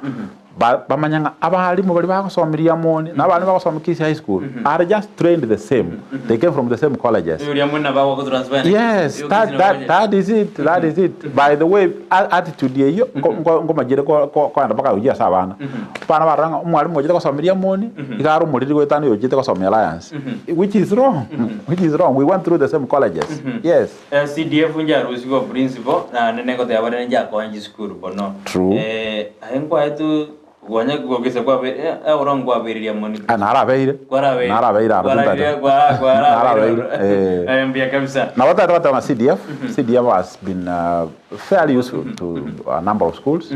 ba- bamanye ng'a abalimu baria bagosomia Riamoni na abalimu bagosomia Kisii High School are just trained the same, they came from the same colleges. Oyo Riamoni nabo agogotransfer na Yes, Kisii. that, that, that is it, that is it. By the way, a- attitude eyio nko- nko- nkomanyire ko- ko- koenda mpaka gochia ase abana. Abana barora ng'a omwalimu ochete gosomia Riamoni, iga are omoriri goetania oyo ochete gosomia Alliance, which is wrong, which is wrong. We went through the same colleges. Yes. CDF njarusigwe oprinciple naende negoteba bare njakonya chisukuru bono. True. Eh, aye nkwaetwe gonya gokisa kwabe eh, oro nkwabeireria moni. Ah, narabeire. Kwarabeire. Narabeire aro Kwarabeire, tintari. kwara- kwarabeire. Narabeire, eh. Eh, mbuya kabisa. Nabo tari togoteba ng'a CDF, CDF has been fairly useful to a number of schools.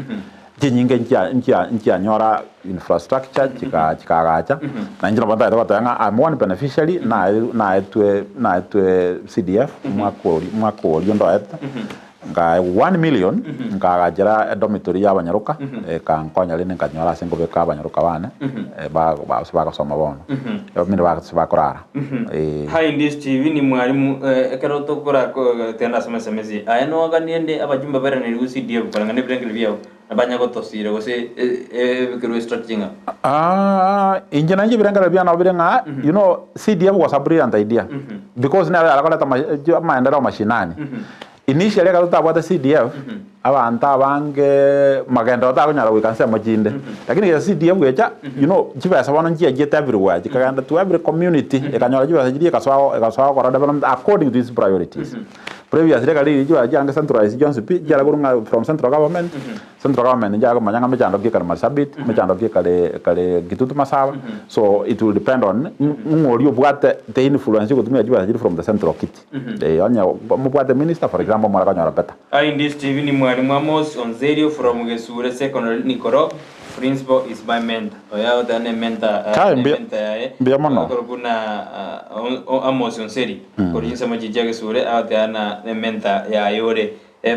Chinyinge nchia nchia nchianyora infrastructure chika chikaagacha, na inche nabo ntagete goteba ng'a I'm one beneficiary nae naetwe naetwe CDF omwaka oria omwaka oria ndoete, nkaegwa one million nkaagachera edormitory ya abanyaroka, ekankonya rende nkanyora ase nkobeka abanyaroka bane ba ase bagosoma bono, abamino ase bakorara eh. Hi Ndizi TV ni mwalimu eh, ekero tokora ko- tenda ase amasemesi aya noaganie nde abachumba bairaneriwe CDF koreng'ana ebirengererio biabo na banya gotosira gose eh, eh, ebikerwe strategy ng'a Ah, inche nainche ebirengererio biane nabo bire ng'a you know CDF was a brilliant idea because nero yare koreta ama- amaendeleo mashinani. Initially ekero totabwate CDF, abanto abange magenderero takonyara goika ensemo chinde. Lakini ekero CDF gecha, you know, chibesa bono nchiachiete everywhere, chikagenda to every community, ekanyora chibesa chiria egasoa egasoa gokora development according to its priorities. Previously ekero riria chibesa chiarenge centralized chionsi pi, chiare korwa ng'a from central government, Central government inche akomanya ng'a mechando ki ekare Marsabit, mechando ki ekare ekare Kitutu Masaba, so it will depend on ng'o oria obwate the influence yogotumia chibesa chiria from the central kitty. Eh, onye mobwate minister for example mware konyora better. Hi Ndizi TV ni mwalimu Amos Onzerio from Gesure Secondary Nikorok principal is my mentor oyo agoteba ne mentor eh, Kai, ne mbuya- mentor yaye mbuya mono. Akorokwa na ah, o- Amos Onseri korwa chinsemo chiria chia Gesure agoteba na ne mentor yaye ore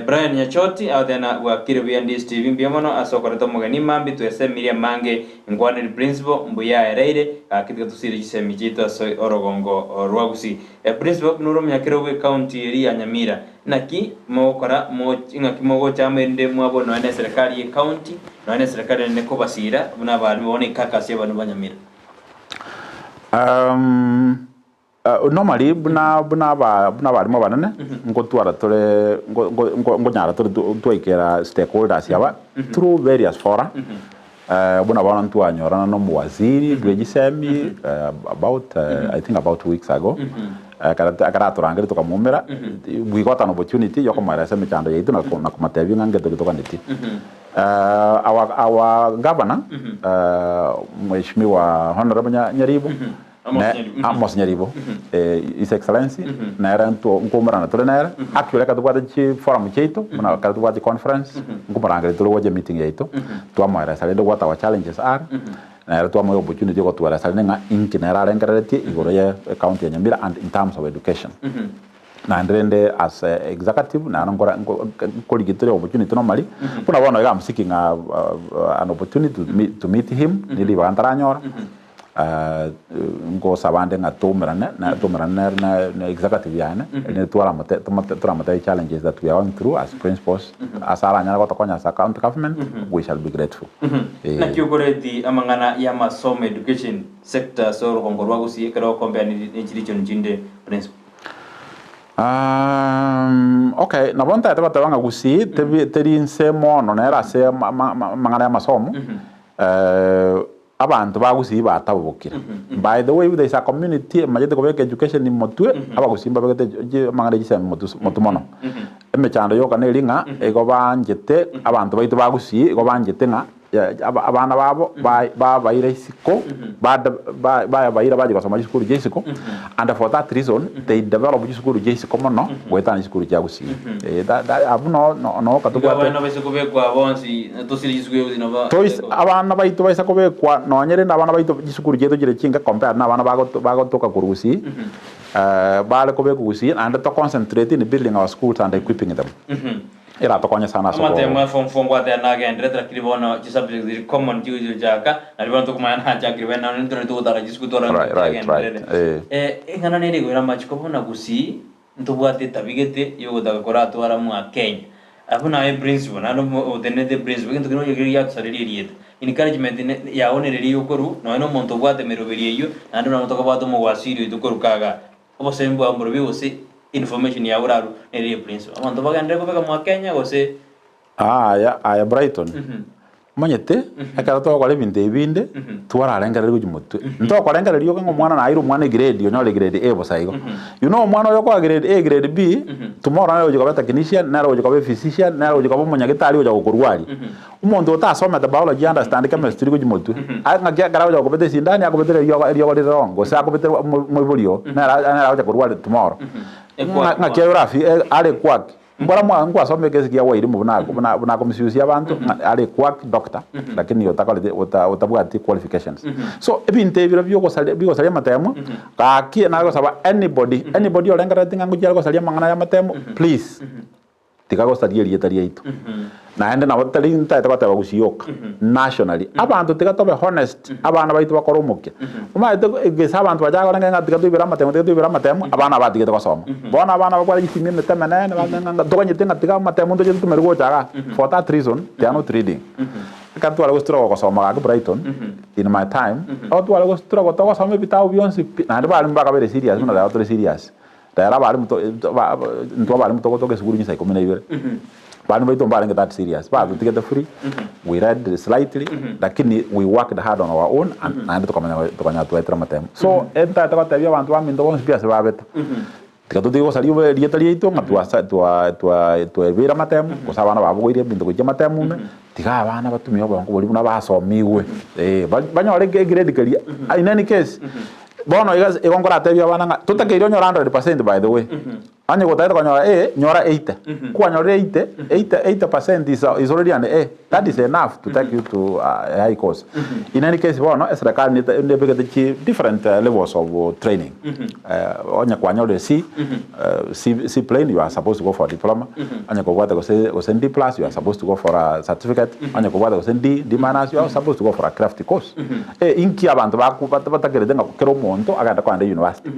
Brian Nyachoti agoteba na bwakire buya Ndizi TV mbuya mono ase okoreta omogeni mambia twesemirie amange nkwaneri principal mbuya aereire gaki tiga tosire chisemi chiaito ase orogongo rwa Gusii. Principal buna ore omonyakero bwe county eria ya Nyamira naki mogokora ng'aki mogocha amo erinde mwabwe nonya ne eserekari ye county nonya ne eserekari enene kobasira buna abarimu bono ekakasi y'abandu ba Nyamira. Normally buna buna aba buna abarimu abanene ngotwara tore ngo- ngo- ngo- ngonyara tore twaikera stakeholders aba through various fora buna bono ntwanyorana na omowaziri bwe chisemi about I think about 2 weeks ago ekero ekero atorangeretie tokamomera we got an opportunity ya okomoeresa emechando yaito na na komotebia ng'a ngeto ki toganetie. Our our governor Mheshimiwa Honourable Nyaribo Amos Ne- Nyaribo. Mhm. Amos Nyaribo eh, His Excellency nere nto nkomerana tore nere actually ekero tobwate chiforum chiaito buna ekero tobwate chiconference nkomorangeria tore gocha emeeting yaito twamoeresa rende what our challenges are nere twamoa opportunity ogotueresa rende ng'a inki nere arengereretie igoro ya ecounty ya Nyamira and in terms of education. Naende rende as a executive naro nkora nko nkorigia tore opportunity normally buna bono iga I'm seeking a, a, an opportunity to meet, to meet him ni ribaga ntaranyora ngosaba ande ng'a toumerane na toumerane nere na na executive yane erinde twaramote tomote toramotebie challenges that we are going through as principals ase aranyare gotokonya as a county government we shall be grateful. Eh. Naki okoreti amang'ana y'amasomo education sector ase orogongo rwa Gusii ekero okompea ne chirichoni chinde principal? Okay, nabo ntagete goteba ng'a Gusii tebi teri inse mono nere ase amang'ana y'amasomo. Abanto ba Gusii batabobokire. By the way if there is a community emanyete kobeka education motwe, abagusii mbabegete amang'ana ye chisemi motwe motwe mono. Emechando yoka neri ng'a igo banchete abanto baito ba Gusii igo banchete ng'a abana babo babaira isiko babaira bachia gosoma chisukuru chia isiko and for that reason they develop chisukuru chia isiko mono goetania chisukuru chia Gusii. Abwo noo Igo tobwate. abana baise kobekwa bonsi, na tosire chisukuru chia Gusii nabo Toise abana baito baisa kobekwa nonye rende abana baito chisukuru chiaito chire chinke compared na abana bagotoka korwa Gusii, bare kobekwa Gusii naende to concentrate in building our schools and equipping them. Eratokonye sana ase Amatemo a form 4 ngwatera nagenderete lakini bono chisubject ziri common chigochichaka nari bono tokomanya nachakire bene nonye ntore togotara chisukuru twarora Right, right, right. chiagenderere. Eng'ana nere igoira amachiko bono Gusii ntobwate etabi gete yogotaka koratwara mwa Kenya. Abwo naye principal naende otenenete principal egento keria nonya keria giatosareria erieta. Encouragement yago nereri yokorwa nonye na omonto obwate emeroberi eyio naende buna tokobwata omogwasiri oito koruka igaa. Obosemi bwao mborobio gose information yao orarwe nere ye principal. Abanto bagenderere kobeka mwa Kenya gose. Aya aya Brighton, omanyete ekero togokora ebinto ebi binde twararengereria gochia motwe. Ntokorengereria oke ng'a omwana naeire omwana egrade onyore grade A bosa igo. You know omwana oyo okoa grade A grade B, tomorrow nere ogochia koba etechnician, nere ogochia koba ephysician, nere ogochia koba omonyagetari ogocha gokorwaria. Omonto otasomete biology understand chemistry gochia motwe, aye ng'aki ekero agocha gokobeta esindani akobetera eriogo eriogo rire wrong gose akobetera omoibori oo nere nere agocha korwaria tomorrow. Ng'a ng'aki aye orafi are quack, mbora mwa nkwasoma ekesi kia Wairimu buna buna buna akomisusia abanto ng'a are quack doctor lakini otakoreti ota otabwati qualifications. So ebinto ebi biria biogosaria bigosaria amatemo, gaki nare gosaba anybody anybody orengerereti ng'a ngochia are gosaria amang'ana aya amatemo please. Tiga gosaria erieta riaito. Naende nabo tari ntaete goteba gusii yoka, nationally. Abanto tiga tobe honest, abana baito bakore omokia. Omanyete gese abanto bachaka koreng'ana ng'a tiga toibere amatemo, tiga toibere amatemo, abana batigete gosoma. Bono abana babwate chisimi emete emenene, ng'a toganyete ng'a tiga amatemo ntoche totumerwe gocha igaa. For that reason, they are not reading. Ekero tware gostruggle gosoma gaki Brighton, in my time, nabo tware gostruggle togosoma ebitabu bionsi pi, naende barimu bakabeire serious buna rero tore serious. Rero abalimu to ba intwe abalimu togotoka esukuru chinsa ikomi na ibere, abalimu baito mbarenge that serious, batotigete free, we read slightly, lakini we worked hard on our own and naende tokamanya tokanyora twaetire amatemo. So, ntagete gotebia abanto baminto bonsi pi ase babete, tiga totige gosaria obo erieta riaito ng'a twasa twa twa twabeire amatemo, gose abana babogoirie ebinto gochia amatemo ime, tiga abana batumie obongo boria buna basomigwe, eh, banyore egrade keria, in any case. Bono iga igo nkoratebie abana ng'a totakeire onyore 100% by the way. Onye gotagete konyora A, nyora 80. Kwanyorire 80, 80, 80% is, is already an A. That is enough to take you to a high course. In any case bono, eserekari nete- nebegete chi different levels of training. Onye kwanyorire C, C, C plain, you are supposed to go for a diploma. Onye kobwate gose gose D plus, you are supposed to go for a certificate. Onye kobwate gose D, D minus, you are supposed to go for a craft course. Eh, inki abanto baku bat batakerete ng'a kera omonto agende kogenda university.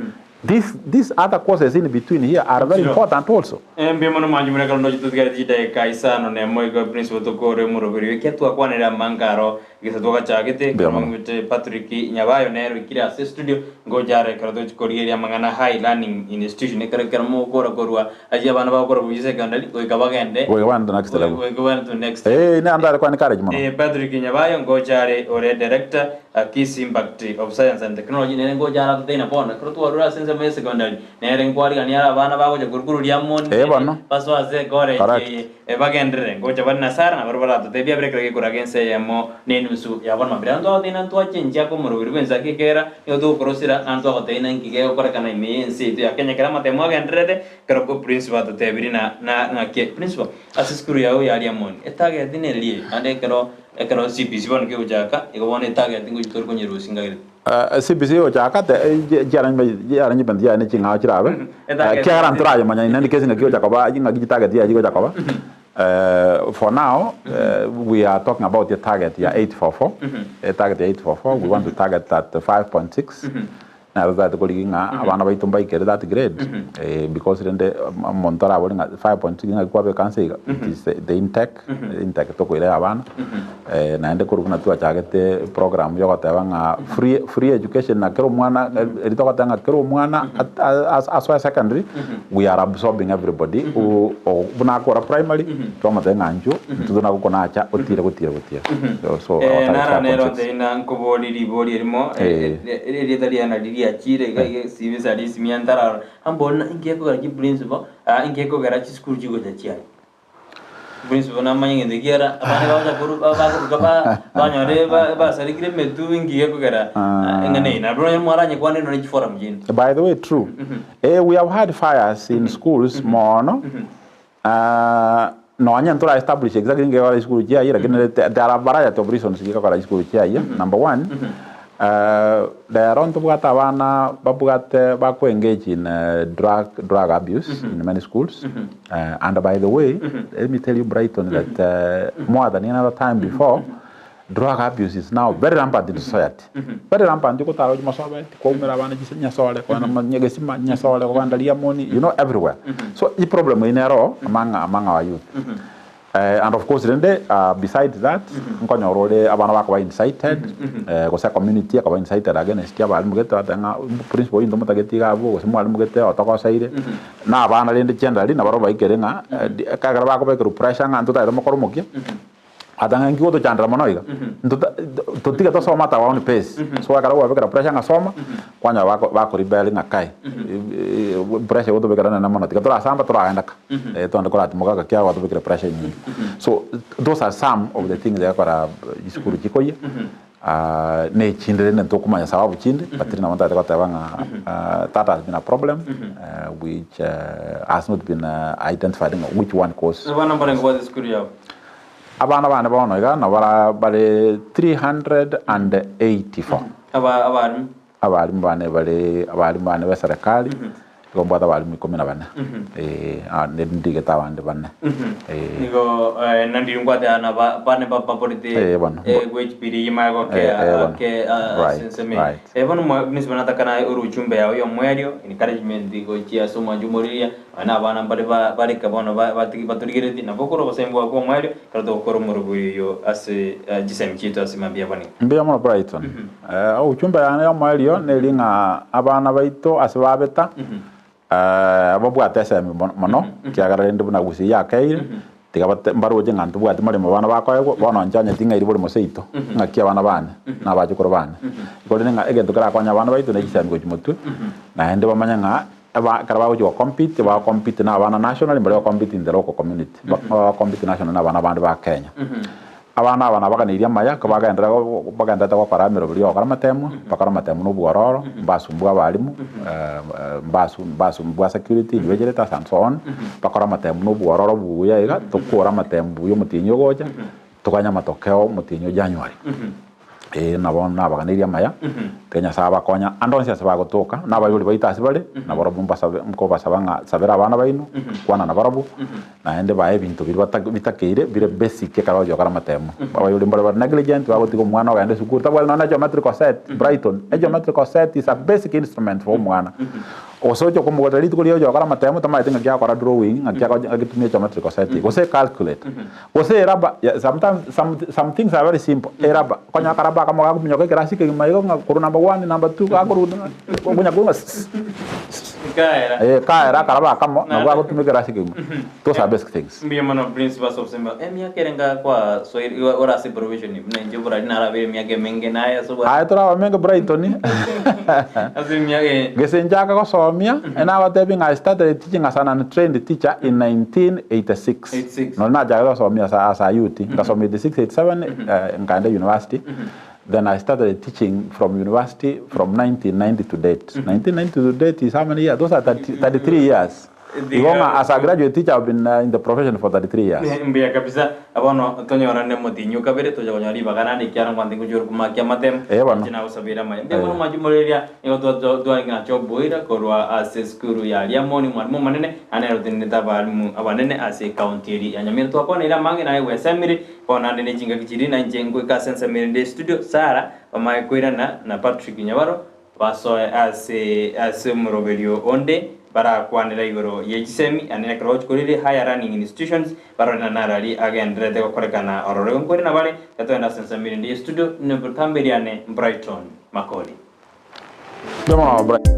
This these other courses in between here are very important also. Mbuya mono mwanche more ekero ndoche totigareti chidakika isano nemo igo principal tokore omoroberi oyo ekiagera twakwanire amange aro gesa twagachagete Mbuya mono. Omong'ute Patrick Nyabayo nere oikire ase studio ngocha are ekero tochi korigereria amang'ana high learning institution ekero ekero mogokora korwa Aye abana bagokora buya secondary goika bagende Goika bagende to next level. Goika bagende to next Eh, ne ande are ko encourage mono. Eh, Patrick Nyabayo ngocha are ore director uh, Kisii Impact of Science and Technology nere ngocha are atoteina bono ekero twarure ase ensemo ya secondary nere nkwarigania are abana bagocha korwa korwa Riamoni Eh, bono. basoe ase college Correct. eye eh, bagenderere ngocha bare na Sarah nabarabwo baratotebie abere ekero gekoraga ense eyemo na enusu ya bono mambia. Rero ntwagoteina ntwachenchia komoroberi bw'ensaki ekera Nigo togokorosera, naende twagotebia ng'a inki gegokorekana ime y'ense yaito ya Kenya ekero amatemo agendererete, ekero ko principal atotebirie na na ng'aki principal, ase esukuru yao ya Riamoni, etarget nereri eye, naende ekero ekero CBC bono kegochaka, igo bono etarget ngochi tore konyerusia ngagete. CBC egochaka te chiarrangement chiaye ne ching'ao chirabe, Etarget ekiagera ntorayemanya in any case ng'aki egocha koba ng'aki chitarget chiaye chigocha koba. For now, we are talking about a target ya 844, a target ya 844, we want to target at 5.6. Naro totagete korigia ng'a abana baito mbaikere that grade, eh, because rende omonto arabore ng'a 5.6 ng'aki kwabeka nse iga, it is the intake, intake tokoira ya abana, eh, naende korwa buna twachagete program ya ogoteba ng'a free free education na kera omwana, eri togoteba ng'a kera omwana at- a- asoe secondary, we are absorbing everybody who buna akora primary, twamotebia ng'a inchuo, intwe tonagokonacha otire gotira gotira. So, so our Eh, target nara nero 5.6. nteina nkobori ribori erimo Eh. erieta riaye nari riachire iga iga esibisa risimia ntararora ambori na inki ekogera chiprinciple ah inki ekogera chisukuru chigocha chiaye principal namanye egento kiara abande bagocha koru bakoruka ba banyore ba basarigire emetwe inki gekogera eng'ana eye nabo nonye mwaranyekwane nonye chiforum chinde. By the way true eh we have had fires in schools mono ah nonye ntora establish exactly inki gekogera chisukuru chiaye lakini there are a variety of reasons chigokora chisukuru chiaye number one rero ntobwate abana babwate bako engage in drug drug abuse in many schools and by the way let me tell you Brighton that more than any other time before drug abuse is now very rampant in society very rampant okotara gochia mosobeti kwaumera abana chise nyasore kogenda nyegesima nyasore kogenda riamoni you know everywhere so eproblem eye nero among among our youth And of course rende besides that nkonyora ore abana bakoba incited gose ecommunity ekoba incited against abalimu gete bateba ng'a principal oyo ntomotageti iga abwo gose mwalimu gete otogoseire na abana rende generally nabarobwo baikere ng'a ekero bakobekerwa pressure ng'a ntotagete mokore omokia ata ng'a inki gotochandera mono iga ntota totige tosome at our own pace so ekero kwabekera pressure ng'a soma kwanyora bako bakorebel ng'a kai pressure egotobekera nene mono tiga torasamba toragenda ka. Togende koratimoka gaki agwo atobekire pressure enyinge. So those are some of the things egekora chisukuru chikoyia, na echinde rende ntokomanya sababu chinde, but nabo ntagete goteba ng'a that has been a problem which has not been identified ng'a which one cause. Abana mbarenge bwate esukuru yabo? Abana bane bono iga nabo bara bare 384. Aba abarimu? Abalimu bane bare abalimu bane b'eserekari, nigo mbwate abalimu ikomi na bane, eh, ah, ndigete abande bane, eh. Nigo eh, nandiri nkwate ana ba- bane ba- baborete Eh, bono. eh, gwechipiri yima Eh, gokea eh, bono. ake ah, Right, senseme right. eh, bono mwa- misi banatakana oruchumbe yao y'omwerio encouragement gochia ase omwancho omoriria Nonya na abana mbare bareka bono batorigeretie, nabo okore obosemia bwabo bw'omoerio, ekero togokora omorobori oyo ase chisemi chiaito ase mambia abwo nigo. Mbuya mono Brighton. Ochumbe yane y'omoerio neri ng'a abana baito ase babeta babwate esemi mono, ekiagera rende buna gusii yakeire, tiga bate mbaroche ng'a ntobwati maremo abana bakoegwa, bono inche onye ting'airi borimo seito, ng'aki abana bane, na abachukuru bane. Igo rende ng'a egento kerakonye abana baito ne chisemi gochia motwe, naende bamanye ng'a Aba ekero bagochia go compete, bago compete na abana nationally, mbari go compete in the local community, bago compete nationally na abana bande ba Kenya. Abana aba nabaganeirie amaya, ekero bagenderera go bagendererete gokora emeroberi ya gokora amatemo, bakore amatemo na obwororo, mbasumbue abalimu, mbasu mbasumbua security, invigilators and so on, bakore amatemo na obwororo buya iga, tokore amatemo buya omotienyi ogocha, toganye amatokeo omotienyi o January. Ee, nabo nabaganeirie amaya, tiga Nyasae abakonya ande onsi ase bagotoka, na abaibori baito ase bare, nabarabwo mbasabe nkobasaba ng'a sabera abana baino, kwana nabarabwo, naende bae ebinto biria bata bitakeire bire basic ekero bagochia gokora amatemo. Abaibori mbare bare negligent, bagotiga omwana ogenda esukuru tabwati nonya na geometrical set, Brighton, a geometrical set is a basic instrument for omwana. Gose oche komogorera rituko riria ogochia gokora amatemo tamaeti ng'aki agokora drawing, ng'aki agotumia geometrical set, gose calculator. Gose eraba, ya sometimes some some things are very simple, eraba, konya akaraba akamo gakominyoka ekerasi kegima igo ng'a korwa number one, number two, gakorwa konya korwa ng'a sss Kaera. eh kaera akaraba akamo nabo gagotumia ekerasi kegima. Those are basic things. Mbuya mono Prince Pastor Osemba. Emiaka ere nga kwa soire ore ase probation buna inche borari narabire emiaka emenge naye ase obwa Aye toraba menge Brighton. ase emiaka eye. Gese nchaka gosomia, nagotebi ng'a I started teaching as an untrained teacher in 1986. 86. Nonye nachagete gosomia ase ase a youth, ngasoma 86, 87, eh, nkaenda university. Then I started teaching from university from 1990 to date. 1990 to date is how many years? Those are 30, 33 years. Igo ng'a as a graduate teacher I've been uh, in the profession for 33 years. Mbuya kabisa bono tonyorane omotinyi o kabere tocha konyora ribaga naende ekiagera nkwanti ngochia ore komakia amatemo Eh, bono. inche nagosabera amaya mbuya Eh. mono mwanche moreria nigo twa- twa- twarenge na Job Boira korwa ase esukuru ya Riamoni omwalimu omonene naende nere otenenete abalimu abanene ase ecounty eria ya Nyamira twakwaneire amange naye gwesemire bono naende ne chingaki chiria na inche ngoika ase ensemo ere nde estudio Sarah bamae koirana na Patrick Nyabaro. Basoe ase ase omoroberio onde barakwanera igoro ye chisemi, ande nekero gochia korire higher learning institutions, barore na narari agendererete gokorekana ororo. Igo nkwere nabare, tiga togende ase ensemo erinde ye studio, botambe riane Brighton Makori. Mbuya mono Brighton.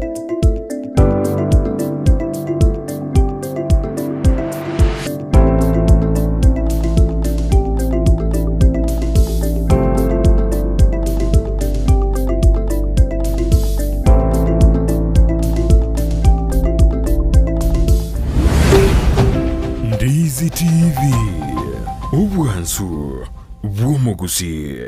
Ndizi TV, obwansu bw'omogusii.